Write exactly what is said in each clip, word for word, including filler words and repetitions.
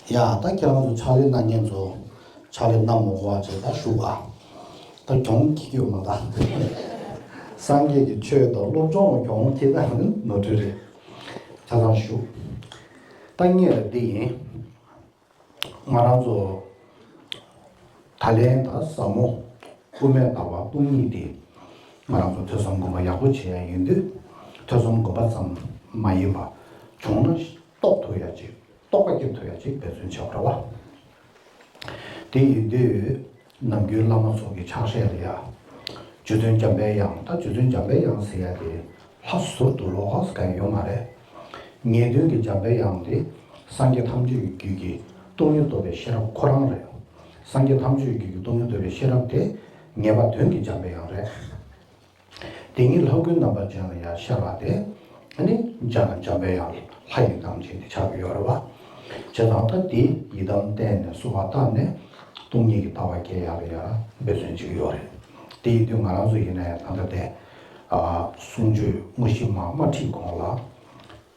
ཡ་ད་ཁྱེད་རང་ཚོ་ཕྱག་ལས་གནང་མཁན་ཚོ་ཕྱག་ལས་གནང་མ་དགོས་པ་བྱས་ད་བཞུགས་ཨ། ད་གྱོང་ཁྱེར་གྱི་ཡོད་མ་ད། སངས་རྒྱས་ཀྱི་ཆོས་དང་སློབ་སྦྱོང་ལ་གྱོང་ཁྱེར་ད་ནོར་འཁྲུལ་རེད། ཆ་ཚང་བཞུགས། ད་ངས་འདི་ཡིན། ང་རང་ཚོ་ད་ལན་ད་ཟབ་མོ་དབུ་མའི་ལྟ་བ་སྟོང་ཉིད་དེ་ང་རང་ཚོ་ཐོས་བསམ་སྒོམ་པ་ཡག་པོ་བྱེད་ཡ་ཡིན་དུས། ཐོས་བསམ་སྒོམ་པ་ཙམ་མ་ཡིན་པ་བྱུང་ན་རྟོགས་ཐུབ་ཡ་ཅིག་རྟོགས་པ་སྐྱེ་ཐུབ་ཡ་ཅིག་འབད་བརྩོན་བྱེད་དགོས་རེད་བ། དེ་ཡིན་དུས་ནམ་རྒྱུན་བླ་མ་ཚོ་གི་ཕྱག་བཞེས་ལ་ཡ། རྗེ་བཙུན་འཇམ་པའི་དབྱངས། ད་རྗེ་བཙུན་འཇམ་པའི་དབྱངས་ཟེར་ཡ་དེ་ལྷ་ཟུར་དུ་ལོགས་ཀ་ཡོད་མ་རེད། ངེས་དོན་གྱི་འཇམ་པའི་དབྱངས་དེ་སངས་རྒྱས་ཐམས་ཅད་ཀྱི་རྒྱུད་ཀྱི་སྟོང་ཉིད་རྟོགས་པའི་ཤེས་རབ་ཁོ་རང་རེད། སངས་རྒྱས་ཐམས་ཅད་ཀྱི་རྒྱུད་ཀྱི་སྟོང་ཉིད་རྟོགས་པའི་ཤེས་རབ་དེ་ངེས་པ་དོན་གྱི་འཇམ་པའི་དབྱངས་རེད། དེ་ཉིད་ལྷ་ཀུན་རྣམ་པར་འཇོམས་ལ་ཡང་ཤར་བ་དེ། ཨ་ནི་འཇམ་འཇམ་པའི་དབྱངས་ལྷ་ཡི་དམ་ཅན་དེ་ཆགས་ཀྱི་ཡོད་རེད་བ། བྱས་ཙང་ད་དེ་ཡི་དམ་བསྟེན་ནས་གསོལ་བ་བཏབ་ནས་སྟོང་ཉིད་ཀྱི་ལྟ་བ་སྐྱེ་ཡག་ལ་ཡང་འབད་བརྩོན་བྱེད་ཀྱི་ཡོད་རེད། དེ་ཡིན་དུས་ང་རང་ཚོ་ཡིན་ན་ཡང་ད་ལྟ་དེ་གསུང་ཆོས་དངོས་གཞི་མ་མ་ཁྲིད་གོང་ལ།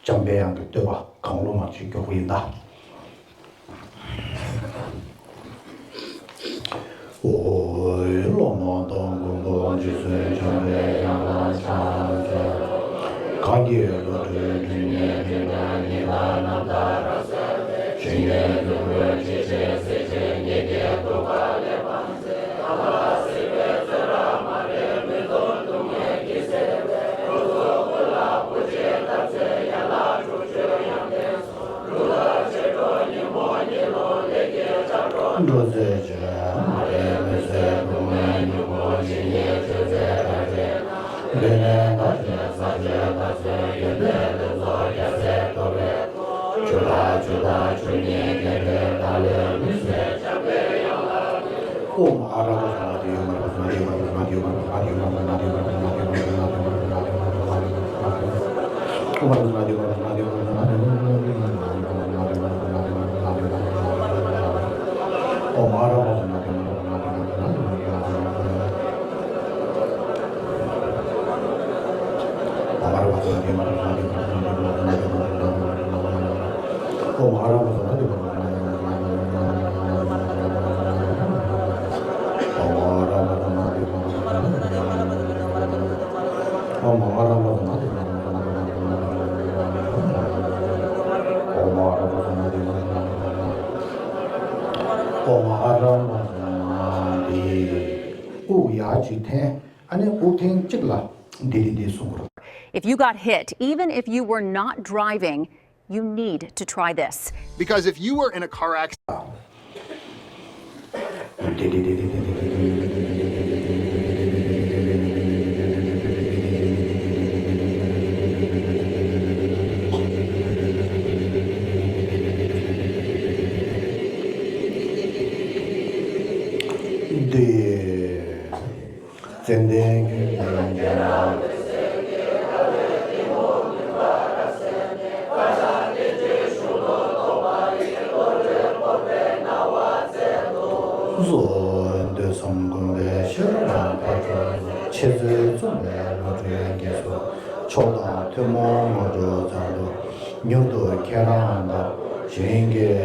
འཇམ་པའི་དབྱངས་ཀྱི་བསྟོད་པ་གང་བློ་མ་བཅོས་མགྱོགས་པོ་ཡིན་ད། ཨོའི་བློ་མ་དང་ཀུན་ཏུ་རྗེ་བཙུན་འཇམ་པའི་དབྱངས་དང་ཕྱག་འཚལ། གང་གི་བློ་གྲོས་སྒྲིབ་གཉིས་ཀུན་ཀྱང་ཉེ་བར་བསྣམས་པར་གསོལ་ཏེ། ཞིང་གནས་ལུས་པོའི་འཇིགས་བྱེད་སྲེག་བྱེད་ཉེས་དགེ་གདུག་པ་ལས་ཕམ་མཛད། འགྲོ་རྩོད་ཅན་མ་རིག་མི་བཟད་སྡུག་བསྔལ་མྱུ་གུ་ཇི་སྙེད་ཆོད་པའི་དགྲ་བཅས་རྣམས། འདི་ནས་ད་ཕྱིན་ས་གཞི་ལ་སོགས་ཡོན་ཏན་ལེགས་ཚོགས་རྒྱ་ཆེར་ཐོབ་པའི། ཆུ་དང་ཆུ་དང་ཆུ་གཉིས་ཀྱི་ཕན་བདག་ལས་མི་གསལ། ཨོཾ་ཨ་ར་པ་ཙ་ན་དྷཱིཿ། ཨོཾ་ཨ་ར་པ་ཙ་ན་དྷཱིཿ། ཨོཾ་ཨ་ར་པ་ཙ་ན་དྷཱིཿ། དབུགས་ཡར་གཅིག་འཐེན། ཨ་ནི་དབུགས་ཐེངས་གཅིག་ལ་འདི་འདི་འདི་གསུང་དགོས། If you got hit, even if you were not driving, you need to try this. Because if you were in a car accident, འདི། ཙནྡན་གྱི་ཡོན་ཏན་ལ། གསོལ་འདོད་བསམ་སྒོམ་པའི་ཤེས་རབ་ཕ་རོལ་ཏུ་ཕྱིན། འཚོལ་བའི་བློ་གྲོས་འགྱེད་སོགས་མཆོག་དང་ཐུན་མོང་དངོས་གྲུབ་ཙམ་དུ། མྱུར་དུ་ཁྱེད་རང་བདག་བྱིན་གྱིས་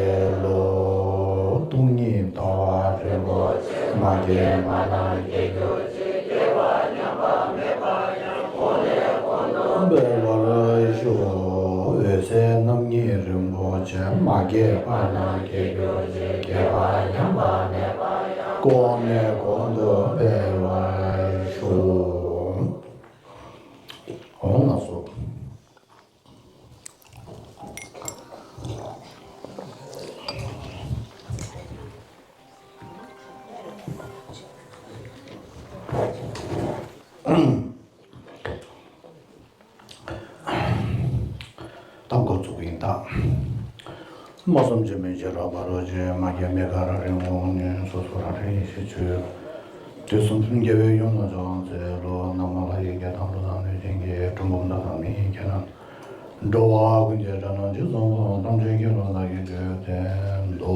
རློབས། སྟོང་ཉིད་ལྟ་བ་རིན་པོ་ཆེ། མ་སྐྱེས་པ་རྣམས་སྐྱེ་གྱུར་ཅིག་སྐྱེས་པ་ཉམས་པ་མེད་པ་ཡང་། གོང་ནས་གོང་དུ་འཕེལ་བར་ཤོག་འོད་གསལ་རྣམ་གཉིས་རིན་པོ་ཆེ། མ་སྐྱེས་པ་རྣམས་སྐྱེ་གྱུར་ཅིག་སྐྱེས་པ་ཉམས་པ་མེད་པ་ཡང་། གོང་ནས་གོང་དུ་འཕེལ་བར་ཤོག་འོང་ལགས་སོ། ད་འགོ་བཙུགས་ཡིན་ད། སྨྲ་བསམ་བརྗོད་མེད་བྱེ་བྲག་ཕ་རོལ་ཕྱིན། མ་སྐྱེས་མི་དགའ་རང་རིག་ངོ་བོ་ཉིད། སོ་སོ་རང་རིག་ཡེ་ཤེས་ཆོས། དུས་གསུམ་མཐུན་རྒྱལ་བའི་ཡུམ་ལ་ཕྱག་འཚལ་ལོ། ན་མོ་ལྷ་ཡི་སྐད་དང་ཀླུ་དང་གནོད་སྦྱིན་སྐད། གྲུལ་བུམ་དག་དང་མི་ཡི་སྐད་རྣམས། འགྲོ་བ་ཀུན་གྱི་སྒྲ་རྣམས་ཇི་ཙམ་པའང་། ཐམས་ཅད་སྐད་དུ་བདག་གིས་ཆོས་བསྟན་ཏོ།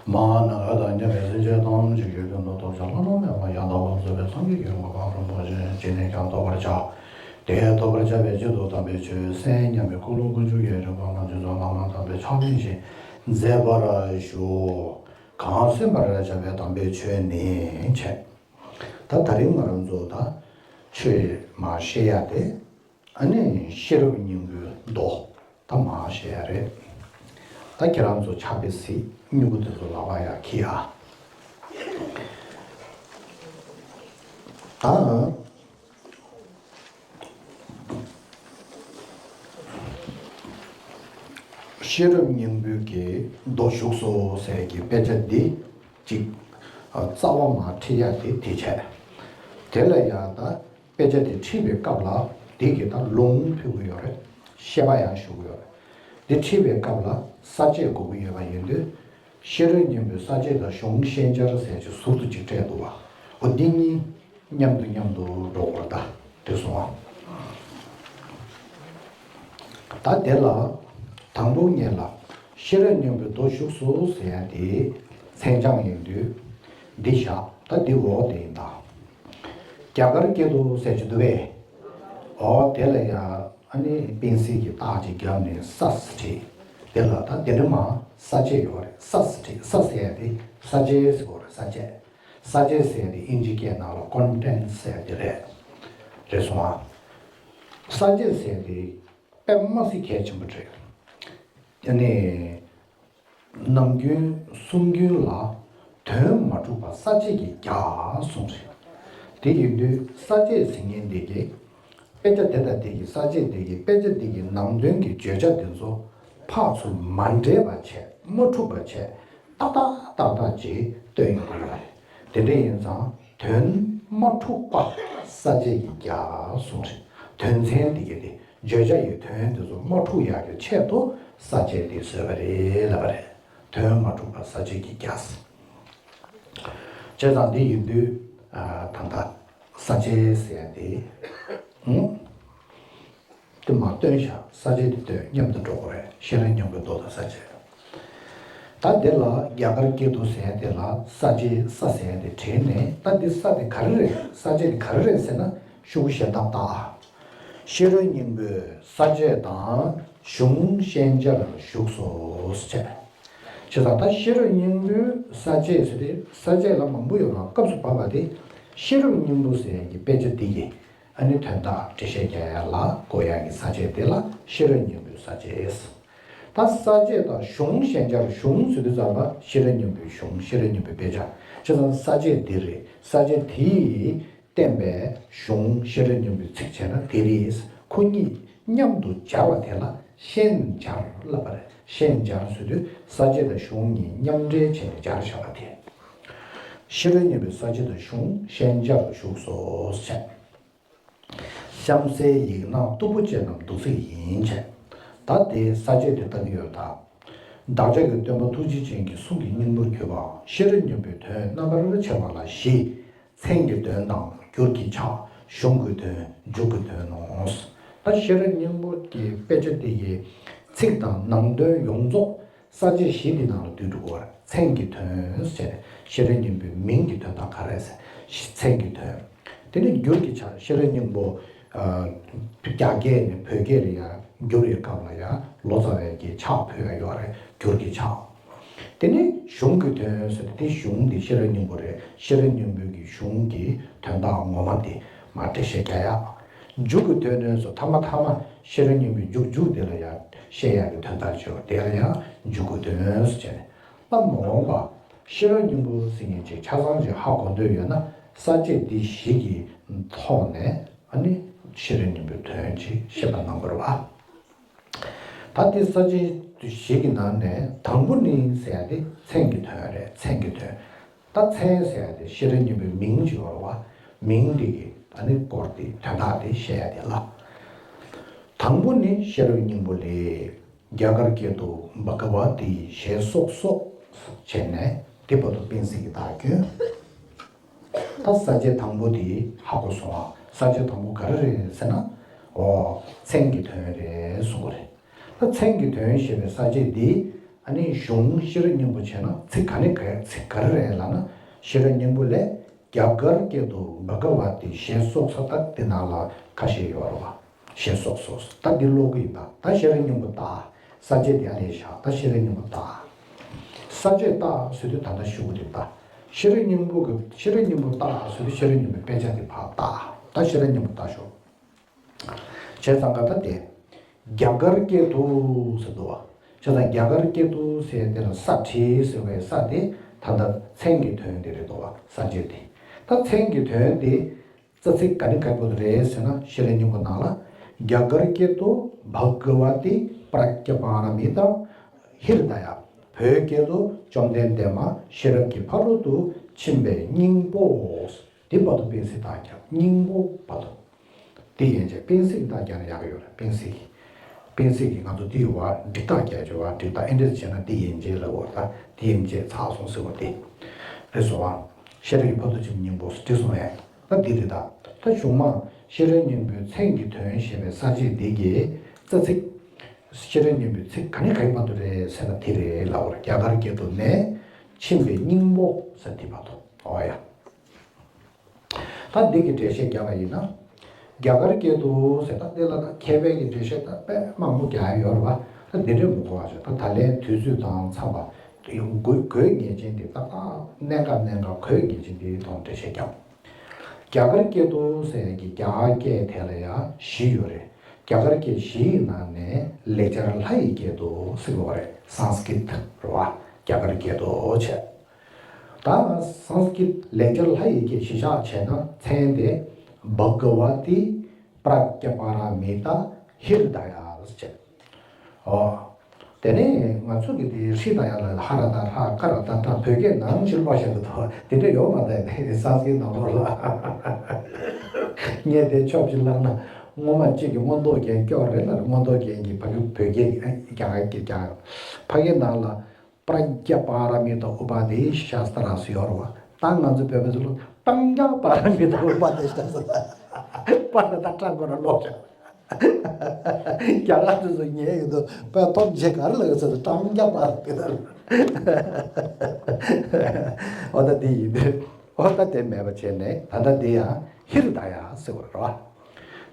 མ་ཧཱ་ནཱ་ག་དང་མཉམ་པའི་སེམས་ཅན་ཐམས་ཅད་ཀྱི་དོན་དུ་ཐོབ་བྱ་བླ་ན་མེད་པ་ཡང་དག་པར་རྫོགས་པའི་སངས་རྒྱས་ཀྱི་གོ་འཕང་རིན་པོ་ཆེ་ཅི་ནས་ཀྱང་ཐོབ་པར་བྱ། དེ་ཐོབ་པར་བྱ་བའི་ཆེད་དུ་དམ་པའི་ཆོས་གསན་སྙམ་པའི་ཀུན་སློང་ཀུན་འབྱུང་གི་རིམ་པ་ལ་འཇུག་ཚུལ་བླ་མ་དམ་པས་ཕྱག་ལེན་ཞིག་མཛད་པར་ཞུ། གང་གསན་པར་བྱ་བའི་དམ་པའི་ཆོས་ནི་བྱས། ད་ད་རིང་ང་རང་ཚོ་ད་ཆོས་མ་བཤད་ཡ་དེ། ཨ་ནི་ཤེས་རབ་སྙིང་པོའི་མདོ་ད་མ་བཤད་ཡ་རེད། ད་ཁྱེད་རང་ཚོ་ཕྱག་དཔེ་གཟིགས། སྨྱུ་གུ་དེ་ཚོ་ལག་པ་ཡ་འཁྱེར་ཨ། ད་ཤེས་རབ་སྙིང་པོའི་གི་མདོ་བཞུགས་སོ་ཟེར་གྱི་དཔེ་ཆ་འདི་གཅིག་རྩ་བ་མ་ཁྲིད་ཡ་དེ་དེ་བྱས། དེ་ལ་ཡང་ད་དཔེ་ཆ་དེ་ཁྲིད་པའི་སྐབས་ལ་འདི་གི་ད་ལུང་ཕུལ་གི་ཡོད་རེད། བཤད་པ་ཡང་ཞུ་གི་ཡོད་རེད། འདི་ཁྲིད་པའི་སྐབས་ལ་ས་བཅད་དགོས་ཀྱི་ཡོད་པ་ཡིན་དུས། ཤེས་རབ་སྙིང་པོའི་ས་བཅད་དང་གཞུང་ཤན་སྦྱར་ཟེར་གྱི་ཟུར་དུ་གཅིག་སྤྲད་འདུག་བ། འོ་འདི་གཉིས་མཉམ་དུ་མཉམ་དུ་འགྲོ་དགོས་རེད་ད། དེ་སོང་བ། ད་དེ་ལ་དང་པོ་ཉིད་ལ་ཤེས་རབ་སྙིང་པོའི་མདོ་བཞུགས་སོ་ཟེར་ཡ་དེ་མཚན་བྱང་ཡིན་དུས་འདི་བཞག་ད་འདི་འོག་དེ་ཡིན་ད། རྒྱ་གར་སྐད་དུ་ཟེར་གྱི་འདུག་བས། འོ་དེ་ལ་ཡང་ཨ་ནི་པིན་སི་གི་རྟགས་ཅིག་བརྒྱབ་ནས་ས་ཟེར་བྲིས། དེ་ལ་ད་དེ་འདྲ་མ་ས་བཅད་ཡོད་རེད། ས་ཟེར་བྲིས། ས་ཟེར་ཡ་དེ་ས་བཅད་ཟེར་བ་རེད། ས་བཅད། ས་བཅད་ཟེར་ཡ་དེ་ཨིན་ཇི་སྐད་ནང་ལ་ཀོན་ཊེན་ཊི་ཟེར་ཡ་དེ་རེད། རེད་སོང་ཨ། ས་བཅད་ཟེར་ཡ་དེ་དཔེ་མ་སྲིད་གལ་ཆེན་པོ་རེད། ཨ་ནི། ནམ་རྒྱུན་གསུང་རྒྱུན་ལ་དོན་མ་འཁྲུགས་པ་ས་བཅད་ཀྱིས་རྒྱགས་གསུངས་རེད། དེ་ཡིན་དུས་ས་བཅད་ཟེར་མཁན་འདི་གིས་དཔེ་ཆ་དེ་དང་དེ་གི་ས་བཅད་འདི་གིས་དཔེ་ཆ་འདི་གི་ནང་དོན་གྱི་བརྗོད་བྱ་འདི་ཚོ་ཕར་ཚུར་མ་འདྲེས་པ་བྱས། མ་འཁྲུགས་པ་བྱས། ཏག་ཏག་ཏག་ཏག་ཅིག་སྟོན་ཡོང་གི་ཡོད་རེད། དེ་འདྲ་ཡིན་ཙང་དོན་མ་འཁྲུགས་པ་ས་བཅད་ཀྱིས་རྒྱགས་གསུངས་རེད། དོན་ཚན་འདི་གི་དེ། བརྗོད་བྱ་ཡི་དོན་དེ་ཚོ་མ་འཁྲུགས་ཡག་གི་ཆེད་དུ་ས་བཅད་འདི་བཟོས་པ་རེད་ལབ་པ་རེད། དོན་མ་འཁྲུགས་པ་ས་བཅད་ཀྱིས་རྒྱགས། བྱས་ཙང་འདི་ཡིན་དུས། ཨ། ད་ལྟ་ས་བཅད་ཟེར་ཡ་དེ། ཨང་། དེ་མ་སྟོན་བཞག་ས་བཅད་དེ་སྟོན། མཉམ་དུ་འགྲོ་དགོས་རེད། ཤེས་རབ་སྙིང་པོའི་མདོ་དང་ས་བཅད། ད་འདི་ལ་རྒྱ་གར་སྐད་དུ་ཟེར་ཡ་དེ་ལ་ས་བཅད་ས་ཟེར་ཡ་དེ་བྲིས་ནས། ད་འདི་ས་དེ་ག་རེ་རེད། ས་བཅད་དེ་ག་རེ་རེད་ཟེར་ན་ཤོག་གུ་གཞན་དག་བཏགས། ཤེས་རབ་སྙིང་པོའི་ས་བཅད་དང་གཞུང་ཤན་སྦྱར་བཞུགས་སོ་ཟེར། བྱས་ཙང་ད་ཤེས་རབ་སྙིང་པོའི་ས་བཅད་ཟེར་ཏེ་ས་བཅད་ལ་མང་པོ་ཡོད་རུང་སྐབས་སུ་བབས་པ་དེ་ཤེས་རབ་སྙིང་པོ་ཟེར་ཡ་གི་དཔེ་ཆ་འདི་གི་ཨ་ནི་དོན་དག་འགྲེལ་བཤད་རྒྱག་ཡ་ལ་དགོས་ཡ་གི་ས་བཅད་དེ་ལ་ཤེས་རབ་སྙིང་པོའི་ས་བཅད། ད་ས་བཅད་དང་གཞུང་ཤན་སྦྱར། གཞུང་ཟེར་དུས་ཙམ་པ་ཤེས་རབ་སྙིང་པོའི་གཞུང་། ཤེས་རབ་སྙིང་པོའི་དཔེ་ཆ། བྱས་ཙང་ས་བཅད་འདི་རེད། ས་བཅད་དེའི་བསྟན་པའི་གཞུང་ཤེས་རབ་སྙིང་པོའི་ཚིག་བྱས་ན་དེ་རེད། ཁོ་གཉིས་མཉམ་དུ་སྦྱར་བ་དེ་ལ་ཤན་སྦྱར་ལབ་པ་རེད། ཤན་སྦྱར་ཟེར་དུས་ས་བཅད་དང་གཞུང་གཉིས་མཉམ་འབྲེལ་བྱས་ནས་སྦྱར་བཞག་པ་དེ། ཤེས་རབ་སྙིང་པོའི་ས་བཅད་དང་གཞུང་ཤན་སྦྱར་བཞུགས་སོ་ཟེར། གཤམ་གསལ་ཡིག་ནག་སྟུག་པོ་ཅན་རྣམས་འདུག་ཚིག་ཡིན་བྱས། ད་དེ་ས་བཅད་དེ་ལྟ་གི་ཡོད་ད། བདག་ཅག་གི་སྟོན་པ་ཐུགས་རྗེ་ཅན་གྱི་གསུང་གི་སྙིང་པོར་གྱུར་པའམ་ཤེས་རབ་སྙིང་པོའི་དོན་རྣམ་པར་ཕྱེ་བ་ལ་བཞི། མཚན་གྱི་དོན་དང་འགྱུར་གྱི་ཆ། གཞུང་གི་དོན། མཇུག་གི་དོན་ནོ། ད་ཤེས་རབ་སྙིང་པོ་གི་དཔེ་ཆ་དེ་ཡི་ཚིག་དང་ནང་དོན་ཡོངས་རྫོགས་ས་བཅད་བཞི་འདི་ནང་ལ་བསྡུས་འགྲོ་གི་ཡོད་རེད། མཚན་གྱི་དོན་ཟེར་ནས་ཤེས་རབ་སྙིང་པོའི་མིང་གི་དོན་དག་ག་རེ་ཟེར། མཚན་གྱི་དོན། དེ་ནས་འགྱུར་གྱི་ཆ། ཤེས་རབ་སྙིང་པོ། ཨ། རྒྱ་སྐད་ནས་བོད་སྐད་ལ་ཡང་བསྒྱུར་བའི་སྐབས་ལ་ཡང་ལོ་ཙཱ་བས་ཀྱི་ཕྱག་ཕུལ་བ་ཡོད་རེད། འགྱུར་གྱི་ཆ། དེ་ནས་གཞུང་གི་དོན་ཟེར་ཏེ། དེ་གཞུང་འདི་ཤེས་རབ་སྙིང་པོ་རེད། ཤེས་རབ་སྙིང་པོའི་གི་གཞུང་གི་དོན་དག་ངོ་མ་དེ་མར་འགྲེལ་བཤད་རྒྱག་ཡ། མཇུག་གི་དོན་ནི་སོ་ཐ་མ་ཐ་མ་ཤེས་རབ་སྙིང་པོའི་མཇུག་མཇུག་དེ་ལ་ཡང་བཤད་ཡག་གི་དོན་དག་ཅིག་ཡོད། དེ་ལ་ཡང་མཇུག་གི་དོན་ཟེར་བྱས་ནས། ད་མ་འོངས་པ་ཤེས་རབ་སྙིང་པོ་ཟེར་མཁན་ཅིག་ཆ་ཚང་ཅིག་ཧ་གོ་འདོད་ཡོད་ན་ས་བཅད་འདི་བཞི་གི་ཐོག་ནས་ཨ་ནི་ཤེས་རབ་སྙིང་པོའི་དོན་ཅིག་ཤེས་པ་གནང་དགོས་རེད་བ། ད་འདི་ས་བཅད་བཞི་གི་ནང་ནས་དང་པོ་ནི་ཟེར་ཡ་དེ་མཚན་གྱི་དོན་རེད། མཚན་གྱི་དོན། ད་མཚན་ཟེར་ཡ་དེ་ཤེས་རབ་སྙིང་པོའི་མིང་ཅིག་ཡོད་རེད་བ། མིང་འདི་གི་ཨ་ནི་སྐོར་དེ་དོན་དག་དེ་བཤད་ཡ་དེ་ལ། དང་པོ་ནི་ཤེས་རབ་སྙིང་པོ་ལས། རྒྱ་གར་སྐད་དུ་བྷ་ག་ཝ་ཏི་ཞེས་སོགས་སོགས་བྱས་ནས་དེ་བར་དུ་པིན་སི་གི་བརྡ་བསྐྱོན། ད་ས་བཅད་དང་པོ་དེ་ཧ་གོ་སོང་ཨ། ས་བཅད་དང་པོ་ག་རེ་རེད་ཟེར་ན། འོ། མཚན་གྱི་དོན་རེད་གསུངས་པ་རེད། ད་མཚན་གྱི་དོན་ཞེས་པའི་ས་བཅད་འདི་ཨ་ནི་གཞུང་ཤེས་རབ་སྙིང་པོ་བྱས་ན་ཚིག་ག་ནས་ག་ཚིག་ག་རེ་རེད་ལབ་ན། ཤེས་རབ་སྙིང་པོ་ལས། རྒྱ་གར་སྐད་དུ་བྷ་ག་ཝ་ཏི་ཞེས་སོགས་སོ། ད་འདི་ནང་ལ་ཁ་ཤས་ཡོད་རེད་བ། ཞེས་སོགས་སོ། ད་འདི་ཀློག་གི་ཡིན་ད། ད་ཤེས་རབ་སྙིང་པོ་ད། ས་བཅད་དེ་ཨ་ལས་བཞག་ད་ཤེས་རབ་སྙིང་པོ་ད། ས་བཅད་ད་ཟེར་དུས་ད་ལྟ་ཞུ་གི་རེད་ད། ཤེས་རབ་སྙིང་པོ་གི་ཤེས་རབ་སྙིང་པོ་ད་ཟེར་དུས་ཤེས་རབ་སྙིང་པོའི་དཔེ་ཆ་དེ་ཕར་ད། ད་ཤེས་རབ་སྙིང་པོ་ད་ཞོག་བྱས་ཙང་ཀ་ད་དེ། རྒྱ་གར་སྐད་དུ་ཟེར་འདུག་བ། བྱས་ཙང་རྒྱ་གར་སྐད་དུ་ཟེར་དེ་ལ་ས་བྲིས་ཟེར་བའི་ས་དེ་ད་ལྟ་མཚན་གྱི་དོན་དེ་རེད་འདུག་བ། ས་བཅད་དེ། ད་མཚན་གྱི་དོན་དེ་རྩ་ཚིག་ག་ནས་ག་གི་བར་དུ་རེད་ཟེར་ན། ཤེས་རབ་སྙིང་པོ་ནང་ལ། རྒྱ་གར་སྐད་དུ་བྷ་ག་ཝ་ཏི་པྲཛྙཱ་པཱ་ར་མི་ཏཱ་ཧྲྀ་ད་ཡ། བོད་སྐད་དུ་བཅོམ་ལྡན་འདས་མ་ཤེས་རབ་ཀྱི་ཕ་རོལ་ཏུ་ཕྱིན་པའི་སྙིང་པོ། དེ་བར་དུ་སྤེལ་ཚིག་རྟགས་རྒྱག་སྙིང་པོ་བར་དུ། དེ་ཡན་ཆད་སྤེལ་ཚིག་རྟགས་རྒྱག་ན་ཡག་གི་ཡོད་རེད། སྤེལ་ཚིག་སྤེལ་ཚིག་གི་ང་ཚོ་དེའི་བར་འབྲི་རྟགས་རྒྱག་ཆོག་བ། འབྲི་རྟགས་ཨེ་འདྲས་བྱས་ན་དེ་ཡན་ཆད་ལ་བར་ད་དེ་ཡན་ཆད་ཚར་སོང་ཟེར་བ་དེ་རེད་སོང་བ། ཤེས་རབ་ཀྱི་ཕ་རོལ་ཏུ་ཕྱིན་པའི་སྙིང་པོ་འབྲི་སོང་ཡ། ད་འདི་རེད་ད། ད་གཞུག་མ་ཤེས་རབ་སྙིང་པོའི་མཚན་གྱི་དོན་ཞེས་པའི་ས་བཅད་འདི་གི་རྩ་ཚིག་ཤེས་རབ་སྙིང་པོའི་ཚིག་ག་ནས་ག་གི་བར་དུ་རེད་ཟེར་ན་དེ་རེད་ལབ་པ་རེད། རྒྱ་གར་སྐད་དུ་ནས་ཕྱིན་པའི་སྙིང་པོ་ཟེར་དེ་བར་དུ། འོ་ཡ། ད་འདི་གི་འགྲེལ་བཤད་རྒྱག་པ་ཡིན་ན། རྒྱ་གར་སྐད་དུ་ཟེར་ད་འདི་ལ་ད་མཁས་པའི་གི་འགྲེལ་བཤད་ད་དཔེ་མང་པོ་རྒྱག་ཡ་ཡོད་རེད་བ། ད་འདི་འདྲས་མི་གོ་བ་ཞིག་ད་ད་ལན་དུས་ཚོད་དང་འཚམས་པ་དེ་དགོས་དགོས་ངེས་ཅན་དེ་ཏག་ཏག་གནད་འགག་གནད་འགག་དགོས་ངེས་ཅན་དེའི་ཐོག་འགྲེལ་བཤད་རྒྱག་རྒྱ་གར་སྐད་དུ་ཟེར་ཡ་གི་རྒྱ་གར་སྐད་དེ་ལ་ཡང་བཞི་ཡོད་རེད། རྒྱ་གར་སྐད་བཞི་ཡི་ནང་ནས་ལེགས་སྦྱར་ལྷ་ཡི་སྐད་དུ་ཟེར་གོ་བ་རེད། སཾསྐྲྀཏ་རེད་བ། རྒྱ་གར་སྐད་དུ་བྱས། ད་སཾསྐྲྀཏ་ལེགས་སྦྱར་ལྷ་ཡི་སྐད་གཞི་བཞག་བྱས་ན་མཚན་དེ་བྷ་ག་ཝ་ཏི་པྲཛྙཱ་པཱ་ར་མི་ཏཱ་ཧྲྀ་ད་ཡ་ཟེར་བྱས། ཨོ། དེ་ནས་ང་ཚོ་གི་དེ་ཧྲྀ་ད་ཡ་ལ་ཧ་ར་ད་ཧྲ་ཀ་ར་ད་ཀྲ། བོད་སྐད་ནང་ཕྱིར་པ་བཞག་གི་འདུག་དེ་འདྲ་ཡོད་མ་རེད། དེ་སཾསྐྲྀཏ་ནང་ལོགས་ལ། ངས་དེ་ཕྱོགས་ཕྱིར་བླངས་ན་སྔོན་མ་གཅིག་གི་མངོན་རྟོགས་རྒྱན་སྐྱོར་རེད་ལ། མངོན་རྟོགས་རྒྱན་གྱི་ཕ་གི་བོད་སྐད་རྒྱ་གར་སྐད་རྒྱ་ཕ་གི་ནང་ལ། པྲཛྙཱ་པཱ་ར་མི་ཏཱ་ཨུ་པ་དེ་ཤཱསྟྲ་སུ་ཡོད་རེད་བ། ད་ང་ཚོ་བོད་པ་ཚོ་ལ་པྲཛྙཱ་པཱ་ར་མི་ཏཱ་ཨུ་པ་དེ་ཤཱསྟྲ། པ་ན་ད་ཀྲ་མགོ་ན་ལོག་ཅག་རྒྱ་གར་དེ་ཚོ་ཉན་ཡོད་དོ། པ་ཐོབ་བྱེད་ག་རེ་ལ་ཡོད་ཚོད་དུ་པྲཛྙཱ་པཱ་ར་མི་ཏཱ། འོ་ད་དེ་ཡིན་དེ། འོ་ད་དེ་མེད་པ་བྱས་ནས་ད་ལྟ་དེ་ཡང་ཧྲྀ་ད་ཡ་ཟེར་བ་རེད་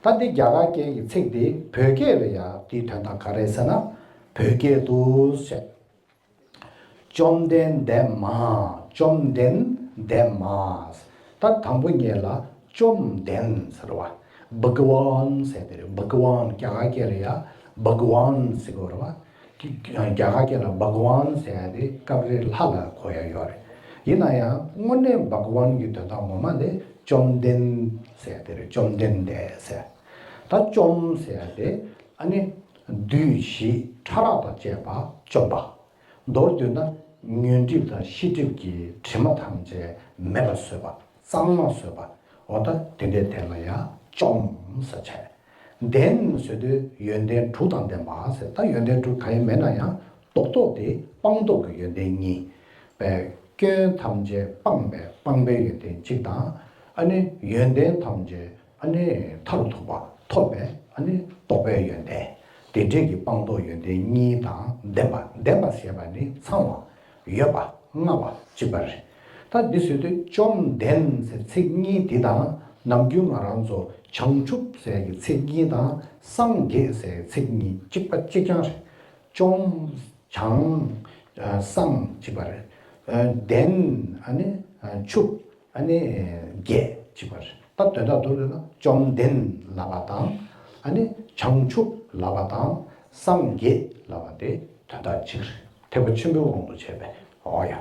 བ། ད་འདི་རྒྱ་གར་སྐད་ཀྱི་ཚིག་འདི་བོད་སྐད་ལ་ཡང་དེའི་དོན་དག་ག་རེ་ཟེར་ན། བོད་སྐད་དུ་ཟེར། བཅོམ་ལྡན་འདས་མ། བཅོམ་ལྡན་འདས་མ། ད་དང་པོ་ཉིད་ལ་བཅོམ་ལྡན་ཟེར་བ། བྷ་ག་ཝཱན་ཟེར་དེ་རེད། བྷ་ག་ཝཱན་རྒྱ་གར་སྐད་ལ་ཡ་བྷ་ག་ཝཱན་ཟེར་གོ་རེད་བ། རྒྱ་གར་སྐད་ལ་བྷ་ག་ཝཱན་ཟེར་ཡ་དེ་སྐབས་རེ་ལྷ་ལ་གོ་ཡ་ཡོད་རེད། ཡིན་ན་ཡང་དངོས་གནས་བྷ་ག་ཝཱན་གྱི་དོན་དག་ངོ་མ་དེ་བཅོམ་ལྡན་ཟེར་དེ་རེད། བཅོམ་ལྡན་འདས་ཟེར། ད་བཅོམ་ཟེར་ཡ་དེ་ཨ་ནི་བདུད་བཞི་ཕྲ་རགས་དང་བཅས་པ་བཅོམ་པ། མདོར་བསྡུས་ན་ཉོན་སྒྲིབ་དང་ཤེས་སྒྲིབ་ཀྱི་དྲི་མ་ཐམས་ཅད་མེད་པར་བཟོས་པ། གཙང་མ་བཟོས་པ། འོ་ད་དེ་འདྲའི་དེ་ལ་ཡང་བཅོམ་ཟེར་བྱས། ལྡན་ཟེར་དུས་ཡོན་ཏན་དྲུག་དང་ལྡན་པ་ཟེར། ད་ཡོན་ཏན་དྲུག་གང་ཡང་མེད་ན་ཡང་རྡོག་རྡོག་དེ་སྤངས་རྟོགས་ཀྱི་ཡོན་ཏན་གཉིས། པའི་སྐྱོན་ཐམས་ཅད་སྤངས་པའི་སྤངས་པའི་ཡོན་ཏན་གཅིག་དང་། ཨ་ནི་ཡོན་ཏན་ཐམས་ཅད་ཨ་ནི་མཐར་ཐུག་པ་ཐོབ་པའི་ཨ་ནི་རྟོགས་པའི་ཡོན་ཏན། དེ་འདྲས་ཀྱི་སྤངས་རྟོགས་ཡོན་ཏན་གཉིས་དང་ལྡན་པ། ལྡན་པ་ཞེས་པ་ནི་ཚང་བ། ཡོད་པ། མངའ་བ། གཅིག་པ་རེད། ད་འདི་ཟེར་དུས་བཅོམ་ལྡན་ཟེར་ཚིག་གཉིས་འདི་དང་ནམ་རྒྱུན་ང་རང་ཚོ་བྱང་ཆུབ་ཟེར་གྱི་ཚིག་གཉིས་དང་སངས་རྒྱས་ཟེར་ཚིག་གཉིས་གཅིག་པ་གཅིག་རྐྱང་རེད། བཅོམ། བྱང་། ཨ། སངས་གཅིག་པ་རེད། ཨ། ལྡན། ཨ་ནི། ཨ། ཆུབ། ཨ་ནི། རྒྱས་གཅིག་པ་རེད། ད་དོན་དག་ཏུ་ལབ་ན་བཅོམ་ལྡན་ལབ་པ་དང་། ཨ་ནི་བྱང་ཆུབ་ལབ་པ་དང་སངས་རྒྱས་ལབ་པ་དེ་དོན་དག་གཅིག་རེད། ཐེག་པ་ཆེན་པོའི་དབང་དུ་བྱས་པའི། འོ་ཡ།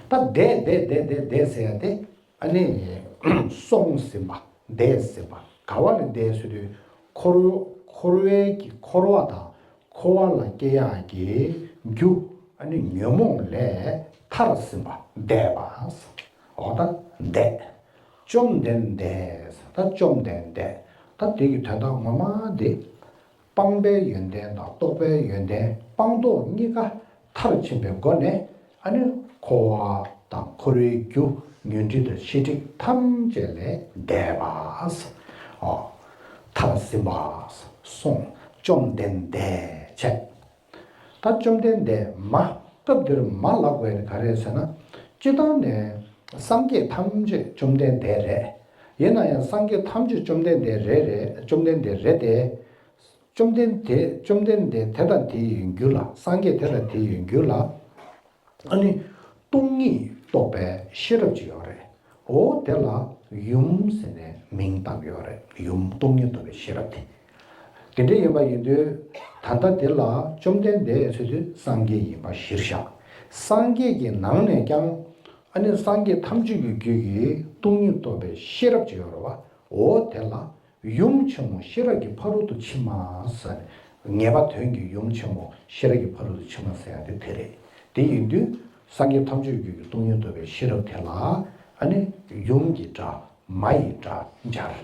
ད་འདས་འདས་འདས་འདས་འདས་ཟེར་ཡ་དེ། ཨ་ནི་སོང་ཟིན་པ། འདས་ཟིན་པ། ག་བ་ལ་འདས་ཟེར་དུས་འཁོར། འཁོར་བའི་གི་འཁོར་བ་དང་འཁོར་བ་ལ་སྐྱེ་ཡག་གི་རྒྱུ། ཨ་ནི་ཉོན་མོངས་ལས་ཐར་ཟིན་པ་འདས་པ། འོ་ད་འདས། བཅོམ་ལྡན་འདས། ད་བཅོམ་ལྡན་འདས། ད་དེ་གི་དོན་དག་ངོ་མ་དེ། སྤངས་པའི་ཡོན་ཏན་དང་རྟོགས་པའི་ཡོན་ཏན། སྤངས་རྟོགས་གཉིས་ཀ་མཐར་ཕྱིན་པའི་སྒོ་ནས། ཨ་ནི་འཁོར་བ་དང་འཁོར་བའི་རྒྱུ། ཉོན་སྒྲིབ་དང་ཤེས་སྒྲིབ་ཐམས་ཅད་ལས་འདས་པ། ཨོ། ཐར་ཟིན་པ། སོང་། བཅོམ་ལྡན་འདས་བྱས། ད་བཅོམ་ལྡན་འདས་མ། སྐབས་འདིར་མ་ལབ་དགོས་ཡ་ག་རེ་ཟེར་ན། སྤྱིར་བཏང་ནས་ སངས་རྒྱས་ཐམས་ཅད་བཅོམ་ལྡན་འདས་རེད། ཡིན་ན་ཡང་སངས་རྒྱས་ཐམས་ཅད་བཅོམ་ལྡན་འདས་རེད་རེད། བཅོམ་ལྡན་འདས་རེད་དེ། བཅོམ་ལྡན་འདས་བཅོམ་ལྡན་འདས་དེ་དང་དེའི་རྒྱུད་ལ། སངས་རྒྱས་དེ་དང་དེའི་རྒྱུད་ལ། ཨ་ནི་སྟོང་ཉིད་རྟོགས་པའི་ཤེས་རབ་ཅིག་ཡོད་རེད། འོ་དེ་ལ་ཡུམ་ཟེར་ནས་མིང་བཏགས་ཡོད་རེད། ཡུམ་སྟོང་ཉིད་རྟོགས་པའི་ཤེས་རབ་དེ། དེ་འདྲ་ཡིན་པ་ཡིན་དུས། ད་ལྟ་དེ་ལ་བཅོམ་ལྡན་འདས་ཟེར་དུས་སངས་རྒྱས་ཡིན་པ་གཞིར་བཞག་སངས་རྒྱས་ཀྱི་ནང་ནས་ཀྱང་། ཨ་ནི་སངས་རྒྱས་ཐམས་ཅད་ཀྱི་རྒྱུད་ཀྱི་སྟོང་ཉིད་རྟོགས་པའི་ཤེས་རབ་ཅིག་ཡོད་རེད་བ། འོ་དེ་ལ་ཡུམ་ཆེན་མོ་ཤེས་རབ་ཀྱི་ཕ་རོལ་ཏུ་ཕྱིན་མ་ཟེར། ངེས་པ་དོན་གྱི་ཡུམ་ཆེན་མོ་ཤེས་རབ་ཀྱི་ཕ་རོལ་ཏུ་ཕྱིན་མ་ཟེར་ཡ་དེ་དེ་རེད། དེ་ཡིན་དུས་སངས་རྒྱས་ཐམས་ཅད་ཀྱི་རྒྱུད་ཀྱི་སྟོང་ཉིད་རྟོགས་པའི་ཤེས་རབ་དེ་ལ། ཨ་ནི་ཡུམ་གྱི་སྒྲ། མ་ཡི་སྒྲ་སྦྱར།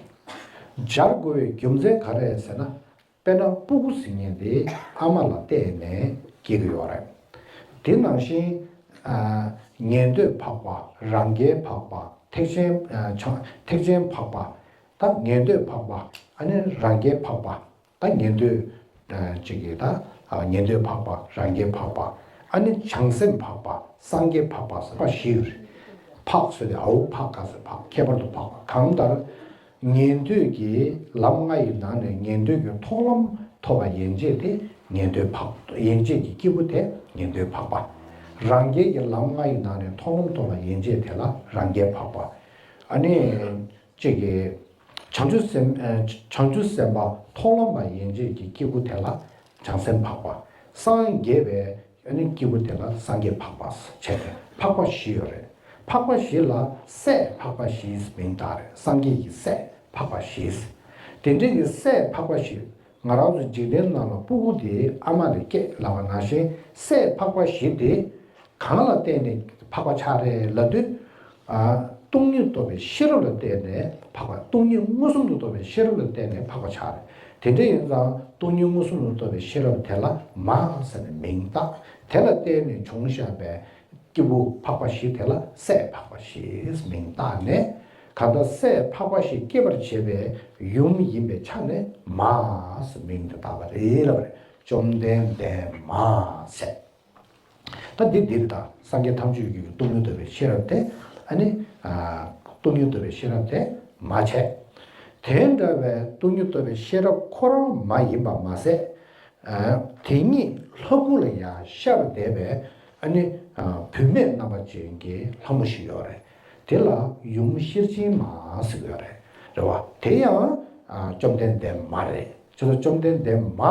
སྦྱར་དགོས་པའི་རྒྱུ་མཚན་ག་རེ་རེད་ཟེར་ན། དཔེར་ན་སྤུ་གུ་ཟེར་མཁན་དེ་ཨ་མ་ལ་བརྟེན་ནས་སྐྱེ་གི་ཡོད་རེད། དེ་ནང་བཞིན། ཨ། ཉན་ཐོས་འཕགས་པ། རང་རྒྱལ་འཕགས་པ། ཐེག་ཆེན། ཨ། ཆ། ཐེག་ཆེན་འཕགས་པ། ད་ཉན་ཐོས་འཕགས་པ། ཨ་ནི་རང་རྒྱལ་འཕགས་པ། ད་ཉན་ཐོས། ཨ། གཅིག་གིས་ད། ཨ། ཉན་ཐོས་འཕགས་པ། རང་རྒྱལ་འཕགས་པ། ཨ་ནི་བྱང་སེམས་འཕགས་པ། སངས་རྒྱས་འཕགས་པ་ཟེར་བ་བཞི་ཡོད་རེད། འཕགས་ཟེར་དུས་ཨའུ་འཕགས་ག་ཟེར་འཕགས། ཁྱད་པར་དུ་འཕགས་པ། གང་ལྟར། ཉན་ཐོས་ཀྱི་ལམ་ལྔ་ཡི་ནང་ནས་ཉན་ཐོས་ཀྱི་མཐོང་ལམ་ཐོབ་པ་ཡན་ཆད་དེ་ཉན་ཐོས་འཕགས། ཡན་ཆད་ཀྱི་སྐྱེས་བུ་དེ་ཉན་ཐོས་འཕགས་པ། རང་རྒྱལ་གྱི་ལམ་ལྔ་ཡི་ནང་ནས་མཐོང་ལམ་ཐོབ་པ་ཡན་ཆད་དེ་ལ་རང་རྒྱལ་འཕགས་པ། ཨ་ནི། གཅིག་གིས། བྱང་ཆུབ་སེམས། ཨ། བྱང་ཆུབ་སེམས་དཔའ་མཐོང་ལམ་པ་ཡན་ཆད་ཀྱི་སྐྱེས་བུ་དེ་ལ་བྱང་སེམས་འཕགས་པ། སངས་རྒྱས་པའི། ཨ་ནི་སྐྱེས་བུ་དེ་ལ་སངས་རྒྱས་འཕགས་པ་བྱས་ཏེ་འཕགས་པ་བཞི་ཡོད་རེད། འཕགས་པ་བཞི་ལ་སྲས་འཕགས་པ་བཞིའི་མིང་བཏགས་རེད། སངས་རྒྱས་ཀྱི་སྲས་འཕགས་པ་བཞི། དེ་འདྲའི་གི་སྲས་འཕགས་པ་བཞི། ང་རང་ཚོ་འཇིག་རྟེན་ནང་ལ་སྤུ་གུ་དེ་ཨ་མ་ལས་སྐྱེས་ལབ་པ་ནང་བཞིན། སྲས་འཕགས་པ་བཞི་དེ་གང་ལ་བརྟེན་ནས་འཕགས་པ་ཆགས་རེད་ལབ་དུས། ཨ། སྟོང་ཉིད་རྟོགས་པའི་ཤེས་རབ་ལ་བརྟེན་ནས་འཕགས་པ། སྟོང་ཉིད་མངོན་སུམ་དུ་རྟོགས་པའི་ཤེས་རབ་ལ་བརྟེན་ནས་འཕགས་པ་ཆགས་རེད། དེ་འདྲ་ཡིན་ཙང་སྟོང་ཉིད་མངོན་སུམ་དུ་རྟོགས་པའི་ཤེས་རབ་དེ་ལ་མ་ཟེར་ནས་མིང་བཏགས། དེ་ལ་བརྟེན་ནས་བྱུང་བཞག་པའི་སྐྱེས་བུ་འཕགས་པ་བཞི་དེ་ལ་སྲས་འཕགས་པ་བཞིའི་མིང་བཏགས་ནས། གང་ལྟར་སྲས་འཕགས་པ་བཞི་སྐྱེད་པར་བྱེད་པའི་ཡུམ་ཡིན་པའི་ཆ་ནས་མ་ཟེར་མིང་དེ་བཏགས་པ་རེད་ལབ་པ་རེད། བཅོམ་ལྡན་འདས་མ་ཟེར། ད་འདི་འདིར་དང་སངས་རྒྱས་ཐམས་ཅད་ཀྱི་སྟོང་ཉིད་རྟོགས་པའི་ཤེས་རབ་དེ། ཨ་ནི། ཨ། སྟོང་ཉིད་རྟོགས་པའི་ཤེས་རབ་དེ་མ་བྱས། དེ་འདྲ་བའི་སྟོང་ཉིད་རྟོགས་པའི་ཤེས་རབ་ཁོ་རང་མ་ཡིན་པ་མ་ཟད། ཨ། དེ་ཉིད་ལྷ་སྐུ་ལ་ཡང་ཤར་བསྡད་པའི། ཨ་ནི། ཨ། བུད་མེད་རྣམ་པ་ཅན་གྱི་ལྷ་མོ་ཞིག་ཡོད་རེད། དེ་ལ་ཡུམ་ཤེར་ཕྱིན་མ་ཟེར་གྱི་ཡོད་རེད། རེད་བ། དེ་ཡང་། ཨ། བཅོམ་ལྡན་འདས་མ་རེད། ཅེས་སོགས་བཅོམ་ལྡན་འདས་མ་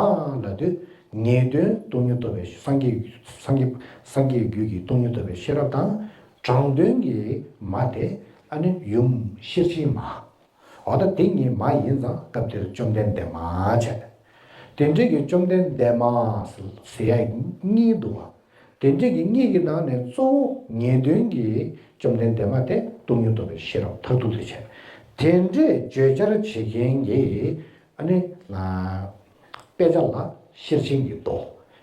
ལབ་དུས། ངེས་དོན་སྟོང་ཉིད་རྟོགས་པའི་སངས་རྒྱས། སངས་རྒྱས། སངས་རྒྱས་རྒྱུད་ཀྱི་སྟོང་ཉིད་རྟོགས་པའི་ཤེས་རབ་དང་། དྲང་དོན་གྱི་མ་དེ། ཨ་ནི་ཡུམ་ཤེར་ཕྱིན་མ། འོ་ད་དེ་གཉིས་མ་ཡིན་ཙང་སྐབས་དེར་བཅོམ་ལྡན་འདས་མ་བྱས། དེ་འདྲའི་གི་བཅོམ་ལྡན་འདས་མ་ཟེར་ཡ་གཉིས་འདུག་བ། དེ་འདྲའི་གི་གཉིས་ཀྱི་ནང་ནས་གཙོ་བོ་ངེས་དོན་གྱི་བཅོམ་ལྡན་འདས་མ་དེ་སྟོང་ཉིད་རྟོགས་པའི་ཤེས་རབ་མཐར་ཐུག་དེ་བྱས། དེ་འདྲའི་བརྗོད་བྱར་བྱེད་མཁན་གྱི། ཨ་ནི། ཨ། དཔེ་ཆ་ལ་ཤེར་ཕྱིན་གྱི་མདོ།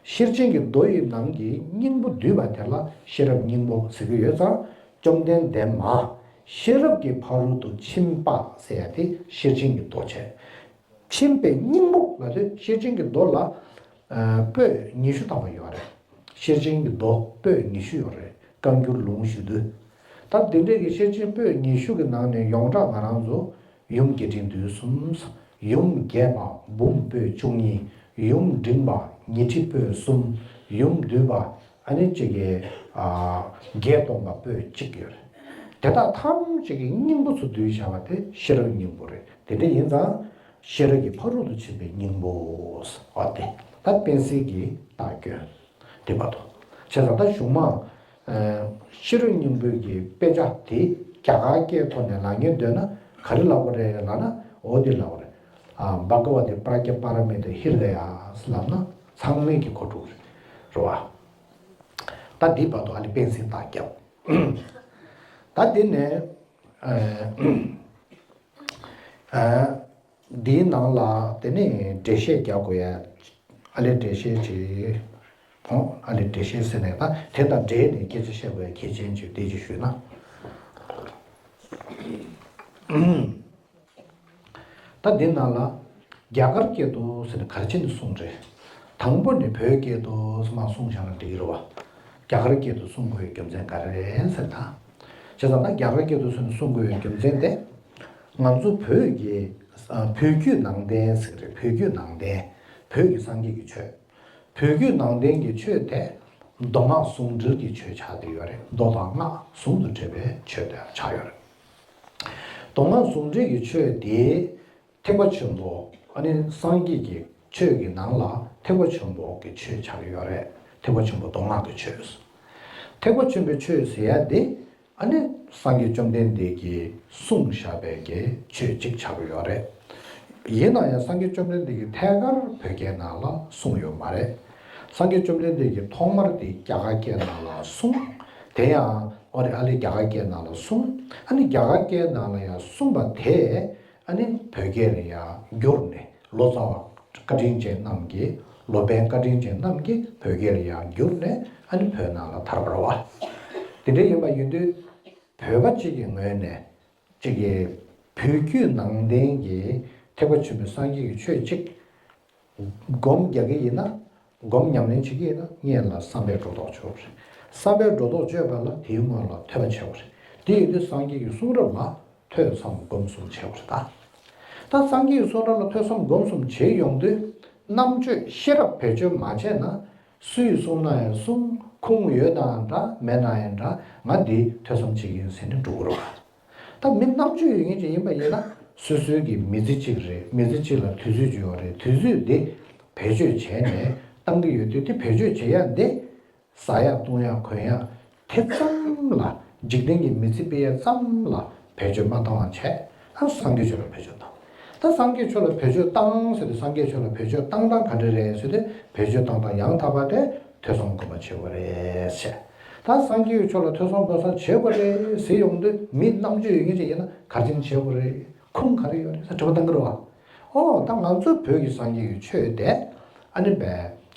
ཤེར་ཕྱིན་གྱི་མདོ་ཡི་ནང་གི་སྙིང་པོ་བསྡུས་པ་དེ་ལ་ཤེས་རབ་སྙིང་པོ་ཟེར་གྱི་ཡོད་ཙང་། བཅོམ་ལྡན་འདས་མ་ཤེས་རབ་ཀྱི་ཕ་རོལ་ཏུ་ཕྱིན་པ་ཟེར་ཡ་དེ་ཤེར་ཕྱིན་གྱི་མདོ་བྱས། ཕྱིན་པའི་སྙིང་པོ་ལབ་དུས་ཤེར་ཕྱིན་གྱི་མདོ་ལ། ཨ། པོད་ཉི་ཤུ་ཐམ་པ་ཡོད་རེད། ཤེར་ཕྱིན་གྱི་མདོ་པོད་ཉི་ཤུ་ཡོད་རེད། བཀའ་འགྱུར་ལུང་ཞུ་དུས། ད་དེ་འདྲའི་གི་ཤེར་ཕྱིན་པོད་ཉི་ཤུ་གི་ནང་ནས་ཡོངས་གྲགས་ང་རང་ཚོ། ཡུམ་རྒྱས་འབྲིང་བསྡུས་གསུམ། ཡུམ་རྒྱས་པ་འབུམ་པོད་བཅུ་གཉིས། ཡུམ་འབྲིང་བ་ཉི་ཁྲི་པོད་གསུམ། ཡུམ་བསྡུས་པ། ཨ་ནི་གཅིག་གི། ཨ། བརྒྱད་སྟོང་པ་པོད་གཅིག་ཡོད་རེད། དེ་དག་ཐམས་ཅད་ཀྱི་སྙིང་པོ་ཚུར་བསྡུས་བྱ་བ་དེ་ཤེས་རབ་སྙིང་པོ་རེད། དེ་འདྲ་ཡིན་ཙང་། ཤེས་རབ་ཀྱི་ཕ་རོལ་ཏུ་ཕྱིན་པའི་སྙིང་པོ། འོ་དེ་ད་དཔལ་སྲིད་ཀྱི་རྟགས་སྐྱོན་དེ་བར་དུ། བྱས་ཙང་ད་གཞུག་མ། ཨ། ཤེས་རབ་སྙིང་པོའི་གི་དཔེ་ཆ་དེ་རྒྱ་གར་སྐད་ཐོག་ནས་ལག་ཉན་འདོད་ན་ག་རེ་ལབ་དགོས་རེད་ལབ་ན། འོ་དེ་ལབ་དགོས་རེད། ཨ། བྷ་ག་ཝ་ཏི་པྲཛྙཱ་པཱ་ར་མི་ཏཱ་ཧྲྀ་ད་ཡ་ལབ་ན་ཚང་མས་ཀྱི་གོ་འགྲོ་གི་རེད་བ། ད་འདི་བར་དུ་ཨ་ལེ་དཔལ་སྲིད་རྟགས་བརྒྱབ། ད་འདི་ནས། ཨ། ཨ། འདིའི་ནང་ལ་དེ་ནས་འགྲེལ་བཤད་རྒྱག་དགོས་ཡ། ཨ་ལེ་འགྲེལ་བཤད་ཅིག་ཨོ། ཨ་ལེ་འགྲེལ་བཤད་ཟེར་ནས་ད་དེ་དང་འབྲེལ་ནས་སྐད་ཆ་བཤད་དགོས་ཡ་གལ་ཆེན་ཅིག་དེ་ཅིག་ཞུས་ན། ད་འདི་ནང་ལ་རྒྱ་གར་སྐད་དུ་ཟེར་ནས་ག་རེ་བྱས་ནས་གསུངས་རེད། དང་པོ་ནས་བོད་སྐད་དུ་མར་གསུངས་བཞག་ན་འགྲིག་གི་རེད་བ། རྒྱ་གར་སྐད་དུ་གསུང་དགོས་རྒྱུ་མཚན་ག་རེ་རེད་ཟེར་ན། བྱས་ཙང་ད་རྒྱ་གར་སྐད་དུ་སོང་ནས་གསུང་དགོས་པའི་རྒྱུ་མཚན་དེ། ང་ཚོ་བོད་ཀྱི་ཨ་བོད་བརྒྱུད་ནང་བསྟན་ཟེར་གི་རེད། བོད་བརྒྱུད་ནང་བསྟན། བོད་ཀྱི་སངས་རྒྱས་ཀྱི་ཆོས། བོད་བརྒྱུད་ནང་བསྟན་གྱི་ཆོས་དེ་མདོ་སྔགས་ཟུང་འབྲེལ་གྱི་ཆོས་ཆགས་བསྡད་ཡོད་རེད། མདོ་དང་སྔགས་ཟུང་དུ་འབྲེལ་བའི་ཆོས་དེ་ཆགས་ཡོད་རེད། མདོ་སྔགས་ཟུང་འབྲེལ་གྱི་ཆོས་དེ་ཐེག་པ་ཆེན་པོ། ཨ་ནི་སངས་རྒྱས་ཀྱི་ཆོས་ཀྱི་ནང་ལ་ཐེག་པ་ཆེན་པོ་གི་ཆོས་ཆགས་ཀྱི་ཡོད་རེད། ཐེག་པ་ཆེན་པོ་མདོ་སྔགས་ཀྱི་ཆོས། ཐེག་པ་ཆེན་པོའི་ཆོས་ཟེར་ཡ་དེ། ཨ་ནི་སངས་རྒྱས་བཅོམ་ལྡན་འདས་ཀྱིས་གསུངས་བཞག་པའི་གི་ཆོས་གཅིག་ཆགས་ཀྱི་ཡོད་རེད། ཡིན་ན་ཡང་སངས་རྒྱས་བཅོམ་ལྡན་འདས་ཀྱིས་ཐད་ཀར་བོད་སྐད་ནང་ལ་གསུངས་ཡོད་མ་རེད། སངས་རྒྱས་བཅོམ་ལྡན་འདས་ཀྱིས་ཐོག་མར་དེ་རྒྱ་གར་སྐད་ནང་ལ་གསུངས། དེ་ཡང་ཨོ་རེད། ཨ་ལེ་རྒྱ་གར་སྐད་ནང་ལ་གསུངས། ཨ་ནི་རྒྱ་གར་སྐད་ནང་ལ་ཡང་གསུངས་པ་དེ། ཨ་ནི་བོད་སྐད་ལ་ཡང་བསྒྱུར་ནས། ལོ་ཙཱ་བ་བཀའ་དྲིན་ཅན་རྣམས་ཀྱིས། ལོ་པཎ་བཀའ་དྲིན་ཅན་རྣམས་ཀྱིས་བོད་སྐད་ལ་ཡང་བསྒྱུར་ནས། ཨ་ནི་བོད་ནང་ལ་དར་བ་རེད་བ། དེ་འདྲ་ཡིན་པ་ཡིན་དུས། བོད་པ་གཅིག་གི་ངོས་ནས་གཅིག་གི་བོད་བརྒྱུད་ནང་བསྟན་གྱི་ཐེག་པ་ཆེན་པོའི་སངས་རྒྱས་ཀྱི་ཆོས་གཅིག་སྒོམ་རྒྱག་གི་ཡིན་ན། སྒོམ་ཉམས་ལེན་བྱེད་ཀྱི་ཡིན་ན། སྔོན་ལ་བསམ་པས་སྒྲོ་འདོགས་ཆོད་པ་རེད། བསམ་པས་སྒྲོ་འདོགས་གཅོད་པ་ལ་དེའི་སྔོན་ལ་ཐོས་པ་བྱེད་དགོས་རེད། དེ་ཡིན་དུས་སངས་རྒྱས་ཀྱི་གསུང་རབ་ལ་ཐོས་བསམ་སྒོམ་གསུམ་བྱེད་དགོས་རེད་ད། ད་སངས་རྒྱས་ཀྱི་གསུང་རབ་ལ་ཐོས་བསམ་སྒོམ་གསུམ་བྱེད་ཡོང་དུས། རྣམ་དཔྱོད་ཤེས་རབ་བེད་སྤྱོད་མ་བྱས་ན། སུ་ཡིས་གསུངས་ན་ཡང་གསུངས། ཁུངས་ཡོད་ན་ཡང་འདྲ། མེད་ན་ཡང་འདྲ། ང་འདི་ཐོས་བསམ་བྱེད་ཀྱི་ཡིན་ཟེར་ནས་འགྲོ་གི་རེད་བ། ད་མི་རྣམ་དཔྱོད་ཡོད་མཁན་ཅིག་ཡིན་པ་ཡིན་ན། སོ་སོའི་གི་མི་ཚེ་གཅིག་རེད། མི་ཚེ་གཅིག་ལ་དུས་ཚོད་ཅིག་ཡོད་རེད། དུས་ཚོད་འདི་བེད་སྤྱོད་བྱས་ནས་བཏང་གི་ཡོད་དུས། དེ་བེད་སྤྱོད་བྱེད་ཡ་འདི། ཟ་ཡ་བཏུང་ཡ་གོན་ཡ་དེ་ཙམ་ལ། འཇིག་རྟེན་གྱི་མི་ཚེ་སྤེལ་ཡ་ཙམ་ལ་བེད་སྤྱོད་མ་བཏང་བ་བྱས། ཨ་སངས་རྒྱས་ཆོས་ལ་བེད་སྤྱོད་བཏང་། ད་སངས་རྒྱས་ཆོས་ལ་བེད་སྤྱོད་བཏང་ཟེར་དུས། སངས་རྒྱས་ཆོས་ལ་བེད་སྤྱོད་བཏང་སྟངས་ག་འདྲ་རེད་ཟེར་དུས། བེད་སྤྱོད་བཏང་སྟངས་ཡང་དག་པ་དེ་ཐོས་བསམ་སྒོམ་པ་བྱེད་དགོས་རེད་ཟེར། ད་སངས་རྒྱས་ཆོས་ལ་ཐོས་བསམ་སྒོམ་བསམ་བྱེད་དགོས་རེད་ཟེར་ཡོང་དུས། མི་རྣམ་དཔྱོད་ཡོད་མཁན་ཅིག་ཡིན་ན་ག་རེ་བྱས་ནས་བྱེད་དགོས་རེད། ཁུངས་ག་རེ་ཡོད་རེད་ཟེར་དྲི་བ་བཏང་གི་རེད་བ། ཨོ། ད་ང་ཚོ་བོད་ཀྱི་སངས་རྒྱས་ཀྱི་ཆོས་དེ་ཨ་ནི་བས་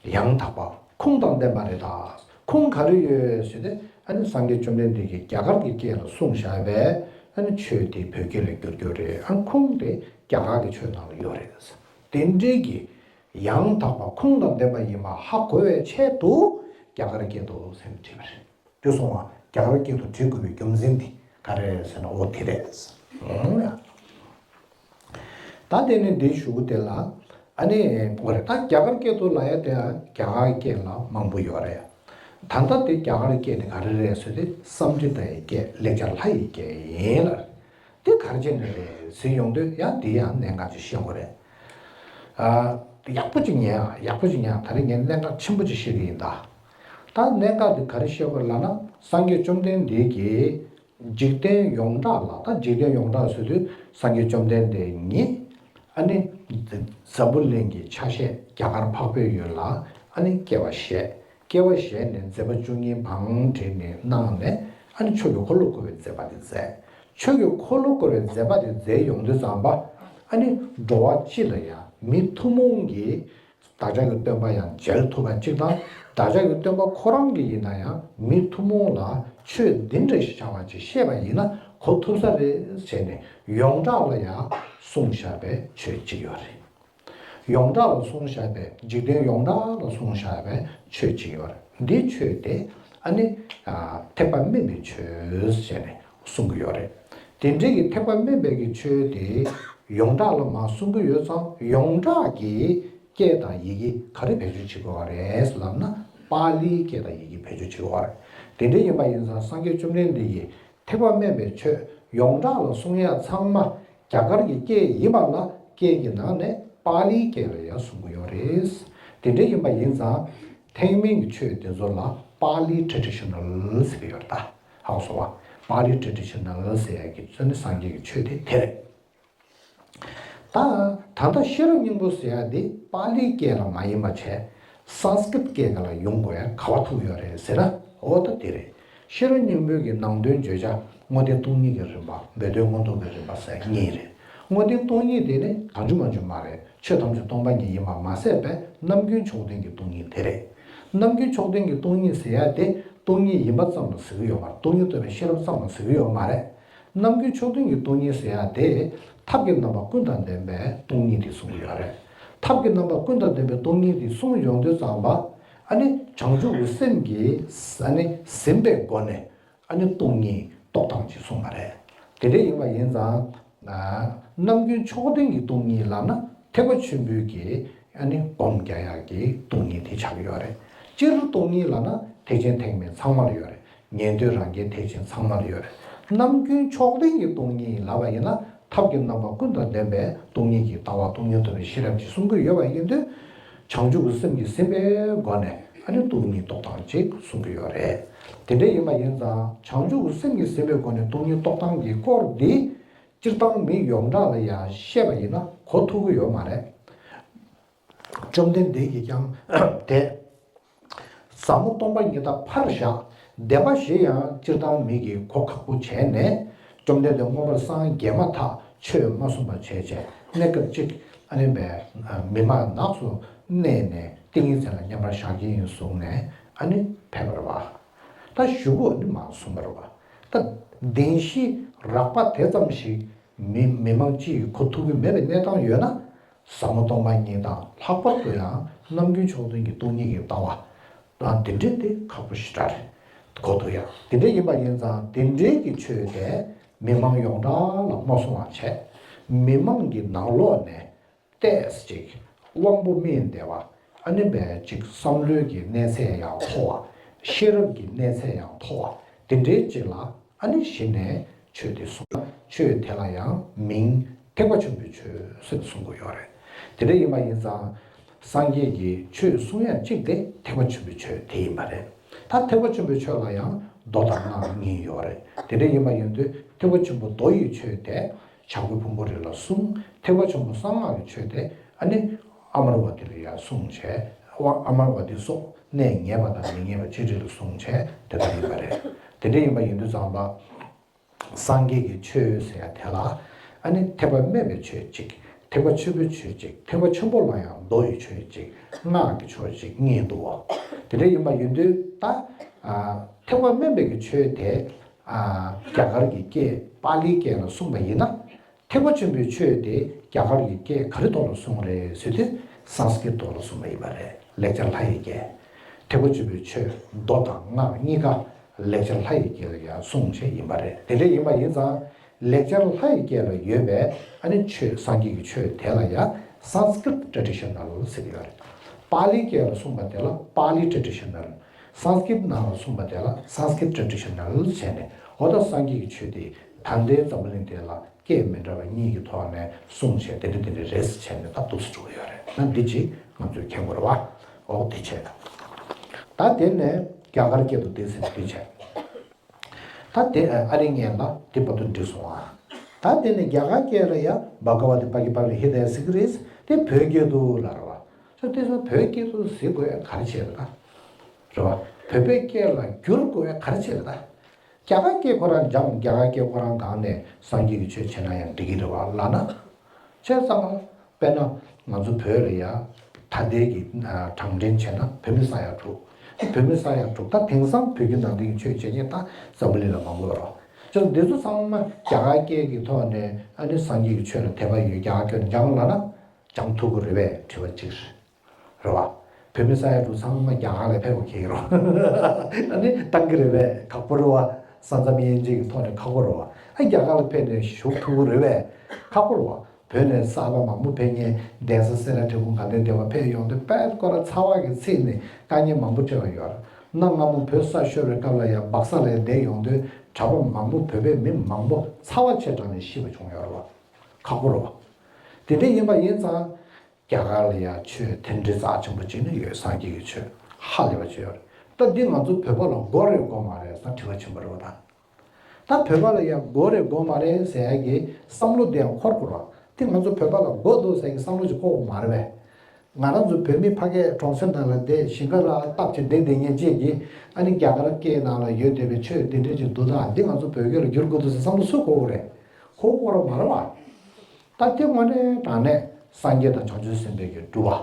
ཡང་དག་པ། ཁུངས་དང་ལྡན་པ་རེད་ད། ཁུངས་ག་རེ་ཡོད་ཟེར་ཏེ། ཨ་ནི་སངས་རྒྱས་བཅོམ་ལྡན་འདས་ཀྱིས་རྒྱ་གར་གྱི་སྐད་ལ་གསུངས་བཞག་པའི་ཨ་ནི་ཆོས་དེ་བོད་སྐད་ལ་བསྒྱུར་རྒྱུ་རེད། ཨ་ཁུངས་དེ་རྒྱ་གར་གྱི་ཆོས་ནང་ལ་ཡོད་རེད། དེ་འདྲའི་གི་ཡང་དག་པ་ཁུངས་དང་ལྡན་པ་ཡིན་པ་ཧ་གོ་བའི་ཆེད་དུ་རྒྱ་གར་སྐད་དུ་ཟེར་ནས་བྲིས་པ་རེད། དེ་སོང་བ། རྒྱ་གར་སྐད་དུ་བྲི་དགོས་པའི་རྒྱུ་མཚན་དེ་ག་རེ་རེད་ཟེར་ན། འོ་དེ་རེད། ཨང་། ད་དེ་ནས་འདི་ཞུ་གི་དེ་ལ། ཨ་ནི་འོ་རེད། ད་རྒྱ་གར་སྐད་དུ་ལབ་ཡ་དེ་ཡང་རྒྱ་གར་སྐད་ལ་མང་པོ་ཡོད་རེད། ད་ལྟ་དེ་རྒྱ་གར་སྐད་དེ་ག་རེ་རེད་ཟེར་དུས། སཾ་སྐྲྀ་ཏ་ཡི་སྐད། ལེགས་སྦྱར་ལྷ་ཡི་སྐད་ཡིན་ལ། དེ་ག་རེ་བྱས་ནས་རེད་ཟེར་ཡོང་དུས། ཡང་དེ་ཡང་གནད་འགག་ཅིག་ཤེས་དགོས་རེད། ཨ། ཡག་པོ་ཅིག་ཉན་ཨ། ཡག་པོ་ཅིག་ཉན་ཨ། ད་རེས་ངས་གནད་འགག་ཆེན་པོ་ཅིག་བཤད་ཀྱི་ཡིན་ད། ད་གནད་འགག་དེ་ག་རེ་བཤད་དགོས་ལབ་ན། སངས་རྒྱས་བཅོམ་ལྡན་འདས་ཀྱིས་འཇིག་རྟེན་ཡོངས་གྲགས་ལ། ད་འཇིག་རྟེན་ཡོངས་གྲགས་ཟེར་དུས་སངས་རྒྱས་བཅོམ་ལྡན་འདས་ཉིད། ཨ་ནི་འཛམ་བུ་གླིང་གི་ཆ་ཤས་རྒྱ་གར་འཕགས་པའི་ཡུལ་ལ་ཨ་ནི་སྐྱེ་བ་བཞེས། སྐྱེ་བ་བཞེས་ནས་མཛད་པ་བཅུ་གཉིས་བང་བསྒྲིགས་ནས་གནང་ནས། ཨ་ནི་ཆོས་ཀྱི་འཁོར་ལོ་བསྐོར་བའི་མཛད་པ་དེ་མཛད། ཆོས་ཀྱི་འཁོར་ལོ་བསྐོར་བའི་མཛད་པ་དེ་མཛད་ཡོང་དུས་ཙམ་པ། ཨ་ནི་འགྲོ་བ་སྤྱི་ལ་ཡང་མི་ཐུན་མོང་གི་བདག་ཅག་གི་སྟོན་པ་ཡང་མཇལ་ཐུབ་པ་གཅིག་དང་། བདག་ཅག་གི་སྟོན་པ་ཁོ་རང་གིས་ཡིན་ན་ཡང་མི་ཐུན་མོང་ལ་ཆོས་འདི་འདྲ་ཞིག་བྱ་བ་ཅིག་ཤེས་པ་ཡིན་ན་གོ་ཐུབ་ས་རེད་ཟེར་ནས། ཡོངས་གྲགས་ལ་ཡང་གསུངས་བཞག་པའི་ཆོས་གཅིག་ཡོད་རེད། ཡོངས་གྲགས་ལ་གསུངས་བཞག་པའི། འཇིག་རྟེན་ཡོངས་གྲགས་ལ་གསུངས་བཞག་པའི་ཆོས་གཅིག་ཡོད་རེད། འདིའི་ཆོས་དེ་ཨ་ནི་ཨ་ཐེག་པ་དམན་པའི་ཆོས་ཟེར་ནས་གསུང་གི་ཡོད་རེད། དེ་འདྲའི་གི་ཐེག་པ་དམན་པའི་གི་ཆོས་དེ་ཡོངས་གྲགས་ལ་མར་གསུང་གི་ཡོད་ཙང་། ཡོངས་གྲགས་ཀྱི་སྐད་དང་ཡི་གེ་ག་རེ་བེད་སྤྱོད་བྱེད་དགོས་པ་རེད་ལབ་ན། པཱ་ལིའི་སྐད་དང་ཡི་གེ་བེད་སྤྱོད་བྱེད་དགོས་པ་རེད། དེ་འདྲ་ཡིན་པ་ཡིན་ཙང་། སངས་རྒྱས་བཅོམ་ལྡན་འདས་ཀྱིས་ཐེག་པ་དམན་པའི་ཆོས་ཡོངས་གྲགས་ལ་གསུང་ཡ་ཚང་མ་རྒྱ་གར་གྱི་སྐད་ཡིན་པ་ལ། སྐད་ཀྱི་ནང་ནས་པཱ་ལིའི་སྐད་ལ་ཡང་གསུང་གི་ཡོད་རེད། དེ་འདྲ་ཡིན་པ་ཡིན་ཙང་། ཐེག་དམན་གྱི་ཆོས་དེ་ཚོ་ལ་པཱ་ལི་ཊེ་ཌི་ཤ་ནལ་ཟེར་གྱི་ཡོད་རེད་ད། ཧ་གོ་སོང་བ། པཱ་ལི་ཊེ་ཌི་ཤ་ནལ་ཟེར་ཡ་གི་ཚོ་ནི་སངས་རྒྱས་ཀྱི་ཆོས་དེ་དེ་རེད། ད་ད་ལྟ་ཤེས་རབ་སྙིང་པོ་ཟེར་ཡ་དེ་པཱ་ལིའི་སྐད་ལ་མ་ཡིན་པ་བྱས། སཾ་སྐྲྀ་ཏ་སྐད་ལ་ཡོང་དགོས་ཡ་ག་པར་ཐུག་ཡོད་རེད་ཟེར་ན། འོ་ད་དེ་རེད། ཤེས་རབ་སྙིང་པོའི་གི་ནང་དོན་བརྗོད་བྱ་དངོས་བསྟན་སྟོང་ཉིད་ཀྱི་རིམ་པ། སྦས་དོན་མངོན་རྟོགས་ཀྱི་རིམ་པ་ཟེར་གཉིས་རེད། དངོས་བསྟན་སྟོང་ཉིད་དེ་ནི་གང་བྱུང་མང་བྱུང་མ་རེད། ཆོས་ཐམས་ཅད་སྟོང་པ་ཉིད་ཡིན་པ་མ་ཟད་པའི་རྣམ་ཀུན་མཆོག་ལྡན་གྱི་སྟོང་ཉིད་དེ་རེད། རྣམ་ཀུན་མཆོག་ལྡན་གྱི་སྟོང་ཉིད་ཟེར་ཡ་དེ་སྟོང་ཉིད་ཡིན་པ་ཙམ་ལ་ཟེར་གྱི་ཡོད་མ་རེད། སྟོང་ཉིད་རྟོགས་པའི་ཤེས་རབ་ཙམ་ལ་ཟེར་གྱི་ཡོད་མ་རེད། རྣམ་ཀུན་མཆོག་ལྡན་གྱི་སྟོང་ཉིད་ཟེར་ཡ་དེ་ཐབས་ཀྱི་རྣམ་པ་ཀུན་དང་ལྡན་པའི་སྟོང་ཉིད་དེ་གསུང་གི་ཡོད་རེད། ཐབས་ཀྱི་རྣམ་པ་ཀུན་དང་ལྡན་པའི་སྟོང་ཉིད་དེ་གསུངས་ཡོང་དུས་ཙམ་པ། ཨ་ནི་བྱང་ཆུབ་ཀྱི་སེམས་ཀྱིས་ཨ་ནི་ཟིན་པའི་སྒོ་ནས། ཨ་ནི་སྟོང་ཉིད། རྟོགས་སྟངས་ཅིག་གསུངས་པ་རེད། དེ་འདྲ་ཡིན་པ་ཡིན་ཙང་། རྣམ་ཀུན་མཆོག་ལྡན་གྱི་སྟོང་ཉིད་ལབ་ན་ཐེག་པ་ཆེན་པོའི་གི་ཨ་ནི་སྒོམ་རྒྱག་ཡག་གི་སྟོང་ཉིད་དེ་ཆགས་ཀྱི་ཡོད་རེད། སྤྱིར་སྟོང་ཉིད་ལབ་ན་ཐེག་ཆེན་ཐེག་དམན་ཚང་མ་ལ་ཡོད་རེད། ཉན་ཐོས་རང་རྒྱལ་ཐེག་ཆེན་ཚང་མ་ལ་ཡོད་རེད། རྣམ་ཀུན་མཆོག་ལྡན་གྱི་སྟོང་ཉིད་ལབ་པ་ཡིན་ན་ཐབས་ཀྱི་རྣམ་པ་ཀུན་དང་ལྡན་པའི་སྟོང་ཉིད་ཀྱི་ལྟ་བ་སྟོང་ཉིད་རྟོགས་པའི་ཤེས་རབ་ཅིག་གསུང་གི་ཡོད་པ་ཡིན་དུས། བྱང་ཆུབ་ཀྱི་སེམས་ཀྱིས་ཟིན་པའི་སྒོ་ནས་ཨ་ནི་སྟོང་ཉིད་རྟོགས་སྟངས་ཅིག་གསུང་གི་ཡོད་རེད། དེ་འདྲ་ཡིན་པ་ཡིན་ཙང་བྱང་ཆུབ་ཀྱི་སེམས་ཀྱིས་ཟིན་པའི་སྒོ་ནས་སྟོང་ཉིད་རྟོགས་སྟངས་ཀྱི་སྐོར་འདི། སྤྱིར་བཏང་མི་ཡོངས་གྲགས་ལ་ཡང་བཤད་པ་ཡིན་ན་གོ་ཐུབ་ཀྱི་ཡོད་མ་རེད། བཅོམ་ལྡན་འདས་ཀྱིས་ཀྱང་དེ། ཟབ་མོ་སྟོང་པ་ཉིད་དང་ཕར་བཞག་བདེན་པ་བཞི་ཡང་སྤྱིར་བཏང་མི་གིས་གོ་ཁག་པོ་བྱས་ནས། བཅོམ་ལྡན་འདས་མངོན་པར་སངས་རྒྱས་མ་ཐག་ཆོས་མ་གསུངས་པ་བྱས་བྱས་གནས་སྐབས་གཅིག་ཨ་ནི་བས་མི་མང་ནགས་སུ་གནས་ནས་ཏིང་ངེ་འཛིན་ལ་མཉམ་པར་བཞག་གིན་ཡིན་གསུངས་ནས་ཨ་ནི་ཕེབས་པ་རེད་བ། ད་གཞུག་གུ་ཨ་ནི་མར་གསུངས་པ་རེད་བ། ད་བདེན་བཞི་རགས་པ་དེ་ཙམ་ཞིག་མི་མི་མང་སྤྱི་ཡིས་གོ་ཐུབ་ཀྱི་མེད་པའི་གནས་སྟངས་ཡོད་ན། ཟབ་མོ་སྟོང་པ་ཉིད་དང་ལྷག་པར་དུ་ཡང་རྣམ་ཀུན་མཆོག་ལྡན་གྱི་སྟོང་ཉིད་ཀྱི་ལྟ་བ་དང་དེ་འདྲའི་དེ་ཁག་པོ་ཞེ་དྲག་རེད། གོ་ཐུབ་ཡ་དེ་འདྲ་ཡིན་པ་ཡིན་ཙང་དེ་འདྲའི་གི་ཆོས་དེ་མི་མང་ཡོངས་གྲགས་ལ་མ་གསུང་བ་བྱས། མི་མང་གི་ནང་ལོགས་ནས་ཏོག་ཙམ་ཅིག་དབང་པོ་སྨིན་བདེ་བ། ཨ་ནི་བས་ཅིག་བསམ་བློའི་གི་གནས་ཚད་ཡང་མཐོ་བ། ཤེས་རབ་ཀྱི་གནས་ཚད་ཡང་མཐོ་བ་དེ་འདྲའི་ཅིག་ལ་ཨ་ནི་གཞི་ནས་ཆོས་དེ་གསུངས། ཆོས་དེ་ལ་ཡང་མིང་ཐེག་པ་ཆེན་པོའི་ཆོས་ཟེར་གསུང་གི་ཡོད་རེད། དེ་འདྲ་ཡིན་པ་ཡིན་ཙང་། སངས་རྒྱས་ཀྱི་ཆོས་གསུང་ཡ་གཅིག་དེ་ཐེག་པ་ཆེན་པོའི་ཆོས་དེ་ཡིན་པ་རེད། ད་ཐེག་པ་ཆེན་པོའི་ཆོས་ལ་ཡང་མདོ་དང་སྔགས་གཉིས་ཡོད་རེད། དེ་འདྲ་ཡིན་པ་ཡིན་དུས་ཐེག་པ་ཆེན་པོ་མདོ་ཡི་ཆོས་དེ་བྱ་རྒོད་ཕུང་པོ་རི་ལ་གསུངས། ཐེག་པ་ཆེན་པོ་གསང་སྔགས་ཀྱི་ཆོས་དེ་ཨ་ནི་ཨ་མར་བ་ཏི་ལ་ཡང་གསུངས་བྱས། ཨ་མར་བ་ཏི་སོགས་གནས་ངེས་པ་དང་མི་ངེས་པ་ཅི་རིགས་ལ་གསུངས་བྱས་དེ་ལྟར་ཡིན་པ་རེད། དེ་འདྲ་ཡིན་པ་ཡིན་དུས་ཙམ་པ། སངས་རྒྱས་ཀྱི་ཆོས་ཟེར་ཡ་དེ་ལ་ཨ་ནི་ཐེག་པ་དམན་པའི་ཆོས་གཅིག་ཐེག་པ་ཆེན་པོའི་ཆོས་གཅིག་ཐེག་པ་ཆེན་པོ་ལ་ཡང་མདོ་ཡི་ཆོས་གཅིག་སྔགས་ཀྱི་ཆོས་གཅིག་གཉིས་འདུག་བ། དེ་འདྲ་ཡིན་པ་ཡིན་དུས་ད། ཐེག་པ་དམན་པའི་གི་ཆོས་དེ། རྒྱ་གར་གྱི་སྐད་པཱ་ལིའི་སྐད་ལ་གསུངས་པ་ཡིན་ན། ཐེག་པ་ཆེན་པོའི་ཆོས་དེ་རྒྱ་གར་གྱི་སྐད་ག་རེ་ཐོག་ལ་གསུངས་རེད་ཟེར་དུས་སཾ་སྐྲྀཏ་ཐོག་ལ་གསུངས་པ་ཡིན་པ་རེད། ལེགས་སྦྱར་ལྷ་ཡི་སྐད། ཐེག་པ་ཆེན་པོའི་ཆོས་མདོ་དང་སྔགས་གཉིས་ཀ་ལེགས་སྦྱར་ལྷ་ཡི་སྐད་ལ་ཡང་གསུངས་བྱས་ཡིན་པ་རེད། དེ་འདྲ་ཡིན་པ་ཡིན་ཙང་ལེགས་སྦྱར་ལྷ་ཡི་སྐད་ལ་ཡོད་པའི་ཨ་ནི་ཆོས་སངས་རྒྱས་ཀྱི་ཆོས་དེ་ལ་ཡང་Sanskrit traditional་ཟེར་གྱི་ཡོད་རེད། པཱ་ལིའི་སྐད་ལ་གསུངས་པ་དེ་ལ་པཱ་ལི་traditional། སཾ་སྐྲྀཏ་ནང་ལ་གསུངས་པ་དེ་ལ་Sanskrit traditional་བྱས་ནས་འོ་ད་སངས་རྒྱས་ཀྱི་ཆོས་དེ་ད་ལྟའི་འཛམ་བུ་གླིང་དེ་ལ་སྐད་མི་འདྲ་བ་གཉིས་ཀྱི་ཐོག་ནས་གསུངས་བྱས་དེ་འདྲ་དེ་འདྲ་རེད་ཟེར་བྱས་ནས་ད་འདུག་སེ་འགྲོ་གི་ཡོད་རེད། ན་འདི་ཅིག་ང་ཚོས་མཁྱེན་དགོས་རེད་བ། འོ་དེ་བྱས། ད་དེ་ནས་རྒྱ་གར་སྐད་དུ་དེ་ཟེར་ནས་དེ་བྱས། ད་དེ་ཨ་རི་ངན་ལ་དེ་བར་དུ་འགྲིག་སོང་ཨ། ད་དེ་ནས་རྒྱ་གར་སྐད་ལ་ཡ་བྷ་ག་བ་ཏི་པ་གི་པ་རི་ཧི་དཱ་ཡ་སི་ཀི་རི་དེ་བོད་སྐད་དུ་ལ་རེད་བ། ད་དེ་ཚོ་བོད་སྐད་དུ་ཟེར་དགོས་ཡ་ག་རེ་བྱས་རེད་ད། རེད་བ། བོད་པའི་སྐད་ལ་བསྒྱུར་དགོས་ཡ་ག་རེ་བྱས་རེད་ད། རྒྱ་གར་སྐད་ཁོ་རང་སྦྱངས། རྒྱ་གར་སྐད་ཁོ་རང་སྒང་ནས་སངས་རྒྱས་ཀྱི་ཆོས་བྱས་ན་ཡང་འགྲིག་གི་རེད་བ་ལབ་ན། བྱས་ཙང་། དཔེར་ན་ང་ཚོ་བོད་ལ་ཡ་ད་ལྟའི་གི་གྲངས་འདྲེན་བྱས་ན་བོད་མི་ས་ཡ་དྲུག་བོད་མི་ས་ཡ་དྲུག་ད་དེང་སང་བོད་བརྒྱུད་ནང་བསྟན་གྱི་ཆོས་བྱེད་མཁན་ད་འཛམ་བུ་གླིང་ལ་མང་པོ་ཡོད་རེད་བ། བྱས་ཙང་འདི་ཚོ་ཚང་མ་རྒྱ་གར་སྐད་ཀྱི་ཐོག་ནས་ཨ་ནི་སངས་རྒྱས་ཀྱི་ཆོས་ལ་དད་པ་ཡོད་རྒྱ་གར་སྐད་ནས་སྦྱངས་ལབ་ན་སྦྱང་ཐུབ་ཀྱི་རེད་པས་དྲི་བ་གཅིག་རེད། རེད་བ། བོད་མི་ས་ཡ་དྲུག་ཚང་མ་རྒྱ་གར་ལ་ཕེབས་དགོས་ཀྱི་རེད། ཨ་ནི་བཏང་གི་རེད་པས་ཁག་པོ་རེད་བ། ས་མཚམས་དབྱེ་འབྱེད་ཀྱི་ཐོག་ནས་ཁག་པོ་རེད་བ། ཨ་རྒྱ་གར་ལ་ཕེབས་ནས་བཞུགས་ཐུབ་ཀྱི་རེད་པས་ཁག་པོ་རེད་བ། བོད་ནས་གསར་པ་མང་པོ་ཕེབས་མཁན་གདན་ས་སེ་ར་འབྲས་སྤུངས་དགའ་ལྡན་སྡེ་བ་ཕེབས་ཡོང་དུས་དཔལ་སྐོར་ར་ཚ་བ་གི་ཚིག་ནས་དཀའ་ངལ་མང་པོ་འཕྲད་པ་ཡོད་རེད། གནའ་སྔ་མོ་བོད་ས་ཤོར་བའི་སྐབས་ལ་ཡང་སྦག་ས་ལ་བསྡད་ཡོང་དུས་གྲྭ་པ་མང་པོ་བོད་པའི་མི་མང་པོ་ཚ་བ་ཆེ་དྲགས་ནས་ཤི་བ་བྱུང་ཡོད་རེད་བ། ཁག་པོ་རེད་བ། དེ་འདྲ་ཡིན་པ་ཡིན་ཙང་། རྒྱ་གར་ལ་ཡང་ཆོས་མཐུན་སྒྲིལ་རྩ་ཆེན་པོ་བྱས་ནས་ཡོད། སངས་རྒྱས་ཀྱི་ཆོས་ཧ་ལས་པ་ཅིག་ཡོད་རེད། ད་འདི་ང་ཚོ་བོད་པ་ལ་དགོས་རེད་དགོས་མ་རེད་ཟེར་ན་དྲི་བ་ཆེན་པོ་རེད་བ་ད། ད་བོད་པ་ལ་ཡང་དགོས་རེད་དགོས་མ་རེད་ཟེར་ཡ་གི་བསམ་བློ་དེ་ཡང་འཁོར་དགོས་རེད་བ། དེ་ང་ཚོ་བོད་པ་ལ་དགོས་འདུག་ཟེར་ཡ་གི་བསམ་བློ་ཅིག་འཁོར་དགོས་མ་རེད་པས། ང་རང་ཚོ་བོད་མི་ཕ་གིའི་གྲོང་གསེབ་ནང་ལ་བསྡད་ཞིང་ཁ་ལ་བཏབ་བྱས་བསྡད་བསྡད་མཁན་ཅིག་གིས་ཨ་ནི་རྒྱ་གར་སྐད་ནང་ལ་ཡོད་བསྡད་པའི་ཆོས་འདི་འདྲ་ཅིག་འདུག་ད་འདི་ང་ཚོ་བོད་སྐད་ལ་བསྒྱུར་དགོས་འདུག་ཟེར་བསམ་བློ་སུས་འཁོར་དགོས་རེད། འཁོར་དགོས་རེད་མ་རེད་བ། ད་དེ་དངོས་གནས་དྲང་གནས་སངས་རྒྱས་དང་བྱང་ཆུབ་སེམས་དཔའི་གི་སྒྲུབ་པ།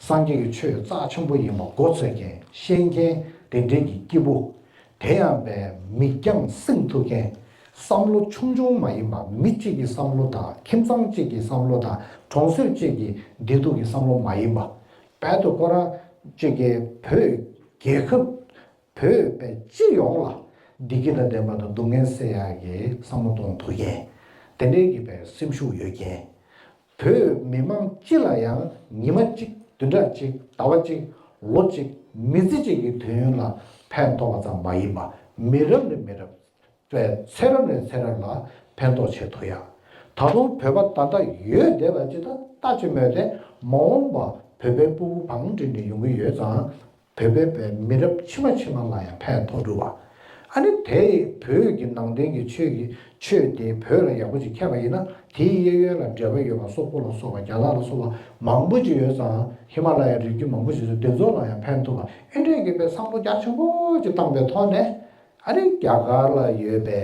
སངས་རྒྱས་ཀྱི་ཆོས་རྩ་ཆེན་པོ་ཡིན་པ་མགོ་ཚོད་མཁན་ཤེས་མཁན་དེ་འདྲའི་གི་སྐྱེས་བུ། དེ་ཡང་པའི་མིག་རྒྱང་སྲིང་ཐུབ་མཁན། བསམ་བློ་ཆུང་ཆུང་མ་ཡིན་པ་མི་གཅིག་གི་བསམ་བློ་དང་ཁྱིམ་ཚང་གཅིག་གི་བསམ་བློ་དང་གྲོང་གསེབ་གཅིག་གི་བདེ་སྡུག་གི་བསམ་བློ་མ་ཡིན་པ། དཔལ་དུ་ཁོ་རང་གཅིག་གི་བོད་རྒྱལ་ཁབ། བོད་པའི་སྤྱི་ཡོངས་ལ་ བདེ་སྐྱིད་དང་ལྡན་པ་དང་སྡུག་བསྔལ་སེལ་ཡག་གི་བསམ་བློ་གཏོང་ཐུབ་མཁན། དེ་འདྲའི་གི་པའི་སེམས་ཤུགས་ཡོད་མཁན། བོད་མི་མང་སྤྱི་ལ་ཡང་ཉི་མ་གཅིག་བདུན་ཕྲག་གཅིག་ཟླ་བ་གཅིག་ལོ་གཅིག་མི་ཚེ་གཅིག་གི་དུས་ཡུན་ལ་ཕན་ཐོགས་པ་ཙམ་མ་ཡིན་པ། མི་རབས་ནས་མི་རབས། པའི་ཚེ་རབས་ནས་ཚེ་རབས་ལ་ཕན་ཐོགས་བྱེད་ཐུབ་ཡ། ད་དུང་བོད་པ་ད་ལྟ་ཡོད་བསྡད་པ་ཅིག་ད་ལྟ་ཅི་མོད་དེ་མ་འོངས་པ་བོད་པའི་ཕྲུ་གུ་བང་སྒྲིག་ནས་ཡོང་གི་ཡོད་ཙང་། བོད་པའི་པའི་མི་རབས་ཕྱི་མ་ཕྱི་མ་ལ་ཡང་ཕན་ཐོགས་འགྲོ་བ། ཨ་ནི་དེ་བོད་ཀྱི་ནང་བསྟན་གྱི་ཆོས་ཀྱི་ཆོས་དེ་བོད་ལ་ཡག་པོ་ཅིག་ཁྱབ་པ་ཡིན་ན། དེའི་གཡས་གཡོན་ལ་འབྲེལ་བ་ཡོད་པ་སོག་པོ་ལ་སོགས་པ་རྒྱ་ནག་ལ་སོགས་པ་མང་པོ་ཅིག་ཡོད་ཙང་། ཧི་མ་ལ་ཡའི་རི་རྒྱུད་མང་པོ་ཅིག་དེ་ཚོ་ལ་ཡང་ཕན་ཐོགས་པ། ཨེ་འདྲས་ཀྱི་པའི་བསམ་བློ་རྒྱ་ཆེན་པོ་ཅིག་བཏང་པའི་ཐོག་ནས། ཨ་ནི་རྒྱ་གར་ལ་ཡོད་པའི་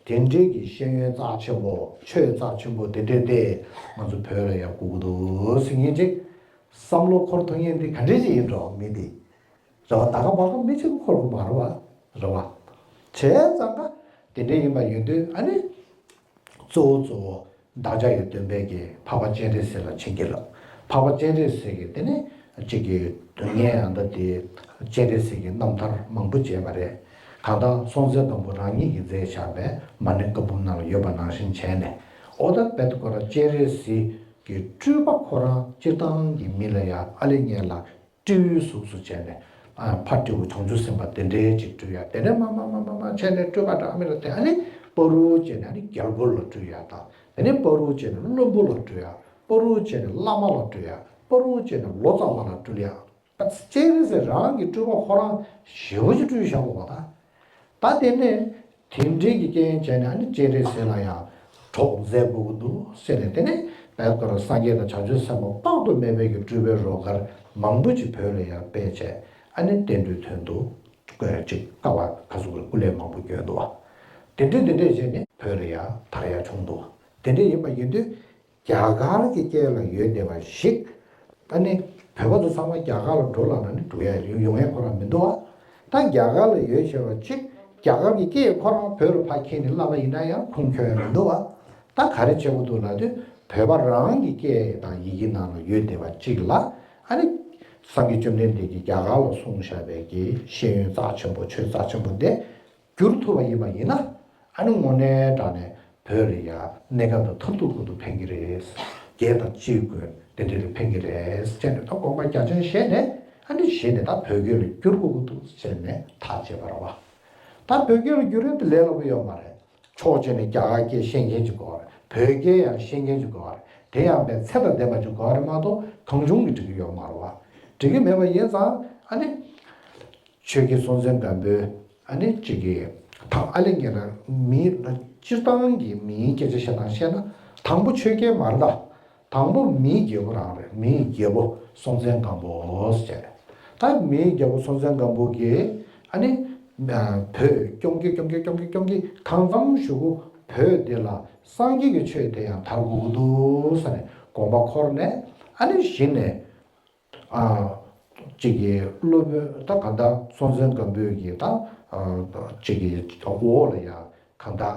དེ་འདྲའི་གི་ཤེས་ཡོན་རྩ་ཆེན་པོ་ཆོས་རྩ་ཆེན་པོ་དེ་འདྲས་དེ་ང་ཚོ་བོད་ལ་ཡང་དགོས་ཀྱི་འདུག་ཟེར་མཁན་ཅིག་བསམ་བློ་འཁོར་ཐུབ་མཁན་དེ་ག་འདྲས་ཅིག་ཡིན་འགྲོ་མི་དེ། རེད་བ། ད་ག་བ་ག་མི་གཅིག་འཁོར་གི་མ་རེད་བ། རེད་བ། བྱས་ཙང་ཀ་དེ་འདྲས་ཡིན་པ་ཡིན་དུས། ཨ་ནི་གཙོ་བོ་གཙོ་བོ་བདག་ཅག་གི་སྟོན་པའི་གི་འཕགས་པ་སྤྱན་རས་གཟིགས་ལ་བྱིན་གྱིས་རློབས། འཕགས་པ་སྤྱན་རས་གཟིགས་ཀྱི་དེ་ནི་གཅིག་གི་སྡུག་བསྔལ་ཡང་ད་དེ་སྤྱན་རས་གཟིགས་ཀྱི་རྣམ་ཐར་མང་པོ་མཇལ་བ་རེད། གང་ལྟར་སྲོང་བཙན་སྒམ་པོ་རང་ཉིད་ཀྱིས་མཛད་བཞག་པའི་མ་ཎི་བཀའ་འབུམ་ནང་ལ་ཡོད་པ་ནང་བཞིན་བྱས་ནས། ཨོ་ད་བེད་ཀོ་ར་སྤྱན་རས་གཟིགས་ཀྱི་སྤྲུལ་པ་ཁོ་རང་སྤྱིར་བཏང་གི་མི་ལ་ཡང་ཨ་ལེ་ཉེ་ལ་སྤྲེའུའི་གཟུགས་སུ་བྱས་ནས། ཨ། ཕ་སྤྲེའུ་བྱང་ཆུབ་སེམས་དཔའ་དེ་འདྲའི་ཅིག་སྤྲུལ་ཡ། དེ་ནས་མར་མར་མར་མར་མར་བྱས་ནས་སྤྲུལ་པ་འདྲ་མི་འདྲ་དེ། ཨ་ནི་བར་དུ་བྱས་ནས་ཨ་ནི་རྒྱལ་པོ་ལ་སྤྲུལ་ཡ་དང་། དེ་ནས་བར་དུ་བྱས་ནས་བློན་པོ་ལ་སྤྲུལ་ཡ། བར་དུ་བྱས་ནས་བླ་མ་ལ་སྤྲུལ་ཡ། བར་དུ་བྱས་ནས་ལོ་ཙཱ་བ་ལ་སྤྲུལ་ཡ། སྤྱན་རས་གཟིགས་རང་གི་སྤྲུལ་པ་ཁོ་རང་ཞེ་པོ་ཅིག་སྤྲུལ་བཞག་པ་བ་ད། ད་དེ་ནས་དེ་འདྲའི་གི་རྐྱེན་བྱས་ནས་ཨ་ནི་སྤྱན་རས་གཟིགས་ལ་ཡང་གྲོགས་མཛད་དགོས་ཀྱི་འདུག་ཟེར་ནས། དེ་ནས་བེད་ཀོ་ར་སངས་རྒྱས་དང་བྱང་ཆུབ་སེམས་དཔའ་དཔག་ཏུ་མེད་པའི་གི་སྤྲུལ་པའི་རོལ་གར་མང་པོ་ཅིག་བོད་ལ་ཡང་སྤེལ་བྱས། ཨ་ནི་བསྟན་འགྲོའི་དོན་དུ་ཅིག་དཀའ་བ་ག་ཟུག་གི་སྐུ་ལས་མང་པོ་བསྐྱོན་འདུག་བ། དེ་འདྲས་དེ་འདྲས་བྱས་ནས་བོད་ལ་ཡང་དར་ཡ་བྱུང་འདུག་བ། དེ་འདྲས་ཡིན་པ་ཡིན་དུས། རྒྱ་གར་གྱི་སྐད་ལ་ཡོད་བསྡད་པ་ཞིག་ཨ་ནི་བོད་པ་ཚོ་ཚང་མ་རྒྱ་གར་ལ་འགྲོ་ལབ་ན་ནི་འགྲོ་ཡ་ཡོང་ཡ་ཁོ་རང་མི་འདུག་བ། ད་རྒྱ་གར་ལ་ཡོད་བྱས་པ་ཅིག་རྒྱ་གར་གྱི་སྐད་ཁོ་རང་བོད་ལ་ཕར་འཁྱེར་ནས་བསླབ་པ་ཡིན་ན་ཡང་ཁུངས་འཁྱོལ་ཡ་མི་འདུག་བ། ད་ག་རེ་བྱེད་དགོས་འདུག་ལབ་དུས། བོད་པ་རང་གི་སྐད་དང་ཡི་གེ་ནང་ལ་ཡོད་བསྡད་པ་ཅིག་ལ། ཨ་ནི་སངས་རྒྱས་བཅོམ་ལྡན་འདས་ཀྱིས་རྒྱ་གར་ལ་གསུངས་བཞག་པའི་གི་ཤེས་ཡོན་རྩ་ཆེན་པོ་ཆོས་རྩ་ཆེན་པོ་དེ། བསྒྱུར་ཐུབ་པ་ཡིན་པ་ཡིན་ན། ཨ་ནི་དངོས་གནས་དྲང་གནས་བོད་ལ་ཡ་གནས་སྐབས་དང་མཐར་ཐུག་ཀུན་ཏུ་ཕན་གྱི་རེད། རྒྱལ་དང་སྤྱིའི་ཀུན་དེ་འདྲ་ལ་ཕན་གྱི་རེད་ཅེས་ནས། ད་དགོངས་པ་རྒྱ་ཆེན་བཞེས་ནས། ཨ་ནི་གཞི་ནས་ད་བོད་སྐད་ལ་བསྒྱུར་དགོས་ཀྱི་འདུག་ཟེར་ནས་ཐག་བཅད་པ་རེད་བ། ད་བོད་སྐད་ལ་བསྒྱུར་ཡ་དེ་ལས་སླ་པོ་ཡོད་མ་རེད། ཕྱོགས་གཅིག་ནས་རྒྱ་གར་སྐད་ཤེས་མཁན་ཅིག་དགོས་པ་རེད། བོད་སྐད་ཡང་ཤེས་མཁན་ཅིག་དགོས་པ་རེད། དེ་ཡང་པའི་ཚད་དང་ལྡན་པ་ཅིག་དགོས་པ་རེད་མ་གཏོགས་གང་བྱུང་གིས་འགྲིག་གི་ཡོད་མ་རེད་བ། འགྲིག་གི་མེད་པ་ཡིན་ཙང་། ཨ་ནི། ཆོས་རྒྱལ་སྲོང་བཙན་སྒམ་པོས་ཨ་ནི་གཅིག་གིས་ད་ཨ་ལེ་ཉེ་ལ་མི་སྤྱིར་བཏང་གི་མིའི་སྐད་ཆ་བཤད་སྟངས་བཤད་ན། དང་པོ་ཆོས་རྒྱལ་མ་རེད་ད། དང་པོ་མིའི་རྒྱལ་པོ་རང་རེད། མིའི་རྒྱལ་པོ་སྲོང་བཙན་སྒམ་པོ་ཟེར། ད་མིའི་རྒྱལ་པོ་སྲོང་བཙན་སྒམ་པོ་གིས་ཨ་ནི་བོད་སྐྱོང་གི་སྐྱོང་གི་སྐྱོང་གི་སྐྱོང་གི་གང་འཚམ་ཞུ་གུ་བོད་འདི་ལ་སངས་རྒྱས་ཀྱི་ཆོས་དེ་ཡང་དར་དགོས་ཀྱི་འདུག་ཟེར་ནས་དགོངས་པ་འཁོར་ནས། ཨ་ནི་གཞི་ནས། ཨ། གཅིག་གི་སློབ་དཔོན་ད་ག་ད་སྲོང་བཙན་སྒམ་པོས་ཀྱི་ད། ཨ། གཅིག་གི་འོག་ལ་ཡང་གང་ལྟར་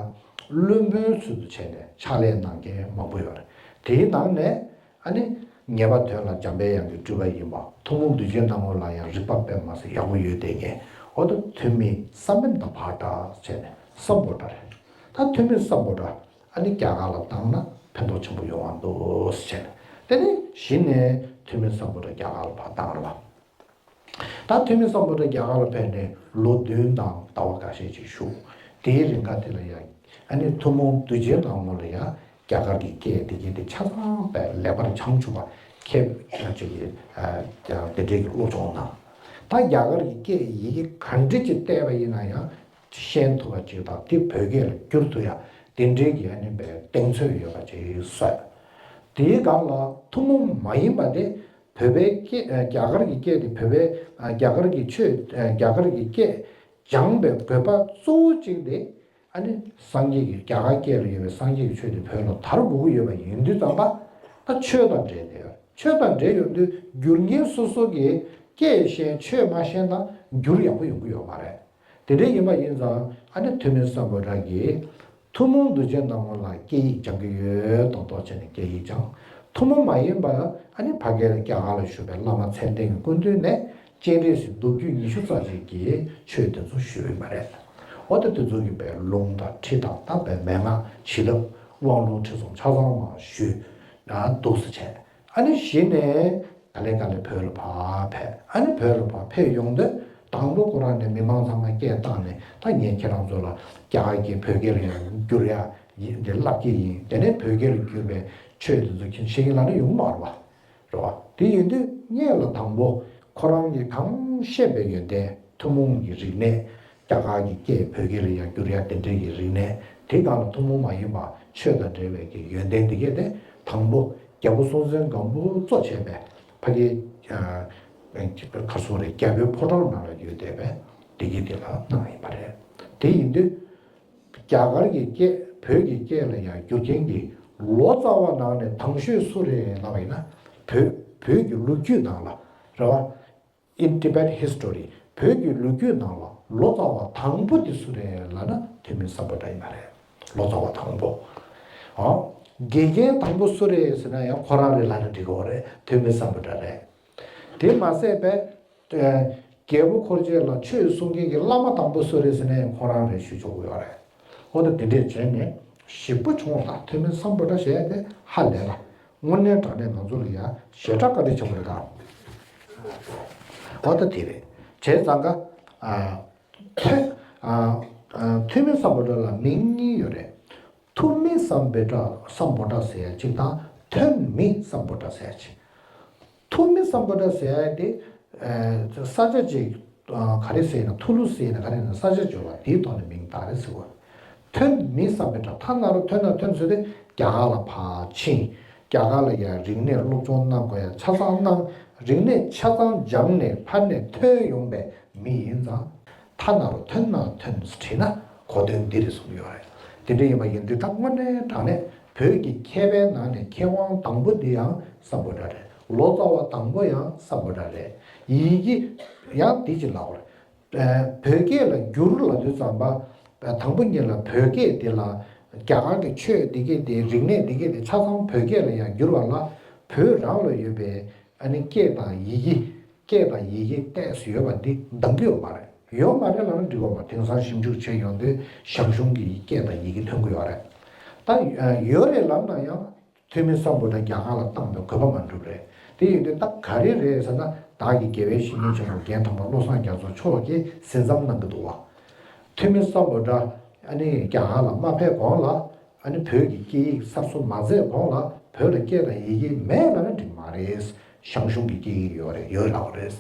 བློན་པོའི་ཚུལ་དུ་བྱས་ནས་ཕྱག་ལས་གནང་མཁན་མང་པོ་ཡོད་རེད། དེའི་ནང་ནས་ཨ་ནི་ངེས་པ་དོན་ལ་འཇམ་པའི་དབྱངས་ཀྱི་སྤྲུལ་པ་ཡིན་པ། ཐུན་མོང་གདུལ་བྱའི་སྣང་ངོ་ལ་ཡང་རིག་པ་དཔེ་མ་སྲིད་ཡག་པོ་ཡོད་བསྡད་མཁན། འོ་ད་ཐོན་མི་སམྦྷོ་ཊ་བྱས་ནས། སམྦྷོ་ཊ་རེད། ད་ཐོན་མི་སམྦྷོ་ཊ། ཨ་ནི་རྒྱ་གར་ལ་བཏང་ན་ཕན་ཐོགས་ཆེན་པོ་ཡོང་བ་འདུག་ཟེར་བྱས་ནས། དེ་ནས་གཞི་ནས་ཐོན་མི་སམྦྷོ་ཊ་རྒྱ་གར་ལ་ཕར་བཏང་རེད་བ། ད་ཐོན་མི་སམྦྷོ་ཊ་རྒྱ་གར་ལ་ཕེབས་ནས་ལོ་བདུན་དང་ཟླ་བ་ཁ་ཤས་ཅིག་བཞུགས། དེའི་རིང་ག་དེ་ལ་ཡང་ཨ་ནི་ཐུན་མོང་གདུལ་བྱའི་ནང་ལོགས་ལ་ཡང་རྒྱ་གར་གྱི་སྐད་དེ་གྱད་དེ་ཆ་ཚང་པའི་ལེགས་པར་བྱང་ཆུབ་པ་མཁས་པ་ཅིག་གིས། ཨ། དེ་འདྲའི་གི་སློབ་སྦྱོང་གནང་། ད་རྒྱ་གར་གྱི་སྐད་ཡི་གེ་ག་འདྲ་ཅིག་བལྟས་པ་ཡིན་ན་ཡང་ཤེས་ཐུབ་པ་ཅིག་དང་། དེ་བོད་སྐད་ལ་བསྒྱུར་ཐུབ་ཡ་དེ་འདྲའི་གི་ཨ་ནི་པའི་གདེང་ཚོད་ཡོད་པ་ཅིག་བཟོས། དེའི་སྒང་ལ་ཐུན་མོང་མ་ཡིན་པ་དེ། བོད་པའི་སྐད། རྒྱ་གར་གྱི་སྐད་དེ་བོད་པའི། རྒྱ་གར་གྱི་ཆོས། རྒྱ་གར་གྱི་སྐད་སྦྱངས་པའི་དགོས་པ་གཙོ་བོ་གཅིག་དེ། ཨ་ནི་སངས་རྒྱས་ཀྱི། རྒྱ་གར་སྐད་ལ་ཡོད་པའི་སངས་རྒྱས་ཀྱི་ཆོས་དེ་བོད་ལ་དར་དགོས་ཀྱི་ཡོད་པ་ཡིན་དུས་ཙམ་པ། ད་ཆོས་དང་འབྲེལ་ཏེ་ཡོད། ཆོས་དང་འབྲེལ་ཡོང་དུས་བསྒྱུར་མཁན་སོ་སོ་གིས་སྐད་ཤེས་ཆོས་མ་ཤེས་ན་བསྒྱུར་ཡག་པོ་ཡོང་གི་ཡོད་མ་རེད། དེ་འདྲ་ཡིན་པ་ཡིན་ཙང་། ཨ་ནི་ཐོན་མི་སམྦྷོ་ཊ་གིས་ཐུན་མོང་གདུལ་བྱའི་སྣང་ངོ་ལ་སྐད་ཡིག་སྦྱང་གི་ཡོད་མདོག་མདོག་བྱས་ནས་སྐད་ཡིག་སྦྱངས། ཐུན་མོང་མ་ཡིན་པ། ཨ་ནི་ཕ་གིར་རྒྱ་གར་ལ་བཞུགས་པའི་བླ་མ་མཚན་ལྡན་གྱི་སྐུ་མདུན་ནས་སྤྱན་རས་གཟིགས་མདོ་རྒྱུད་ཉི་ཤུ་རྩ་གཅིག་གི་ཆོས་དེ་ཚོ་ཞུས་ཡོད་པ་རེད། འོ་ད་དེ་ཚོ་གི་པའི་ལུང་དང་ཁྲིད་དང་ད་པའི་མན་ངག་བྱིན་རླབས་དབང་ལུང་ཁྲིད་གསུམ་ཆ་ཚང་མ་ཞུས། ཨ་འདུག་སེ་བྱས། ཨ་ནི་གཞི་ནས་ག་ལེ་ག་ལེ་བོད་ལ་ཕར་ཕེབས། ཨ་ནི་བོད་ལ་ཕར་ཕེབས་ཡོང་དུས་དང་པོ་ཁོ་རང་ནས་མི་མང་ཚང་མ་སྐད་བཏང་ནས། ད་ངས་ཁྱེད་རང་ཚོ་ལ་རྒྱ་གར་གྱི་བོད་སྐད་ལ་ཡང་བསྒྱུར་ཡ་ཡིན་དེ་བསླབ་ཀྱི་ཡིན། དེ་ནས་བོད་སྐད་ལ་བསྒྱུར་བའི་ཆོས་དེ་ཚོ་ཁྱེད་ཤེས་ཀྱི་ལབ་ན་ཡོང་མ་རེད་པ། རེད་པ། དེ་ཡིན་དུས་སྔོན་ལ་དང་པོ་ཁོ་རང་གིས་གང་ཤེས་པའི་ཡོན་ཏན་ཐུན་མོང་གི་རིག་གནས། རྒྱ་གར་གྱི་སྐད་བོད་སྐད་ལ་ཡང་བསྒྱུར་ཡ་དེ་འདྲའི་གི་རིག་གནས། དེ་སྒང་ལ་ཐུན་མོང་མ་ཡིན་པ་ཆོས་དང་འབྲེལ་བའི་གི་ཡོན་ཏན་དེ་གས་དེ་དང་པོ་རྒྱལ་པོ་སྲོང་བཙན་སྒམ་པོ་གཙོ་བྱས་པའི་ཕ་གི་ཨ་ག་སོ་རེད། རྒྱལ་པོའི་ཕོ་བྲང་ནང་ལ་ཡོད་བསྡད་པའི་དེ་གི་དེ་ལ་གནང་ཡིན་པ་རེད། དེ་ཡིན་དུས། རྒྱ་གར་གྱི་སྐད་བོད་ཀྱི་སྐད་ལ་ཡང་བསྒྱུར་མཁན་གྱི་ལོ་ཙཱ་བ་ནང་ནས་དང་ཤོས་སུ་རེད་ལབ་པ་ཡིན་ན། བོད་བོད་ཀྱི་ལོ་རྒྱུས་ནང་ལ་རེད་པ། In Tibet History བོད་ཀྱི་ལོ་རྒྱུས་ནང་ལ་ལོ་ཙཱ་བ་དང་པོ་དེ་སུ་རེད་ལབ་ན་ཐོན་མི་སམ་བྷོ་ཊ་ཡིན་པ་རེད། ལོ་ཙཱ་བ་དང་པོ། ཨོ། དགེ་རྒན་དང་པོ་སུ་རེད་ཟེར་ན་ཡང་ཁོ་རང་རེད་ལབ་ན་འགྲིག་གི་རེད། ཐོན་མི་སམ་བྷོ་ཊ་རེད། དེ་མ་ཟད་པའི་རྒྱལ་པོ་འཁོར་བཅས་ལ་ཆོས་གསུང་མཁན་གྱི་བླ་མ་དང་པོ་སུ་རེད་ཟེར་ན་ཡང་ཁོ་རང་རེད་ཞུ་ཆོག་གི་ཡོད་རེད། འོ་ད་དེ་འདྲས་བྱས་ནས་ཞིབ་པོ་བྱུང་བ་དང་ཐོན་མི་སམ་བྷོ་ཊ་ཞེས་དེ་ཧ་ལས་ལ། དངོས་གནས་དྲང་གནས་ང་ཚོ་ལ་ཡང་ཞེ་དྲག་བཀའ་དྲིན་ཆེན་པོ་རེད་ད། འོ་ད་དེ་རེད། བྱས་ཙང་ཀ་ཨ་ཐོན་ཨ་ཨ་ཐོན་མི་སམ་བྷོ་ཊ་ལ་མིང་གཉིས་ཡོད་རེད། ཐུ་མི་སམ་བྷོ་ཊ་སམ་བྷོ་ཊ་ཟེར་ཡ་གཅིག་དང་ཐོན་མི་སམ་བྷོ་ཊ་ཟེར་ཡ་གཅིག་ཐུ་མི་སམ་བྷོ་ཊ་ཟེར་ཡ་དེ་ས་ཆ་གཅིག་ག་རེ་ཟེར་ན། ཐུ་ལུ་ཟེར་ན་ག་རེ་ན་ས་ཆ་བརྗོད་པ་དེའི་ཐོག་ནས་མིང་བཏགས་རེད་ཟེར་བ། ཐོན་མི་སམ་བྷོ་ཊ་ཐ་ན་རོ་ཐོན་ན་ཐོན་ཟེར་ཏེ་རྒྱ་གར་ལ་ཕར་ཕྱིན། རྒྱ་གར་ལ་ཡང་རིག་གནས་སློབ་སྦྱོང་གནང་དགོས་ཡ་ཆ་ཚང་གནང་། རིག་གནས་ཆ་ཚང་སྦྱངས་ནས་ཕར་ནས་ཐོན་ཡོང་པའི་མི་ཡིན་ཙང་། ཐ་ན་རོ་ཐོན་ན་ཐོན་བྲིས་ན་གོ་དོན་འདི་རེད་གསུངས་ཡོད་རེད། དེ་འདྲ་ཡིན་པ་ཡིན་དུས་ད་དངོས་གནས་དྲང་གནས་བོད་ཀྱི་མཁས་པའི་ནང་ནས་མཁས་དབང་དང་པོ་འདི་ཡང་སམ་བྷོ་ཊ་རེད། ལོ་ཙཱ་བ་དང་པོ་ཡང་སམ་བྷོ་ཊ་རེད། ཡི་གེ་ཡང་འདི་ཅིག་ལབ་པ་རེད། བོད་སྐད་ལ་བསྒྱུར་ལབ་དུས་ཙམ་པ། དང་པོ་ཉིད་ལ་བོད་སྐད་འདི་ལ་རྒྱ་གར་གྱི་ཆོས་འདི་གས་དེ། རིག་གནས་འདི་གས་དེ་ཆ་ཚང་བོད་སྐད་ལ་ཡང་བསྒྱུར་བ་ལ། བོད་རང་ལ་ཡོད་པའི་ཨ་ནི་སྐད་དང་ཡི་གེ་སྐད་དང་ཡི་གེ་ཏོག་ཙམ་ཡོད་པ་འདི་འདང་གི་ཡོད་མ་རེད། ཡོད་མ་རེད་ལབ་ན་འགྲིག་གི་ཡོད་མ་རེད། དེང་སང་ཞིབ་འཇུག་བྱས་ཡོང་དུས་ཞང་ཞུང་གི་སྐད་དང་ཡི་གེ་ཐོན་གི་ཡོད་རེད། ད་ཡོད་རེད་ལབ་ན་ཡང་། ཐོན་མི་སམ་བྷོ་ཊ་རྒྱ་གར་ལ་བཏང་བའི་དགོས་པ་མ་འགྲུབ་རེད། དེ་ཡིན་དུས་ད་ག་རེ་རེད་ཟེར་ན། བདག་གི་དགེ་བའི་བཤེས་གཉེན་ཆེན་པོ་རྒན་དམ་པ་བློ་བཟང་རྒྱ་མཚོ་མཆོག་གིས་ཟིན་མཚམས་གནང་གི་འདུག་བ། ཐོན་མི་སམ་བྷོ་ཊ་ཨ་ནི་རྒྱ་གར་ལ་མ་ཕེབས་གོང་ལ། ཨ་ནི་བོད་ཀྱི་སྐད་ཡིག་གསར་བཟོ་མ་མཛད་གོང་ལ་བོད་ལ་སྐད་དང་ཡི་གེ་མེད་ལབ་ན་འགྲིག་མ་རེད། ཞང་ཞུང་གི་སྐད་ཡིག་ཡོད་རེད། ཡོད་ལབ་རེད།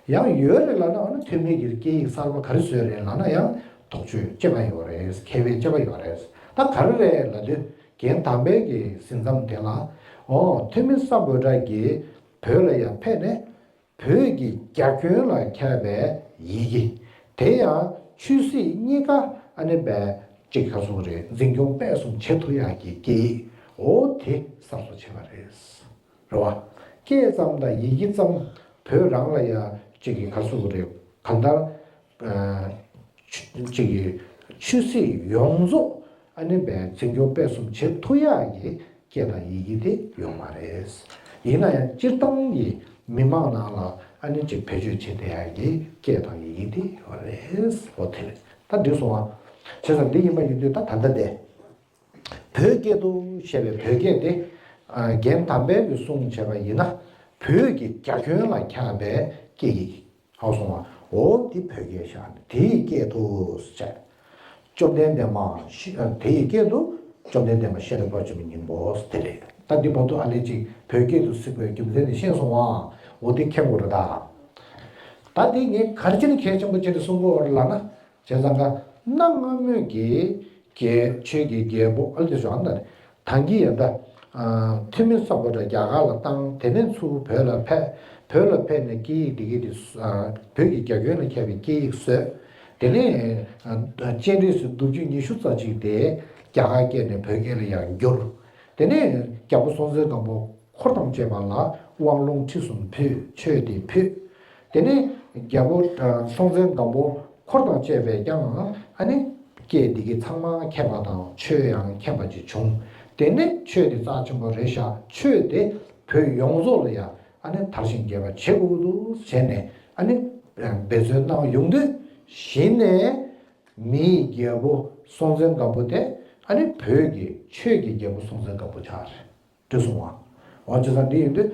ཡང་ཡོད་རེད་ལབ་ན། ཨ་ནི་ཐོན་མི་གི་སྐད་ཡིག་གསར་པ་ག་རེ་བཟོས་རེད་ལབ་ན་ཡང་དོགས་གཅོད་བྱེད་པ་ཡོད་རེད། མཁས་པའི་དཔྱད་པ་ཡོད་རེད། ད་ག་རེ་རེད་ལབ་དུས། རྒན་དམ་པའི་གི་ཟིན་མཚམས་དེ་ལ། འོ། ཐོན་མི་སམ་བྷོ་ཊ་གིས་བོད་ལ་ཡང་ཕེབས་ནས་བོད་ཀྱི་རྒྱ་ཁྱོན་ལ་ཁྱབ་པའི་ཡི་གེ། དེ་ཡང་ཆོས་སྲིད་གཉིས་ཀ་ཨ་ནི་བས་གཅིག་ག་སོང་རེད། འཛིན་སྐྱོང་སྤེལ་གསུམ་བྱེད་ཐུབ་ཡག་གི་སྐད་ཡིག། འོ་དེ་གསར་བཟོ་བྱས་པ་རེད། རེད་བ། སྐད་ཙམ་དང་ཡི་གེ་ཙམ་བོད་རང་ལ་ཡང་གཅིག་གི་ག་སོང་རེད། གང་ལྟར། ཨ། ཆུ་གཅིག་གི་ཆོས་སྲིད་ཡོངས་རྫོགས་ཨ་ནི་བས་འཛིན་སྐྱོང་སྤེལ་གསུམ་བྱེད་ཐུབ་ཡག་གི་སྐད་དང་ཡི་གེ་དེ་ཡོད་མ་རེད། ཡིན་ན་ཡང་སྤྱིར་བཏང་གི་མི་མང་ནང་ལ་ཨ་ནི་གཅིག་བེད་སྤྱོད་བྱེད་བསྡད་ཡག་གི་སྐད་དང་ཡི་གེ་དེ་ཡོད་རེད། འོ་དེ་རེད། ད་འགྲིག་སོང་ཨ། བྱས་ཙང་འདི་ཡིན་པ་ཡིན་དུས་ད་ད་ལྟ་དེ། བོད་སྐད་དུ་བཤད་པའི་བོད་སྐད་དེ། ཨ། རྒན་དམ་པས་གསུངས་བྱས་པ་ཡིན་ན། བོད་ཀྱི་རྒྱ་ཁྱོན་ལ་ཁྱབ་པའི་སྐད་ཡིག། ཧ་གོ་སོང་ང་། འོ་འདི་བོད་སྐད་ཤག་དེ་ཡི་སྐད་དུ་བྱས། བཅོམ་ལྡན་འདས་མ་ཤི། ཨ། དེ་ཡི་སྐད་དུ་བཅོམ་ལྡན་འདས་མ་ཤེས་རབ་རྫོགས་པའི་སྙིང་པོ་དེ་རེད། ད་འདི་བར་དུ་ཨ་ལས་ཅིག་བོད་སྐད་དུ་གཟིགས་པའི་རྒྱུ་མཚན་དེ་ཤེས་སོང་ང་། འོ་འདི་མཁྱེན་དགོས་རེད་ད། ད་འདི་ངས་ག་རེ་བྱས་ནས་གལ་ཆེན་པོ་བྱས་ནས་གསུང་དགོས་རེད་ལབ་ན། བྱས་ཙང་ཀ་གནའ་སྔ་མོའི་གི་རྒྱལ། ཆོས་ཀྱི་རྒྱལ་པོ་ཨ་ལ་དེ་ཞོ་ཨ་ན་རེད། ད་གིན་ཡ་ད། ཨ། ཐོན་མི་སམ་བྷོ་ཊ་རྒྱ་གར་ལ་བཏང་། དེ་ནས་ཚུར་བོད་ལ་ཕེབས། བོད་ལ་ཕེབས་ནས་སྐད་ཡིག་འདི་གི་དེ། ཨ། བོད་ཀྱི་རྒྱ་ཁྱོན་ལ་ཁྱབ་པའི་སྐད་ཡིག་བཟོས། དེ་ནས། ཨ། སྤྱན་རས་གཟིགས་མདོ་རྒྱུད་ཉི་ཤུ་རྩ་གཅིག་དེ་རྒྱ་གར་སྐད་ནས་བོད་སྐད་ལ་ཡང་བསྒྱུར། དེ་ནས་རྒྱལ་པོ་སྲོང་བཙན་སྒམ་པོ་འཁོར་དང་བཅས་པ་ལ་དབང་ལུང་ཁྲིད་གསུམ་ཕུལ། ཆོས་དེ་ཕུལ། དེ་ནས་རྒྱལ་པོ། ཨ། སྲོང་བཙན་སྒམ་པོ་འཁོར་དང་བཅས་པས་ཀྱང་ཨ་ནི་སྐད་འདི་གི་ཚང་མ་མཁྱེན་པ་དང་ཆོས་ཡང་མཁྱེན་པ་ཅིག་བྱུང་། དེ་ནས་ཆོས་དེ་རྩ་ཆེན་པོ་རེད་ཤག་ཆོས་དེ་བོད་ཡོངས་རྫོགས་ལ་ཡང་ཨ་ནི་དར་ཞིང་རྒྱས་པ་བྱེད་དགོས་འདུག་བྱས་ནས་ཨ་ནི་འབད་བརྩོན་གནང་ཡོང་དུས་གཞི་ནས། མིའི་རྒྱལ་པོ་སྲོང་བཙན་སྒམ་པོ་དེ་ཨ་ནི་བོད་ཀྱི་ཆོས་ཀྱི་རྒྱལ་པོ་སྲོང་བཙན་སྒམ་པོ་ཆགས་རེད། འགྲིག་སོང་ང་། འོ་བྱས་ཙང་འདི་ཡིན་དུས་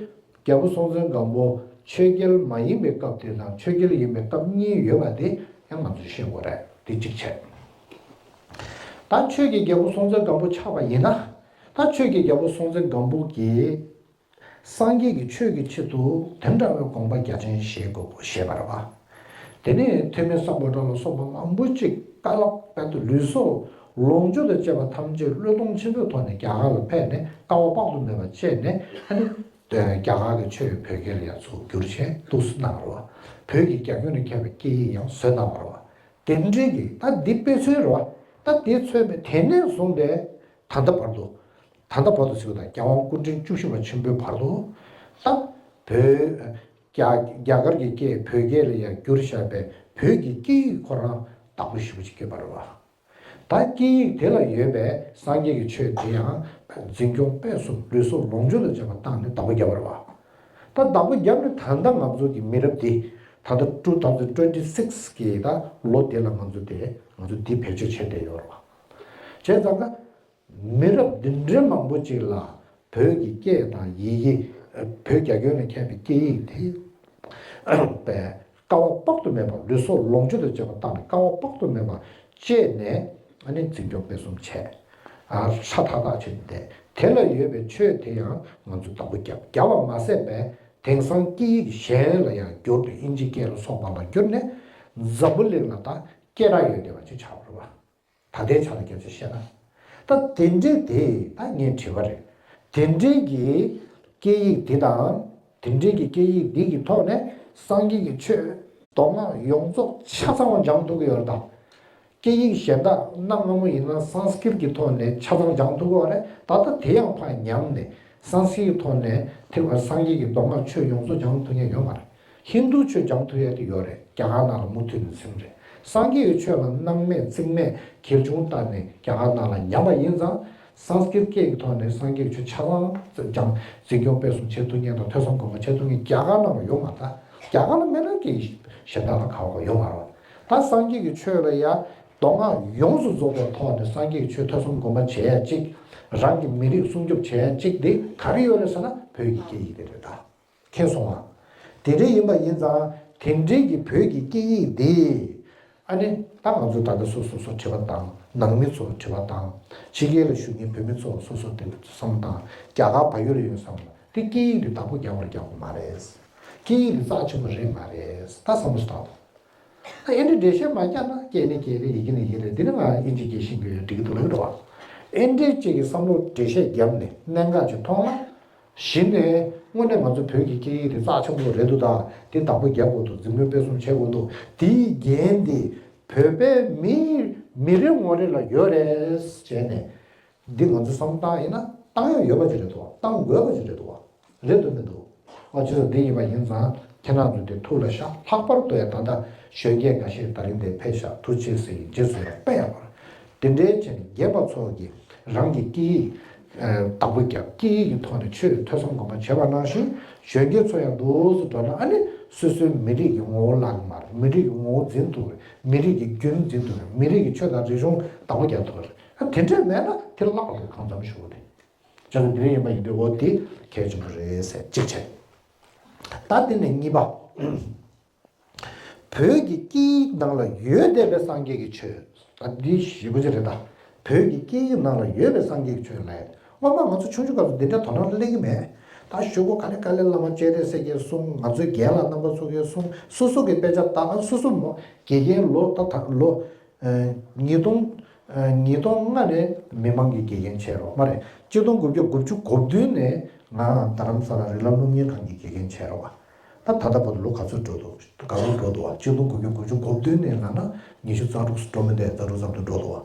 རྒྱལ་པོ་སྲོང་བཙན་སྒམ་པོ་ཆོས་རྒྱལ་མ་ཡིན་པའི་སྐབས་དེ་དང་ཆོས་རྒྱལ་ཡིན་པའི་སྐབས་གཉིས་ཡོད་པ་དེ་ཡང་ང་ཚོས་ཤེས་དགོས་རེད། དེ་གཅིག་བྱས། ད་ཆོས་ཀྱི་རྒྱལ་པོ་སྲོང་བཙན་སྒམ་པོ་ཆགས་པ་ཡིན་ན། ད་ཆོས་ཀྱི་རྒྱལ་པོ་སྲོང་བཙན་སྒམ་པོ་གིས་སངས་རྒྱས་ཀྱི་ཆོས་ཀྱི་ཆེད་དུ་དེ་འདྲ་བའི་དགོངས་པ་རྒྱ་ཆེན་བཞེས་དགོས་བཞེས་པ་རེད་བ། དེ་ནས་ཐོན་མི་སམ་བྷོ་ཊ་ལ་སོགས་པ་མང་པོ་ཅིག་དཀའ་སློབ་དཔལ་དུ་ལུས་སྲོག་ལོངས་སྤྱོད་དང་བཅས་པ་ཐམས་ཅད་བློས་གཏོང་ཆེན་པོའི་ཐོག་ནས་རྒྱ་གར་ལ་ཕེབས་ནས་དཀའ་བ་དཔག་ཏུ་མེད་པ་སྤྱད་ནས་ཨ་ནི་རྒྱ་གར་གྱི་ཆོས་བོད་སྐད་ལ་ཡང་ཚུར་བསྒྱུར་བྱས་འདུག་སེ་གནང་བ་རེད་བ། བོད་ཀྱི་རྒྱ་ཁྱོན་ནས་ཁྱབ་པའི་སྐད་ཡིག་ཡང་བཟོས་གནང་བ་རེད་བ། དེ་འདྲའི་གི་ད་འདི་དཔེ་མཚོན་རེད་བ། ད་དེ་མཚོན་པའི་དེ་ནས་བཟུང་སྟེ་ད་ལྟ་བར་དུ། ད་ལྟ་བར་དུ་ཟེར་བ་དང་རྒྱལ་དབང་སྐུ་ཕྲེང་བཅུ་བཞི་པ་ཆེན་པོའི་བར་དུ། ད་བོད། རྒྱ་རྒྱ་གར་གྱི་སྐད་བོད་སྐད་ལ་ཡང་བསྒྱུར་བཞག་པའི་བོད་ཀྱི་སྐད་ཡིག་ཁོ་རང་བདག་པོ་ཞེ་པོ་ཅིག་སྐྱེས་པ་རེད་བ། ད་སྐད་ཡིག་དེ་ལ་ཡོད་པའི་སངས་རྒྱས་ཀྱི་ཆོས་དེ་ཡང་འཛིན་སྐྱོང་སྤེལ་གསུམ་ལུས་སྲོག་ལོངས་སྤྱོད་དང་བཅས་པ་བཏང་ནས་བདག་པོ་བརྒྱབ་པ་རེད་བ། ད་བདག་པོ་བརྒྱབ་ནས་ད་ལྟ་ང་ཚོ་གི་མི་རབས་འདི་ད་ལྟ་two thousand twenty six གི་ད་ལོ་དེ་ལ་ང་ཚོ་དེ་ང་ཚོ་འདི་བེད་སྤྱོད་བྱས་བསྡད་ཡོད་རེད་བ། བྱས་ཙང་ཀ་མི་རབས་འདི་འདྲའི་མང་པོ་ཅིག་ལ་བོད་ཀྱི་སྐད་དང་ཡི་གེ། བོད་རྒྱ་ཁྱོན་ནས་ཁྱབ་པའི་སྐད་ཡིག་དེ་པའི་དཀའ་བ་དཔག་ཏུ་མེད་པ་ལུས་སྲོག་ལོངས་སྤྱོད་དང་བཅས་པ་བཏང་ནས་དཀའ་བ་དཔག་ཏུ་མེད་པ་སྤྱད་ནས་ཨ་ནི་འཛིན་སྐྱོང་སྤེལ་གསུམ་བྱས། ཨ་ཧྲ་ཐག་ཐག་བྱས་ཏེ་དེ་ལ་ཡོད་པའི་ཆོས་དེ་ཡང་ང་ཚོས་བདག་པོ་བརྒྱབ་བརྒྱབ་པ་མ་ཟད་པའི་དེང་སང་སྐད་ཡིག་གཞན་ལ་ཡང་བསྒྱུར་ཏེ་དབྱིན་ཇི་སྐད་ལ་སོགས་པ་ལ་བསྒྱུར་ནས་འཛམ་བུ་གླིང་ལ་ད་སྐད་གྲགས་ཡོད་བསྡད་པ་ཅིག་ཆགས་པ་རེད་བ། ད་ལྟའི་ཆ་ལ་སྐད་ཆ་བཤད་ན། ད་དེ་འདྲའི་དེ་ད་ངས་དྲིས་པ་རེད། དེ་འདྲའི་གི་སྐད་ཡིག་འདི་དང་། དེ་འདྲའི་གི་སྐད་ཡིག་འདི་གི་ཐོག་ནས་སངས་རྒྱས་ཀྱི་ཆོས་མདོ་སྔགས་ཡོངས་རྫོགས་ཆ་ཚང་བ་སྦྱང་ཐུབ་ཀྱི་ཡོད་རེད་ད། སྐད་ཡིག་གཞན་དག་གནའ་སྔ་མོ་ཡིན་ན་སཾ་སྐྲྀཏ་གི་ཐོག་ནས་ཆ་ཚང་སྦྱང་ཐུབ་ཀྱི་ཡོད་རེད། ད་ལྟ་དེ་ཡང་ཕར་ཉམས་ནས་སཾ་སྐྲྀཏ་གི་ཐོག་ནས་དེ་བར་སངས་རྒྱས་ཀྱི་མདོ་སྔགས་ཆོས་ཡོངས་རྫོགས་སྦྱང་ཐུབ་མཁན་ཡོད་མ་རེད། ཧིན་རྡུ་ཆོས་སྦྱང་ཐུབ་ཡ་དེ་ཡོད་རེད། རྒྱ་གར་ནང་ལ་མུ་མཐུད་ནས་ཟིན་རེད། སངས་རྒྱས་ཀྱི་ཆོས་ལ་སྣང་མེད་རྩིས་མེད་གལ་ཆུང་བལྟས་ནས་རྒྱ་གར་ནང་ལ་ཉམས་པ་ཡིན་ཙང་། སཾ་སྐྲྀཏ་སྐད་ཀྱི་ཐོག་ནས་སངས་རྒྱས་ཀྱི་ཆོས་ཆ་ཚང་སྦྱང་འཛིན་སྐྱོང་སྤེལ་གསུམ་བྱེད་ཐུབ་མཁན་དང་ཐོས་བསམ་སྒོམ་པ་བྱེད་ཐུབ་མཁན་རྒྱ་གར་ནང་ལ་ཡོད་མ་རེད། རྒྱ་གར་ལ་མེད་ན་སྐད་གཞན་དག་ལ་ག་བ་ག་ཡོད་མ་རེད། ད་སངས་རྒྱས་ཀྱི་ཆོས་ལ་ཡ་མདོ་སྔགས་ཡོངས་སུ་རྫོགས་པའི་ཐོག་ནས་སངས་རྒྱས་ཀྱི་ཆོས་ཐོས་བསམ་སྒོམ་པ་བྱེད་ཡ་གཅིག་རང་གི་མི་རིགས་སྲུང་སྐྱོབ་བྱེད་ཡ་གཅིག་དེ་ག་རེ་ཡོད་རེད་ཟེར་ན་བོད་ཀྱི་སྐད་ཡིག་དེ་རེད་ད། མཁྱེན་སོང་ང་། དེ་འདྲ་ཡིན་པ་ཡིན་ཙང་དེ་འདྲའི་གི་བོད་ཀྱི་སྐད་ཡིག་འདི། ཨ་ནི་ད་ང་ཚོ་ད་ལྟ་སོ་སོ་སོ་དྲི་བ་བཏང་། ནང་མི་ཚོ་དྲི་བ་བཏང་། ཕྱི་རྒྱལ་ལ་བཞུགས་མཁན་བོད་མི་ཚོ་སོ་སོ་དེ་བསམ་བཏང་། རྒྱ་གར་བལ་ཡུལ་ལ་ཡོད་བསམ། དེ་སྐད་ཡིག་འདི་བདག་པོ་རྒྱག་པར་རྒྱག་དགོས་མ་རེད། སྐད་ཡིག་འདི་རྩ་ཆེན་པོ་རེད་མ་རེད། ད་བསམ་བློ་ཞིག་བཏང་དང་། ད་ཨེ་འདྲའི་འགྲེལ་བཤད་མ་རྒྱག་ན་སྐད་ནི་སྐད་རེད། ཡི་གེ་ནི་ཡི་གེ་རེད། འདི་ནི་ང་ཨིན་ཇི་སྐད་ཤེས་ཀྱི་ཡོད་འགྲིག་གི་འདུག་ལབ་ཀྱི་འདུག་བ། ཨེ་འདྲའི་ཅིག་གི་བསམ་བློ་འགྲེལ་བཤད་བརྒྱབ་ནས་གནད་འགག་ཅིག་མཐོང་ན། གཞི་ནས་དངོས་གནས་ང་ཚོ་བོད་ཀྱི་སྐད་ཡིག་དེ་རྩ་ཆེན་པོ་རེད་འདུག་ད་དེ་བདག་པོ་རྒྱག་དགོས་འདུག་འཛིན་སྐྱོང་སྤེལ་གསུམ་བྱེད་དགོས་འདུག་དེའི་འགན་དེ་བོད་པའི་མིའི་མི་རེ་ངོ་རེ་ལ་ཡོད་རེད་བྱས་ནས། འདི་ང་ཚོ་བསམ་བཏང་ཡིན་ན་བཏང་ཡ་ཡོད་པ་ཅིག་རེད་འདུག་བ། བཏང་དགོས་པ་ཅིག་རེད་འདུག་བ། རེད་འདུག་མི་འདུག་ཨ་ཅེ་ས་འདི་ཡིན་པ་ཡིན་ཙང་ཁྱེད་རང་ཚོ་འདི་ཐུགས་ལ་བཞག་ལྷག་པར་དུ་ཡང་ད་ལྟ་གཞོན་སྐྱེས་འགའ་ཤས་ད་རིང་འདིར་ཕེབས་ཤག་ཐུགས་རྗེ་ཆེ་ཟེར་ཡིན། རྗེས་སུ་ཡང་དཔེ་ཡག་པར། དེ་འདྲའི་བྱས་ནས་རྒན་པ་ཚོ་གིས་རང་གི་སྐད་ཡིག་བདག་པོ་རྒྱབ། སྐད་ཡིག་གི་ཐོག་ནས་ཆོས་ཐོས་བསམ་སྒོམ་པ་བྱས་པ་ནང་བཞིན་གཞོན་སྐྱེས་ཚོ་ཡང་འདུག་སེ་འགྲོ་ན་ཨ་ནི་སོ་སོའི་མི་རིགས་ཀྱི་ངོ་བོ་བརླག་གི་མ་རེད། མི་རིགས་ཀྱི་ངོ་བོ་འཛིན་ཐུབ་རེད། མི་རིགས་ཀྱི་རྒྱུན་འཛིན་ཐུབ་རེད། མི་རིགས་ཀྱི་ཆོས་དང་རིག་གཞུང་བདག་པོ་རྒྱག་ཐུབ་རེད། ཨ་དེ་འདྲས་མེད་ན་དེ་བརླག་འགྲོ་གང་འཚམ་ཞུ་གི་རེད། བྱས་ཙང་འདི་འདྲ་ཡིན་པ་ཡིན་དུས་འོ་འདི་གལ་ཆེན་པོ་རེད་ཟེར་གཅིག་བྱས། ད་དེ་ནས་གཉིས་པ། བོད་ཀྱི་སྐད་ཡིག་ནང་ལ་ཡོད་བསྡད་པའི་སངས་རྒྱས་ཀྱི་ཆོས། ད་འདི་ཞེ་པོ་ཅིག་རེད་ད། བོད་ཀྱི་སྐད་ཡིག་ནང་ལ་ཡོད་པའི་སངས་རྒྱས་ཀྱི་ཆོས་ལ། སྔོན་མ་ང་ཚོ་ཆུང་ཆུང་སྐབས་སུ་འདི་འདྲ་དོ་སྣང་སླེབས་ཀྱི་མེད། ད་གཞུག་གུ་ག་ལེ་ག་ལེ་བླ་མ་སྤྱན་རས་གཟིགས་ཀྱིས་གསུངས། ང་ཚོའི་རྒན་ལགས་རྣམ་པ་ཚོ་གིས་གསུངས། སོ་སོ་གི་དཔེ་ཆ་ལྟ། སོ་སོ་མོ་དགེ་རྒན་ལོ་ད་ད་ལོ། ཉིས་སྟོང་། ཉིས་སྟོང་ལྔ་ནས་མི་མང་གི་དགེ་རྒན་བྱས་རོགས་མ་རེད། གཅིག་སྟོང་དགུ་བརྒྱ་དགུ་བཅུ་གོ་བདུན་ནས་ང་རྡ་རམ་ས་ལ་རིགས་ལམ་སློབ་གཉེར་ཁང་གི་དགེ་རྒན་བྱས་རོགས། ད་ད་ལྟ་བར་དུ་ལོ་ག་ཚོད་འགྲོ་འདུག་ག་ཚོད་འགྲོ་འདུག་བ། གཅིག་སྟོང་དགུ་བརྒྱ་དགུ་བཅུ་གོ་བདུན་ནས་ལབ་ན་ཉི་ཤུ་རྩ་དྲུག་འགྲོ་མི་འདུག་རྩ་དྲུག་ཙམ་དུ་འགྲོ་འདུག་བ།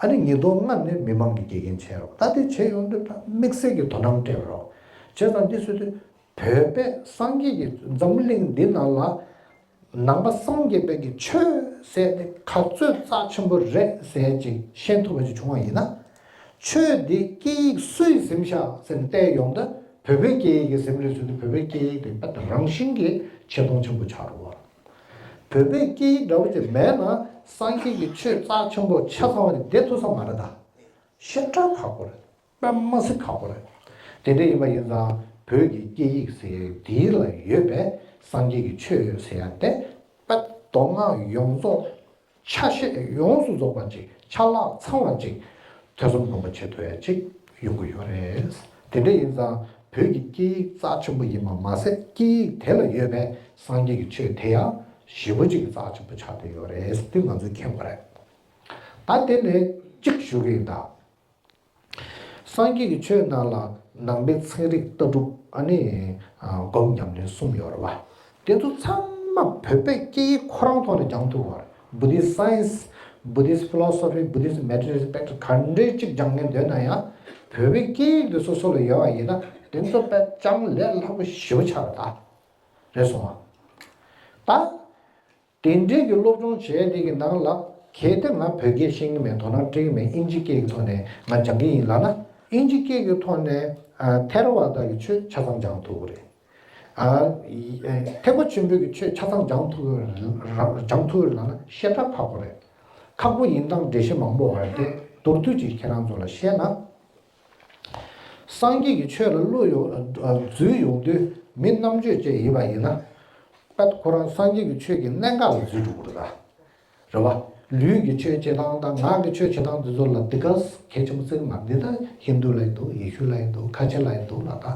ཨ་ནི་ཉིས་སྟོང་ལྔ་ནས་མི་མང་གི་དགེ་རྒན་བྱས་རོགས། ད་དེ་བྱས་ཡོང་དུས་ད་དམིགས་བསལ་གྱི་དོ་སྣང་སྤྲད་རོགས། བྱས་ཙང་འདི་སུ་དུས་བོད་པས་སངས་རྒྱས་ཀྱི་འཛམ་བུ་གླིང་འདི་ནང་ལ། ནང་པ་སངས་རྒྱས་པའི་གི་ཆོས་ཟེར་དེ་ག་ཚོད་རྩ་ཆེན་པོ་རེད་ཟེར་ཅིག་ཤེས་ཐུབ་པ་ཅིག་བྱུང་བ་ཡིན་ན། ཆོས་འདི་སྐད་ཡིག་སུས་ཟིན་ཤག་ཟེར་ནས་བལྟས་ཡོང་དུས་བོད་པའི་སྐད་ཡིག་གིས་ཟིན་རེད་ཟེར་དུས་བོད་པའི་སྐད་ཡིག་དེ་དཔེ་རང་བཞིན་གྱིས་ཆེ་མཐོང་ཆེན་པོ་ཆགས་འགྲོ་བ། བོད་པའི་སྐད་ཡིག་འདྲ་བོ་ཅིག་མེད་ན་སངས་རྒྱས་ཀྱི་ཆོས་རྩ་ཆེན་པོ་ཆ་ཚང་བ་ཅིག་བསྡད་ཐུབ་ས་མ་རེད་ད། ཞེ་དྲག་ཁག་པོ་རེད། དཔེ་མ་སྲིད་ཁག་པོ་རེད། དེ་འདྲ་ཡིན་པ་ཡིན་ཙང་བོད་ཀྱི་སྐད་ཡིག་ཟེར་ཡས་འདི་ལ་ཡོད་པའི་སངས་རྒྱས་ཀྱི་ཆོས་ཟེར་ཡ་དེ་དཔེ་མདོ་སྔགས་ཡོངས་རྫོགས་ཆ་ཤས་ཡོངས་སུ་རྫོགས་པ་ཅིག་ཆ་ལག་ཚང་བ་ཅིག་ཐོས་བསམ་སྒོམ་པ་བྱེད་ཐུབ་ཡ་ཅིག་ཡོང་གི་ཡོད་རེད། དེ་འདྲ་ཡིན་ཙང་བོད་ཀྱི་སྐད་ཡིག་རྩ་ཆེན་པོ་ཡིན་པ་མ་ཟད་སྐད་ཡིག་དེ་ལ་ཡོད་པའི་སངས་རྒྱས་ཀྱི་ཆོས་དེ་ཡང་ཞེ་པོ་ཅིག་རྩ་ཆེན་པོ་ཆགས་བསྡད་ཡོད་རེད། དེ་ང་ཚོས་མཁྱེན་དགོས་རེད། ད་དེ་ནས་གཅིག་ཞུ་གི་ཡིན་ད། སངས་རྒྱས་ཀྱི་ཆོས་ནང་ལ་ནང་པའི་ཚན་རིག་ལྟ་གྲུབ་ཨ་ནི་སྒོམ་ཉམས་ལེན་གསུམ་ཡོད་རེད་བ། དེ་ཚོ་ཚང་མ་བོད་པའི་སྐད་ཡིག་ཁོ་རང་ཐོག་ནས་སྦྱང་ཐུབ་པ་རེད། Buddhist science, Buddhist philosophy, Buddhist meditation, spectrum ག་འདྲའི་གཅིག་སྦྱང་མཁན་འདོད་ན་ཡང་བོད་པའི་སྐད་ཡིག་དེ་སོ་སོ་ལ་ཡོད་པ་ཡིན་ན་དེ་ཚོ་དཔེ་སྦྱང་ལས་སླ་པོ་ཞེ་པོ་ཆགས་རེད་ད། རེད་སོང་ང་། ད། དེ་འདྲའི་གི་སློབ་སྦྱོང་བྱས་དེ་གི་ནང་ལ་གལ་ཏེ་ང་བོད་སྐད་ཤེས་ཀྱི་མེད། དོ་སྣང་སྤྲད་ཀྱི་མེད། ཨིན་ཇི་སྐད་ཀྱི་ཐོག་ནས་ང་སྦྱང་གི་ཡིན་ལབ་ན་ཨིན་ཇི་སྐད་ཀྱི་ཐོག་ནས་ཨ་ཐེ་ར་ཝ་ད་གི་ཆོས་ཆ་ཚང་སྦྱང་ཐུབ་ཀྱི་རེད། ཨ་ཐེག་པ་ཆེན་པོའི་གི་ཆོས་ཆ་ཚང་སྦྱང་ཐུབ་ཀྱི་རེད། སྦྱང་ཐུབ་ཀྱི་རེད་ལབ་ན་ཞེ་དྲག་ཁག་པོ་རེད། ཁག་པོ་ཡིན་སྟངས་འགྲེལ་བཤད་མང་པོ་ཡོད་རེད་དེ་མདོར་བསྡུས་ཅིག་ཁྱེད་རང་ཚོ་ལ་བཤད་ན། སངས་རྒྱས་ཀྱི་ཆོས་ལ་བློ་ཡོད་འཛུལ་ཡོང་དུས་མི་རྣམ་དཔྱོད་ཅན་ཡིན་པ་ཡིན་ན། པད་ཁོ་རང་སངས་རྒྱས་ཀྱི་ཆོས་ཀྱི་གནད་འགག་ལ་འཛུལ་འགྲོ་གི་རེད་ད། རེད་བ། ལུས་ཀྱི་ཆོས་བྱེད་སྟངས་དང་ངག་གི་ཆོས་བྱེད་སྟངས་འདི་ཚོ་ལ་འདི་ག་གལ་ཆེན་པོ་བརྩི་གི་མ་རེད། འདི་ད་ཧིན་རྡུ་ལ་ཡིན་འདུག་ཡེ་ཤུ་ལ་ཡིན་འདུག་ཁ་ཆེ་ལ་ཡིན་འདུག་ལ་ད།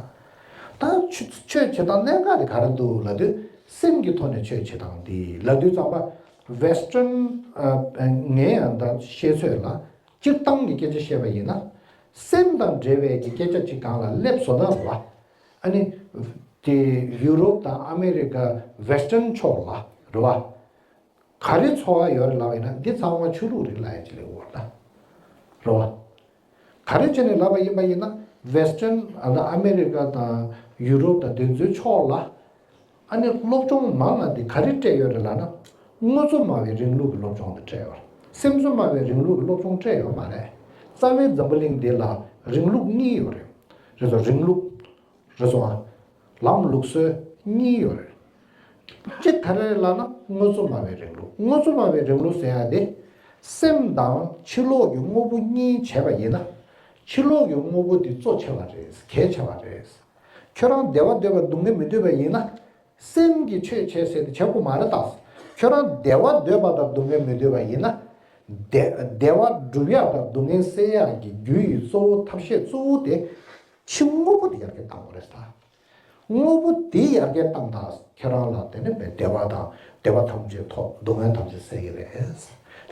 ད་ཆོས་ཆོས་བྱེད་སྟངས་གནད་འགག་དེ་ག་རེ་འདུག་ལབ་དུས་སེམས་ཀྱི་ཐོག་ནས་ཆོས་བྱེད་སྟངས་འདི་ལབ་དུས་ཙམ་པ་Western ངའི་ཡང་ད་ཤེས་ཚོད་ལ་སྤྱིར་བཏང་གི་སྐད་ཆ་བཤད་པ་ཡིན་ན། སེམས་དང་འབྲེལ་བའི་གི་སྐད་ཆ་ཅིག་སྒང་ལ་སླེབས་སོང་ན་རེད་བ། ཨ་ནི། དེ་ཡུ་རོབ་དང་ཨ་མེ་རི་ཀ་Western ཕྱོགས་ལ་རེད་བ། ག་རེ་ཚོར་བ་ཡོད་རེད་ལབ་པ་ཡིན་ན་འདི་ཚང་མ་ཆོས་ལུགས་རེད་ལབ་ཡ་ཅིག་སླེབས་ཡོད་རེད་ད། རེད་བ། ག་རེ་བྱས་ནས་ལབ་པ་ཡིན་པ་ཡིན་ན་Western ཨ་ནི་ཨ་མེ་རི་ཀ་དང་ཡུ་རོབ་དང་དེ་ཚོའི་ཕྱོགས་ལ། ཨ་ནི་སློབ་སྦྱོང་མང་ང་འདི་ག་རེ་སྤྲད་ཡོད་རེད་ལབ་ན། དངོས་གཙོ་སྨྲ་བའི་རིང་ལུགས་ཀྱི་སློབ་སྦྱོང་དེ་སྤྲད་ཡོད་རེད། སེམས་གཙོ་སྨྲ་བའི་རིང་ལུགས་ཀྱི་སློབ་སྦྱོང་སྤྲད་ཡོད་མ་རེད། རྩ་བའི་འཛམ་བུ་གླིང་འདི་ལ་རིང་ལུགས་གཉིས་ཡོད་རེད། རེད་དོ། རིང་ལུགས། རེད་སོང་ཨ། ལམ་ལུགས་སྲོལ་གཉིས་ཡོད་རེད། གཅིག་ག་རེ་རེད་ལབ་ན་དངོས་གཙོ་སྨྲ་བའི་རིང་ལུགས། དངོས་གཙོ་སྨྲ་བའི་རིང་ལུགས་ཟེར་ཡ་དེ། སེམས་དང་ཕྱི་ལོགས་ཀྱི་དངོས་པོ་གཉིས་བྱས་པ་ཡིན་ན། ཕྱི་ལོགས་ཀྱི་དངོས་པོ་དེ་གཙོ་ཆེ་བ་རེད། གལ་ཆེ་བ་རེད། ཁྱོད་རང་བདེ་བ་འདོད་པ་སྡུག་བསྔལ་མི་འདོད་པ་ཡིན་ན། སེམས་ཀྱི་ཆོས་བྱས་ཟེར་ཏེ་བྱེད་དགོས་མ་རེད་ད། ཁྱོད་རང་བདེ་བ་འདོད་པ་དང་སྡུག་བསྔལ་མི་འདོད་པ་ཡིན་ན། བདེ་བདེ་བ་སྒྲུབ་ཡག་དང་སྡུག་བསྔལ་སེལ་ཡག་གི་རྒྱུ་ཡི་གཙོ་བོ་ཐབས་ཤེས་གཙོ་བོ་དེ། ཕྱི་དངོས་པོ་དེ་ཡར་རྒྱས་བཏང་དགོས་རེད་ད། དངོས་པོ་དེ་ཡར་རྒྱས་བཏང་དང་ཁྱེད་རང་ལ་དེ་ནི་བདེ་བ་དང་བདེ་བ་ཐམས་ཅད་ཐོབ། སྡུག་བསྔལ་ཐམས་ཅད་སེལ་གྱི་རེད། བྱས་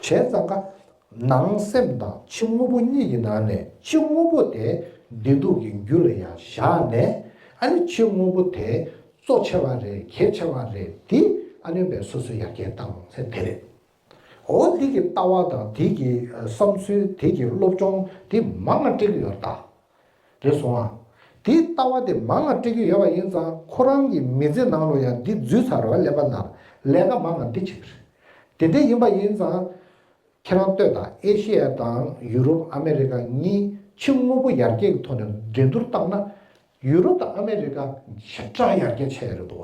ཙང་ཀ་ནང་སེམས་དང་ཕྱི་དངོས་པོ་གཉིས་ཀྱི་ནང་ནས་ཕྱི་དངོས་པོ་དེ་བདེ་སྡུག་གི་རྒྱུ་ལ་ཡང་བཞག་ནས། ཨ་ནི་ཕྱི་དངོས་པོ་དེ་གཙོ་ཆེ་བ་རེད། གལ་ཆེ་བ་རེད། དེ་ཨ་ནི་བས་སོ་སོས་ཡར་རྒྱས་བཏང་ཚེ་དེ་རེད། འོ་དེ་གི་ལྟ་བ་དང་དེ་གི་བསམ་ཚུལ། དེ་གི་སློབ་སྦྱོང་དེ་མང་ང་སྤྲད་ཀྱི་ཡོད་རེད་ད། རེད་སོང་ཨ། དེའི་ལྟ་བ་དེ་མང་ང་སྤྲད་ཀྱི་ཡོད་པ་ཡིན་ཙང་ཁོ་རང་གི་མི་ཚེ་ནང་ལོ་ཡང་འདི་འཛུལ་ཚར་བ། ཀླད་པ་ནང་ལས་ཀ་མང་ང་འདི་བྱེད་ཀྱི་རེད། དེ་འདྲ་ཡིན་པ་ཡིན་ཙང་། ཁྱེད་རང་ལྟོས་དང་། ཨེ་ཤེ་ཡ་དང་ཡུ་རོབ་ཨ་མེ་རི་ཀ་གཉིས་ཕྱི་དངོས་པོ་ཡར་རྒྱས་ཀྱི་ཐོག་ནས་འགྲན་བསྡུར་བཏང་ན། ཡུ་རོབ་དང་ཨ་མེ་རི་ཀ་ཞེ་དྲག་ཡར་རྒྱས་ཆེ་རེད་འདུག་བ།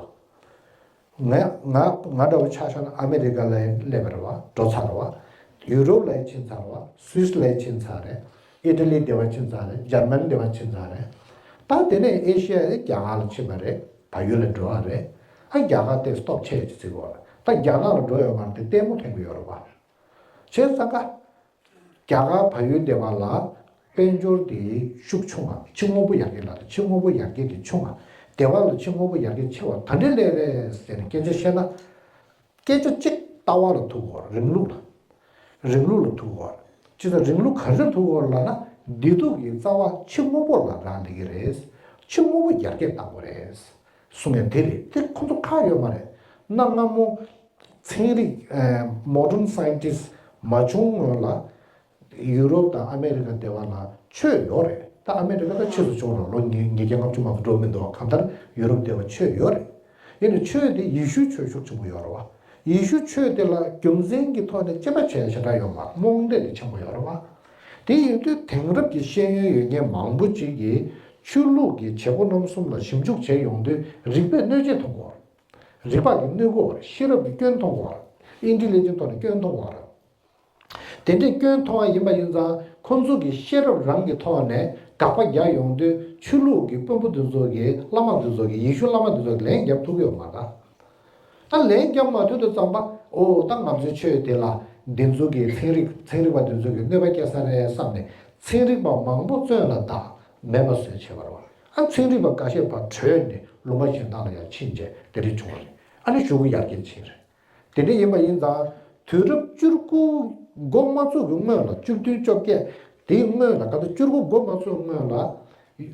ང་ང་ང་འདྲ་བོ་ཆ་བཞག་ན་ཨ་མེ་རི་ཀ་ལ་སླེབས་པ་རེད་བ། འགྲོ་ཚར་བ། ཡུ་རོབ་ལ་ཕྱིན་ཚར་བ། སུད་སི་ལ་ཕྱིན་ཚར་རེད། ཨི་ཊ་ལི་དེ་བ་ཕྱིན་ཚར་རེད། འཇར་མན་དེ་བ་ཕྱིན་ཚར་རེད། ད་དེ་ནས་ཨེ་ཤེ་ཡ་རྒྱ་གར་ལ་ཕྱིན་པ་རེད། བལ་ཡུལ་ལ་འགྲོ་བ་རེད། ཨ་རྒྱ་གར་དེ་སྟོབས་ཆེ་ཅིག་བརྩི་གོ། ད་རྒྱ་ནག་ལ་འགྲོ་ཡོད་མ་རེད་དེ་ལྟད་མོ་ལྷན་གྱི་ཡོད་རེད་བ། བྱས་ཙང་ཀ་རྒྱ་གར་བལ་ཡུལ་སྡེ་བ་ལ་དཔལ་འབྱོར་དེ་ཤུགས་ཆུང་བ། ཕྱི་དངོས་པོ་ཡར་རྒྱས་ལ་ཕྱི་དངོས་པོ་ཡར་རྒྱས་དེ་ཆུང་བ། སྡེ་བ་ལ་ཕྱི་དངོས་པོ་ཡར་རྒྱས་ཆེ་བ་ག་འདྲ་སླེབས་རེད་ཟེར་ནས་སྐད་ཆ་བཤད་ན། སྐད་ཆ་གཅིག་ལྟ་བ་ལ་ཐུག་དགོས་རེད། རིང་ལུགས་ལ། རིང་ལུགས་ལ་ཐུག་དགོས་རེད། ཅི་ཙམ་རིང་ལུགས་ག་རེ་ལ་ཐུག་དགོས་རེད་ལབ་ན། བདེ་སྡུག་གི་རྩ་བ་ཕྱི་དངོས་པོ་ལ་རག་ལས་ཀྱི་རེད། ཕྱི་དངོས་པོ་ཡར་རྒྱས་གཏང་དགོས་རེད། གསུང་ཡ་དེ་རེད། དེ་ཁོ་ཚོ་ཁག་ཡོད་མ་རེད། གནའ་སྔ་མོ་ཚན་རིག་ཨ་modern scientist མ་བྱུང་སྔོན་ལ་ཡུ་རོབ་དང་ཨ་མེ་རི་ཀ་སྡེ་བ་ལ་ཆོས་ཡོད་རེད། ད་ཨ་མེ་རི་ཀ་ད་ཕྱིས་སུ་བྱུང་རེད། ལོ་ཉིས་ཉིས་བརྒྱ་ལྔ་བཅུ་མ་གཏོགས་འགྲོ་མི་འདུག་གང་ལྟར་ཡུ་རོབ་སྡེ་བ་ཆོས་ཡོད་རེད། ཡིན་ནའི་ཆོས་དེ་ཡེ་ཤུའི་ཆོས་ཤུགས་ཆེན་པོ་ཡོད་རེད་བ། ཡེ་ཤུ་ཆོས་དེ་ལ་རྒྱུ་མཚན་གྱི་ཐོག་ནས་དཔྱད་པ་བྱས་ཞེ་དྲག་ཡོད་མ་རེད། རྨོངས་དད་དེ་ཆེན་པོ་ཡོད་རེད་བ། དེ་ཡིན་དུས་དེང་རབས་ཀྱི་ཤེས་ཡོན་ཡོད་མཁན་མང་པོ་ཅིག་གིས་ཆོས་ལུགས་ཀྱི་བྱེད་སྒོ་རྣམ་གསུམ་ལ་ཞིབ་འཇུག་བྱས་ཡོང་དུས་རིག་པས་གནོད་བྱེད་མཐོང་གི་ཡོད་རེད། རིག་པ་གིས་གནོད་ཀྱི་ཡོད་རེད། ཤེས་རབ་ཀྱིས་སྐྱོན་མཐོང་གི་ཡོད་རེད། ཨིན་ཊེ་ལི་ཇེན་ཐོག་ནས་སྐྱོན་མཐོང་བ་རེད། དེ་འདྲའི་སྐྱོན་མཐོང་བ་ཡིན་པ་ཡིན་ཙང་ཁོང་ཚོ་གི་ཤེས་རབ་རང་གི་ཐོག་ནས་དགག་པ་རྒྱག་ཡོང་དུས་ཆོས་ལུགས་ཀྱི་དཔོན་པོ་དེ་ཚོ་གིས་བླ་མ་དེ་ཚོ་གིས་ཡེ་ཤུ་བླ་མ་དེ་ཚོ་གིས་ལན་རྒྱབ་ཐུབ་ཀྱི་ཡོད་མ་རེད། ད་ལན་རྒྱབ་མ་ཐུབ་དུས་ཙམ་པ་ཨོ་ད་ང་ཚོའི་ཆོས་དེ་ལ་འདི་ཚོ་གི་ཚན་རིག་ཚན་རིག་པ་དེ་ཚོ་གིས་གནོད་པ་སྐྱེལ་ས་རེད་བསམ་ནས་ཚན་རིག་པ་མང་པོ་བཙོན་ལ་བཏང་མེད་པ་བཟོས་བྱས་པ་རེད་བ། ཨ་ཚན་རིག་པ་འགའ་ཤས་ཕར་བྲོས་ནས་ལུང་པ་གཞན་དག་ལ་ཡང་ཕྱིན་བྱས་དེ་འདྲ་བྱུང་བ་རེད། ཨ་ནི་ཤོག་གུ་ཡར་རྒྱས་ཕྱིན་རེད། དེ་འདྲ་ཡིན་པ་ཡིན་ཙང་དུས་རབས་བཅུ་དགུ་འགོ་མ་ཚུགས་ཀྱི་སྔོན་ལ་བཅུ་བདུན་བཅོ་བརྒྱད་དེའི་སྔོན་ལ་ག་ཚོད་བཅུ་དགུ་འགོ་མ་ཚུགས་སྔོན་ལ་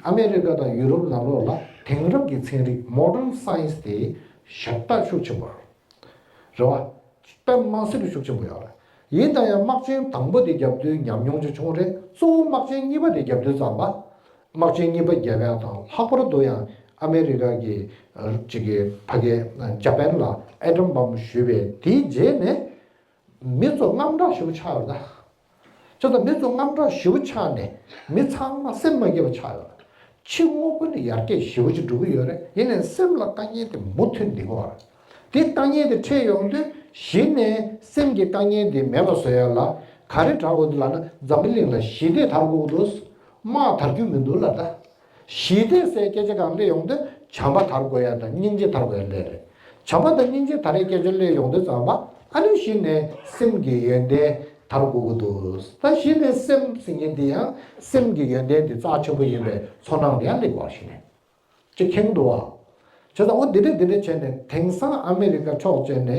ཨ་མེ་རི་ཀ་དང་ཡུ་རོབ་ནང་ལོགས་ལ་དེང་རབས་ཀྱི་ཚན་རིག་མོ་ཌརན་སའེན་སི་དེ་ཞེ་དྲག་ཤུགས་ཆེན་པོ་རེད་བ། དཔེ་མ་སྲིད་པའི་ཤུགས་ཆེན་པོ་ཡོད་རེད། ཡིན་ད་ཡང་དམག་ཆེན་དང་པོ་དེ་བརྒྱབ་དུས་ཉམས་མྱོང་ཅིག་བྱུང་རེད། གཙོ་བོ་དམག་ཆེན་གཉིས་པ་དེ་བརྒྱབ་དུས་ཙམ་པ། དམག་ཆེན་གཉིས་པ་བརྒྱབ་ཡག་དང་ལྷག་པར་དུ་ཡང་ཨ་མེ་རི་ཀ་གི་ཅིག་གི་ཕ་གི་ཇ་པན་ལ་ཨེ་ཊོམ་བྷམ་གཞུས་པའི་དེའི་རྗེས་ནས་མི་ཚོ་དངངས་སྐྲག་ཞེ་པོ་ཆགས་ཡོད་ད། ཅེས་དང་མི་ཚོ་དངངས་སྐྲག་ཞེ་པོ་ཆགས་ནས་མི་ཚང་མ་སེམས་མ་སྐྱིད་པ་ཆགས་ཡོད། ཕྱི་དངོས་པོ་ནི་ཡར་རྒྱས་ཞེ་པོ་ཅིག་འགྲོ་གི་ཡོད་རེད། ཡིན་ནའི་སེམས་ལ་དཀའ་ངལ་དེ་མུ་མཐུད་འདི་གོ་རེད། དེ་དཀའ་ངལ་དེ་འཕྲད་ཡོང་དུས་གཞི་ནས་སེམས་ཀྱི་དཀའ་ངལ་དེ་མེད་པ་བཟོ་ཡ་ལ་ག་རེ་དྲག་དགོས་འདུག་ལབ་ན་འཛམ་བུ་གླིང་ལ་ཞི་བདེ་དར་དགོས་འདུག་དམག་དར་རྒྱུ་མི་འདུག་ལབ་ད། ཞི་བདེ་ཟེར་སྐད་ཆ་གང་སླེབས་ཡོང་དུས་བྱམས་པ་དར་དགོས་ཡ་དང་སྙིང་རྗེ་དར་དགོས་ཡ་སླེབས་རེད། བྱམས་པ་དང་སྙིང་རྗེ་དར་ཡའི་སྐད་ཆ་སླེབས་ཡོང་དུས་ཙམ་པ་ཨ་ནི་གཞི་ནས་སེམས་ཀྱི་ཡོན་ཏན་དར་དགོས་ཀྱི་འདུག་ད་གཞི་ནས་སེམས་ཟེར་མཁན་འདི་ཡང་སེམས་ཀྱི་ཡོན་ཏན་འདི་རྩ་ཆེན་པོ་ཡིན་པའི་ཚོར་སྣང་དེ་ཡང་སླེབས་པ་གཞི་ནས་ཅིག་ཁེངས་འདུག་བ། བྱས་ཙང་འོ་འདི་འདྲ་འདི་འདྲ་བྱས་ནས་དེང་སང་ཨ་མེ་རི་ཀ་ཕྱོགས་བྱས་ནས་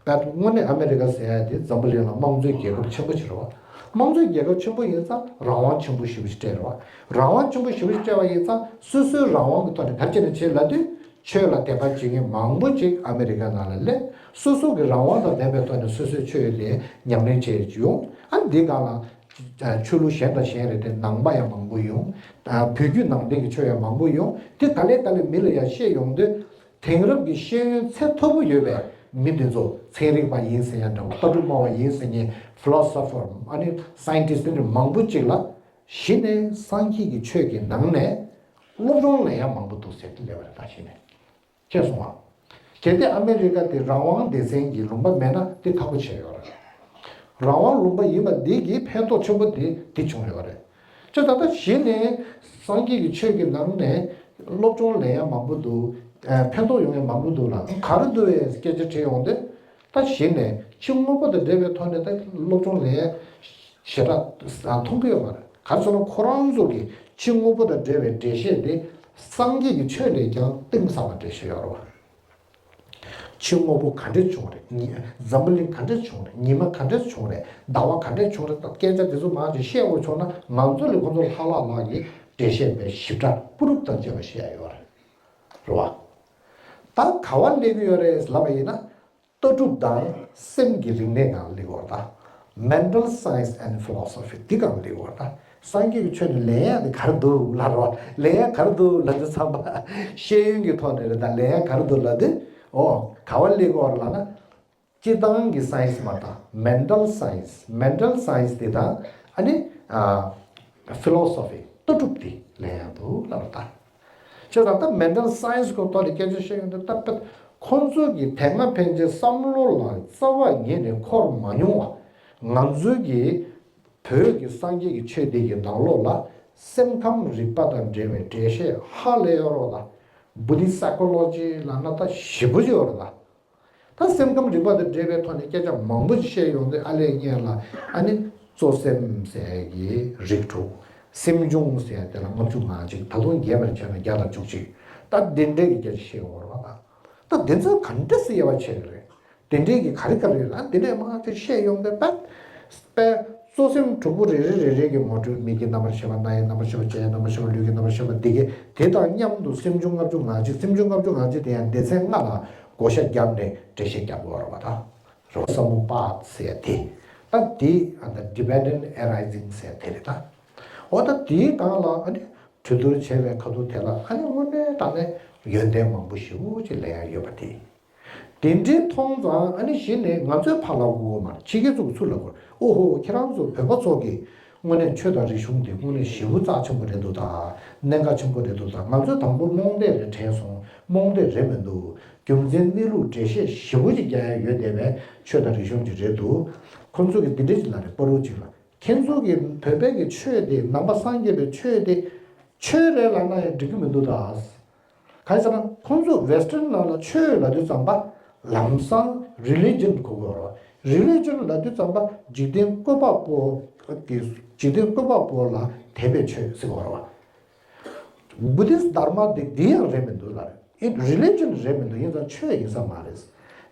ད་དངོས་གནས་ཨ་མེ་རི་ཀ་ཟེར་ཡ་དེ་འཛམ་བུ་གླིང་ལ་དམངས་གཙོའི་རྒྱལ་ཁབ་ཆེན་པོ་ཞིག་རེད་བ། དམངས་གཙོའི་རྒྱལ་ཁབ་ཆེན་པོ་ཡིན་ཙང་རང་དབང་ཆེན་པོ་ཞེ་པོ་ཞིག་སྤྲད་རེད་བ། རང་དབང་ཆེན་པོ་ཞེ་པོ་ཞིག་སྤྲད་པ་ཡིན་ཙང་སོ་སོའི་རང་དབང་གི་ཐོག་ནས་ག་རེ་བྱས་ནས་བྱེད་ལབ་དུས་ཆོས་ལ་དད་པ་བྱེད་མཁན་མང་པོ་ཅིག་ཨ་མེ་རི་ཀ་ནང་ལ་སླེབས། སོ་སོ་གི་རང་དབང་དང་ལྡན་པའི་ཐོག་ནས་སོ་སོའི་ཆོས་དེ་ཉམས་ལེན་བྱེད་ཡོང་། ཨ་འདི་སྒང་ལ་ཆོས་ལུགས་གཞན་དང་གཞན་རེད་དེ་ནང་པ་ཡང་མང་པོ་ཡོང་། བོད་བརྒྱུད་ནང་བསྟན་གྱི་ཆོས་ཡང་མང་པོ་ཡོང་། དེ་ག་ལེ་ག་ལེ་མི་ལ་ཡང་བཤད་ཡོང་དུས། དེང་རབས་ཀྱི་ཤེས་ཡོན་ཚད་མཐོ་པོ་ཡོད་པའི་མི་འདི་ཚོ་ཚན་རིག་པ་ཡིན་ཟེར་ཡ་འདྲ་བོ། ལྟ་གྲུབ་སྨྲ་བ་ཡིན་ཟེར་མཁན་ཕི་ལོ་སོ་ཕར་ཨ་ནི་སའེན་ཊིསི་འདི་འདྲ་མང་པོ་ཅིག་ལ་གཞི་ནས་སངས་རྒྱས་ཀྱི་ཆོས་ཀྱི་ནང་ནས་སློབ་སྦྱོང་ལེན་ཡ་མང་པོ་འདུག་ཟེར་ཏེ་སླེབས་པ་རེད། ད་གཞི་ནས་ཁྱེད་གསུང་བ། གལ་ཏེ་ཨ་མེ་རི་ཀ་དེ་རང་དབང་སྡེ་ཚན་གྱི་ལུང་པ་མེད་ན་དེ་ཁག་པོ་ཆེ་ཡོད་རེད། རང་དབང་ལུང་པ་ཡིན་པ་འདི་གི་ཕན་ཐོགས་ཆེན་པོ་དེ་དེ་བྱུང་ཡོད་རེད། ཅེས་ད་ལྟ་གཞི་ནས་སངས་རྒྱས་ཀྱི་ཆོས་ཀྱི་ནང་ནས་སློབ་སྦྱོང་ལེན་ཡ་མང་པོ་འདུག་ཨ་ཕན་ཐོགས་ཡོང་ཡ་མང་པོ་འདུག་ལ་ག་རེ་འདུག་བའི་སྐད་ཆ་དྲིས་ཡོང་དུས། ད་གཞི་ནས་ཕྱི་དངོས་པོ་དང་འབྲེལ་བའི་ཐོག་ནས་ད་སློབ་སྦྱོང་ལེན་ཡ་ཞེ་དྲག་མཐོང་གི་ཡོད་མ་རེད། ག་རེ་ཟེར་ན་ཁོ་རང་ཚོ་གི་ཕྱི་དངོས་པོ་དང་འབྲེལ་བའི་འགྲེལ་བཤད་དེ་སངས་རྒྱས་ཀྱི་ཆོས་ལས་ཀྱང་གཏིང་ཟབ་པ་འགྲེལ་བཤད་ཡོད་རེད་བ། ཕྱི་དངོས་པོ་ག་འདྲས་བྱུང་རེད། ཉི་འཛམ་བུ་གླིང་ག་འདྲས་བྱུང་རེད། ཉི་མ་ག་འདྲས་བྱུང་རེད། ཟླ་བ་ག་འདྲས་བྱུང་རེད། ད་སྐད་ཆ་དེ་ཚོ་མང་ཆེ་བཤད་དགོས་བྱུང་ན་ང་ཚོ་ལས་ཁོ་ཚོ་ལྷག་ལྷག་ལྷག་གིས་འགྲེལ་བཤད་པའི་ཞིབ་ཕྲ་པུ་རུབ་དང་བཅས་པ་བཤད་ཡ་ཡོད་རེད། རེད་བ། ད་ག་བ་སླེབས་ཀྱི་ཡོད་རེད་ལབ་པ་ཡིན་ན། ལྟ་གྲུབ་དང་སེམས་ཀྱི་རིག་གནས་སྒང་སླེབས་ཀྱི་ཡོད་རེད་ད། Mental Science and Philosophy འདི་སྒང་སླེབས་ཀྱི་ཡོད་རེད་ད། སངས་རྒྱས་ཀྱི་ཆོས་ནི་ལེན་ཡ་དེ་ག་རེ་འདུག་ལབ་རོགས། ལེན་ཡ་ག་རེ་འདུག་ལབ་དུས་ཙམ་པ། ཤེས་ཡོན་གྱི་ཐོག་ནས་རེད་ད། ལེན་ཡ་ག་རེ་འདུག་ལབ་དུས། ཨོ། ག་བ་སླེབས་ཀྱི་ཡོད་རེད་ལབ་ན། སྤྱིར་བཏང་གི་སའེན་སི་མ་དང་། Mental Science། Mental Science དེ་དང་། ཨ་ནི། ཨ། Philosophy ལྟ་གྲུབ་དེ་ལེན་ཡ་འདུག་ལབ་རོགས་ད། བྱས་ཙང་ད་Mental Science གི་ཐོག་ནས་སྐད་ཆ་བཤད་ཡོང་དུས་ད་དཔེ་ཁོང་ཚོ་གི་དེ་སྔ་ཕན་ཆད་བསམ་བློ་ལ་རྩ་བ་ཉིད་ནས་འཁོར་མ་མྱོང་བ། ང་ཚོའི་གི་བོད་ཀྱི་སངས་རྒྱས་ཀྱི་ཆོས་འདི་གི་ནང་ལོགས་ལ་སེམས་ཁམས་རིག་པ་དང་འབྲེལ་བའི་འགྲེལ་བཤད་ཧ་ལས་ཡོད་རོགས་ལ། Buddhist Psychology ལབ་ན་ད་ཞེ་པོ་ཅིག་ཡོད་རེད་ལ། ད་སེམས་ཁམས་རིག་པ་དང་འབྲེལ་བའི་ཐོག་ནས་སྐད་ཆ་མང་པོ་ཞིག་བཤད་ཡོང་དུས་ཨ་ལས་སྔོན་ལ་ཨ་ནི་གཙོ་སེམས་ཟེར་གྱི་རིགས་དྲུག་སེམས་བྱུང་ཟེར་དེ་ལ་ལྔ་བཅུ་ང་གཅིག་ད་དུང་རྒྱས་པར་བྱས་ན་བརྒྱ་དང་བཅུ་གཅིག་ད་འདི་འདྲའི་གི་སྐད་ཆ་བཤད་ཡོང་བ་རེད་བ། ད་འདི་ཚོ་ག་འདྲ་སེ་དབྱེ་བ་ཕྱེ་གི་རེད། དེ་འདྲའི་གི་ག་རེ་ག་རེ་རེད་ཨ་འདི་འདྲའི་མང་ཆེ་བཤད་ཡོང་དུས་པ། པའི་གཙོ་སེམས་དྲུག་པོ་རེ་རེ་རེ་རེ་གི་ངོ་སྤྲོད་མིག་གི་རྣམ་པར་ཤེས་པ་རྣ་ཡི་རྣམ་པར་ཤེས་པ་ལྕེ་ཡི་རྣམ་པར་ཤེས་པ་ལུས་ཀྱི་རྣམ་པར་ཤེས་པ་འདི་གས་དེ་དང་མཉམ་དུ་སེམས་བྱུང་ལྔ་བཅུ་ང་གཅིག་སེམས་བྱུང་ལྔ་བཅུ་ང་གཅིག་དེ་ཡང་སྡེ་ཚན་ལྔ་ལ་བགོ་བཤའ་བརྒྱབ་ནས་འགྲེལ་བཤད་བརྒྱབ་དགོས་རེད་བ་ད། རོ་ས་མུ་པ་ཟེར་དེ། ད་དེ་ཨ་ད་Dependent Arising ཟེར་དེ་རེད་ད། འོ་ད་དེའི་སྒང་ལ་ཨ་ནི་གྲོས་བསྡུར་བྱས་པའི་ཁ་ཐུག་དེ་ལ་ཨ་ནི་དངོས་གནས་དྲང་གནས་ཡོན་ཏན་མང་པོ་ཞེ་པོ་ཅིག་ལེན་ཡ་ཡོད་པ་དེ། དེ་འདྲའི་མཐོང་ཙང་ཨ་ནི་གཞི་ནས་ང་ཚོས་ཕར་ལབ་དགོས་མ་རེད། ཕྱི་རྒྱལ་ཚོ་གིས་ཚུར་ལབ་དགོས་རེད། ཨོ་ཧོ་ཁྱེད་རང་ཚོ་བོད་པ་ཚོ་གིས་དངོས་གནས་ཆོས་དང་རིག་གཞུང་འདི་དངོས་གནས་ཞེ་པོ་རྩ་ཆེན་པོ་རེད་འདུག་ད། གནད་འགག་ཆེན་པོ་རེད་འདུག་ད། ང་ཚོས་དང་པོ་རྨོངས་དད་རེད་དྲན་སོང་། རྨོངས་དད་རེད་མི་འདུག་རྒྱུ་མཚན་གནས་ལུགས་འགྲེལ་བཤད་ཞེ་པོ་ཅིག་རྒྱག་ཡ་ཡོད་བསྡད་པའི་ཆོས་དང་རིག་གཞུང་ཅིག་རེད་འདུག་ཁོང་ཚོ་གིས་འདི་འདྲ་ཅིག་ལབ་རེད། བར་དུ་ཅིག་ལ། ཁྱེད་ཚོ་གི་བོད་པའི་གི་ཆོས་དེ། ནང་པ་སངས་རྒྱས་པའི་ཆོས་དེ་ཆོས་རེད་ལབ་ན་ཡང་འགྲིག་གི་མི་འདུག་ད། གང་ཡིན་ཟེར་ན་ཁོང་ཚོ་Western་ནང་ལ་ཆོས་ལབ་དུས་ཙམ་པ་ལམ་སང་religion་གོ་དགོས་རེད། Religion་ལབ་དུས་ཙམ་པ་འཇིག་རྟེན་བཀོད་པ་པོ་གི། འཇིག་རྟེན་བཀོད་པ་པོ་ལ་དད་པའི་ཆོས་ཟེར་དགོས་རེད། Buddhist Dharma་དེ་འདི་ཡང་རེད་མི་འདུག་ལབ་རེད། ཨེ་religion་རེད་མི་འདུག་ཡིན་ཙང་ཆོས་ཡིན་ས་མ་རེད།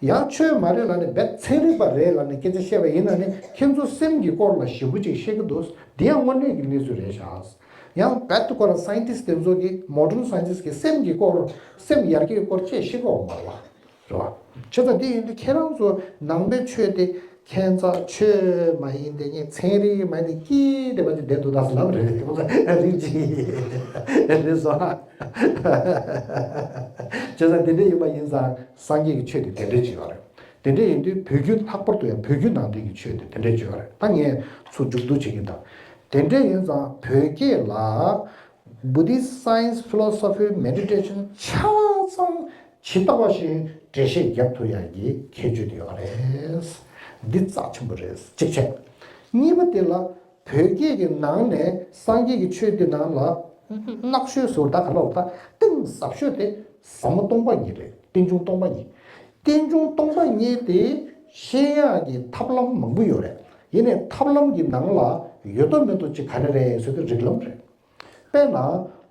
ཡང་ཆོས་མ་རེད་ལབ་ནས་རྦད་ཚན་རིག་པ་རེད་ལབ་ནས་སྐད་ཆ་བཤད་པ་ཡིན་ན་ནི་ཁྱེད་ཚོ་སེམས་ཀྱི་སྐོར་ལ་ཞེ་པོ་ཅིག་བཤད་ཀྱི་འདུག་འདི་ཡང་དངོས་གནས་ཀྱི་གནས་ཚུལ་རེད་ཤག་ཡང་རྦད་དེ་ཁོ་རང་scientist་དེ་ཚོ་གིས། modern scientist་གིས་སེམས་ཀྱི་སྐོར། སེམས་ཡར་རྒྱས་ཀྱི་སྐོར་ཅིག་བཤད་ཀྱི་ཡོད་མ་རེད་བ། རེད་བ། བྱས་ཙང་དེ་ཡིན་དུས་ཁྱེད་རང་ཚོ་ནང་པའི་ཆོས་དེ་ཁྱད་མཚར་ཆོས་མ་ཡིན་དེ། ངས་ཚན་རིག་མ་ཡིན་དེ་སྐྱིད་དེ་བ་ཅིག་བསྡད་འདུག་ད་ཟེར་ལབ་རེད། རིགས་གཅིག་རེད་སོ། བྱས་ཙང་དེ་འདྲ་ཡིན་པ་ཡིན་ཙང་སངས་རྒྱས་ཀྱི་ཆོས་དེ་དེ་འདྲ་ཅིག་ཡོད་རེད། དེ་འདྲ་ཡིན་དུས་བོད་བརྒྱུད། ལྷག་པར་དུ་ཡང་བོད་བརྒྱུད་ནང་བསྟན་གྱི་ཆོས་དེ་དེ་འདྲ་ཅིག་ཡོད་རེད། ད་ངས་ཚུར་མཇུག་བསྡུ་བྱེད་ཀྱི་ཡིན་ད། དེ་འདྲ་ཡིན་ཙང་བོད་སྐད་ལ་Buddhist science, philosophy, meditation་ཆ་ཚང་ཇི་ལྟ་བ་བཞིན་འགྲེལ་བཤད་རྒྱབ་ཐུབ་ཡག་གི་ཁྱད་ཆོས་དེ་ཡོད་རེད། འདི་རྩ་ཆེན་པོ་རེད། གཅིག་བྱས། གཉིས་པ་དེ་ལ་བོད་སྐད་ཀྱི་ནང་ནས་སངས་རྒྱས་ཀྱི་ཆོས་དེ་ནང་ལ་ནག་ཤོས་ཟེར་བ་ད་ག་ལབ་ད། གཏིང་ཟབ་ཤོས་དེ་ཟབ་མོ་སྟོང་པ་ཉིད་རེད། རྟེན་འབྱུང་སྟོང་པ་ཉིད། རྟེན་འབྱུང་སྟོང་པ་ཉིད་དེ་ཤེས་ཡག་གི་ཐབས་ལམ་མང་པོ་ཡོད་རེད། ཡིན་ནའི་ཐབས་ལམ་གྱི་ནང་ལ་ཡོད་དོ་མེད་དོ་ཅིག་ག་རེ་རེད་ཟེར་དུས་རིགས་ལམ་རེད། དཔེར་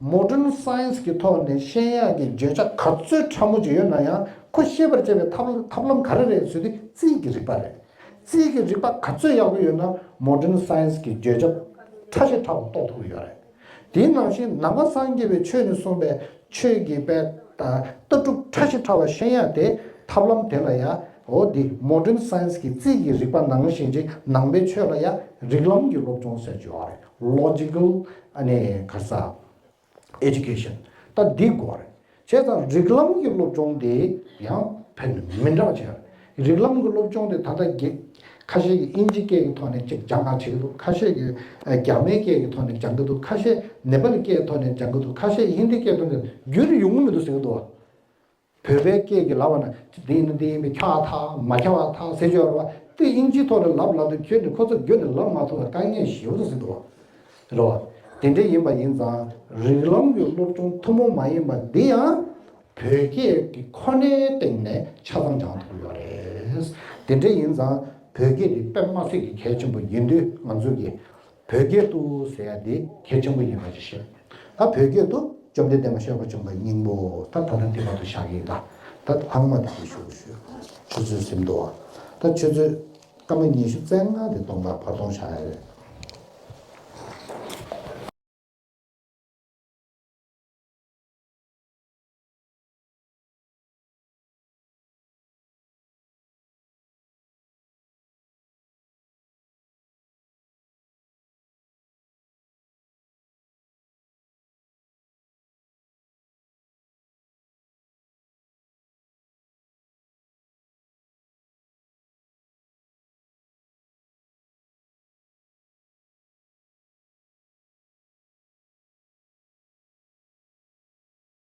ན་modern science་གི་ཐོག་ནས་ཤེས་ཡག་གི་བརྗོད་བྱ་ག་ཚོད་ཕྲ་མོ་ཅིག་ཡོད་ན་ཡང་ཁོ་ཤེས་པར་བྱེད་པའི་ཐབས་ཐབས་ལམ་ག་རེ་རེད་ཟེར་དུས་རྩིས་ཀྱི་རིག་པ་རེད། རྩིས་ཀྱི་རིག་པ་ག་ཚོད་ཡག་པོ་ཡོད་ན་modern science་གི་བརྗོད་བྱ་ཕྲ་ཞིང་ཕྲ་བ་རྟོགས་ཐུབ་ཀྱི་ཡོད་རེད། དེའི་ནང་བཞིན་ནང་པ་སངས་རྒྱས་པའི་ཆོས་ནས་གསུངས་པའི་ཆོས་ཀྱི་དཔེ་ལྟ་གྲུབ་ཕྲ་ཞིང་ཕྲ་བ་ཤེས་ཡག་དེ་ཐབས་ལམ་དེ་ལ་ཡང་འོ་འདི་modern science་གི་རྩིས་ཀྱི་རིག་པ་ནང་བཞིན་ཅིག་ནང་པའི་ཆོས་ལ་ཡང་རིགས་ལམ་གྱི་སློབ་སྦྱོང་ཟེར་གྱི་ཡོད་རེད། Logical་ཨ་ནི་ག་ས་education་ད་འདི་དགོས་རེད། བྱས་ཙང་རིགས་ལམ་གྱི་སློབ་སྦྱོང་དེ་ཡང་ཕན་མི་འདྲ་བ་ཅིག་ཡོད་རེད། རིགས་ལམ་གྱི་སློབ་སྦྱོང་དེ་ད་ལྟ་རྒྱ་ཁ་ཤས་ཀྱིས་ཨིན་ཇི་སྐད་ཀྱི་ཐོག་ནས་ཅིག་སྦྱང་ག་བྱེད་ཀྱི་འདུག་ཁ་ཤས་ཀྱིས་ཨ་རྒྱ་མའི་སྐད་ཀྱི་ཐོག་ནས་སྦྱང་གི་འདུག་ཁ་ཤས་ནེ་པ་ལི་སྐད་ཐོག་ནས་སྦྱང་གི་འདུག་ཁ་ཤས་ཧིན་དི་སྐད་ཐོག་ནས། རྒྱུན་རིང་ཡོང་གི་མི་འདུག་ཟེར་གྱི་འདུག་བོད་པའི་སྐད་ཀྱིས་ལབ་པ་ན་འདི་ཡིན་ན་འདི་ཡིན་པས། ཁྱབ་པ་དང་མ་ཁྱབ་པ་དང་ཟེར་གྱི་ཡོད་རེད་བ། དེ་ཨིན་ཇིའི་ཐོག་ནས་ལབ་ལབ་དུས་ཁྱོད་ནི་ཁོ་ཚོ་རྒྱུན་ནས་ལབ་མ་ཐུབ་པ་དཀའ་ངལ་ཞེ་པོ་ཅིག་ཟེར་འདུག་བ། རེད་བ། དེ་འདྲ་ཡིན་པ་ཡིན་ཙང་རིགས་ལམ་གྱི་སློབ་སྦྱོང་ཐུན་མོང་མ་ཡིན་པ་འདི་ཡང་བོད་སྐད་ཀྱི་ཁོ་ནའི་སྟེང་ནས་ཆ་ཚང་སྦྱང་ཐུབ་ཡོད་རེད། དེ་འདྲ་ཡིན་ཙང་བོད་སྐད་འདི་དཔེ་མ་སྲིད་ཀྱི་གལ་ཆེན་པོ་ཡིན་དུས་ང་ཚོ་གིས་བོད་སྐད་དུ་ཟེར་ཡ་འདི་གལ་ཆེན་པོ་ཡིན་པ་ཞིག་ཤེས། ད་བོད་སྐད་དུ་བཅོམ་ལྡན་འདས་མ་བཤད་པ་བྱུང་བའི་སྙིང་པོ་ད་ད་ལྟ་འདི་བར་དུ་བཞག་གི་ཡིན། ད་ད་ལྷག་མ་དེ་ཞུ་ཞུ་ཆུ་ཚོད་ཟིན་འདུག་ད་ཆུ་ཚོད་སྐར་མ་ཉི་ཤུ་རྩ་ལྔ་དེ་སྟོང་པ་བར་སྟོང་བཞག་ཡ་རེད།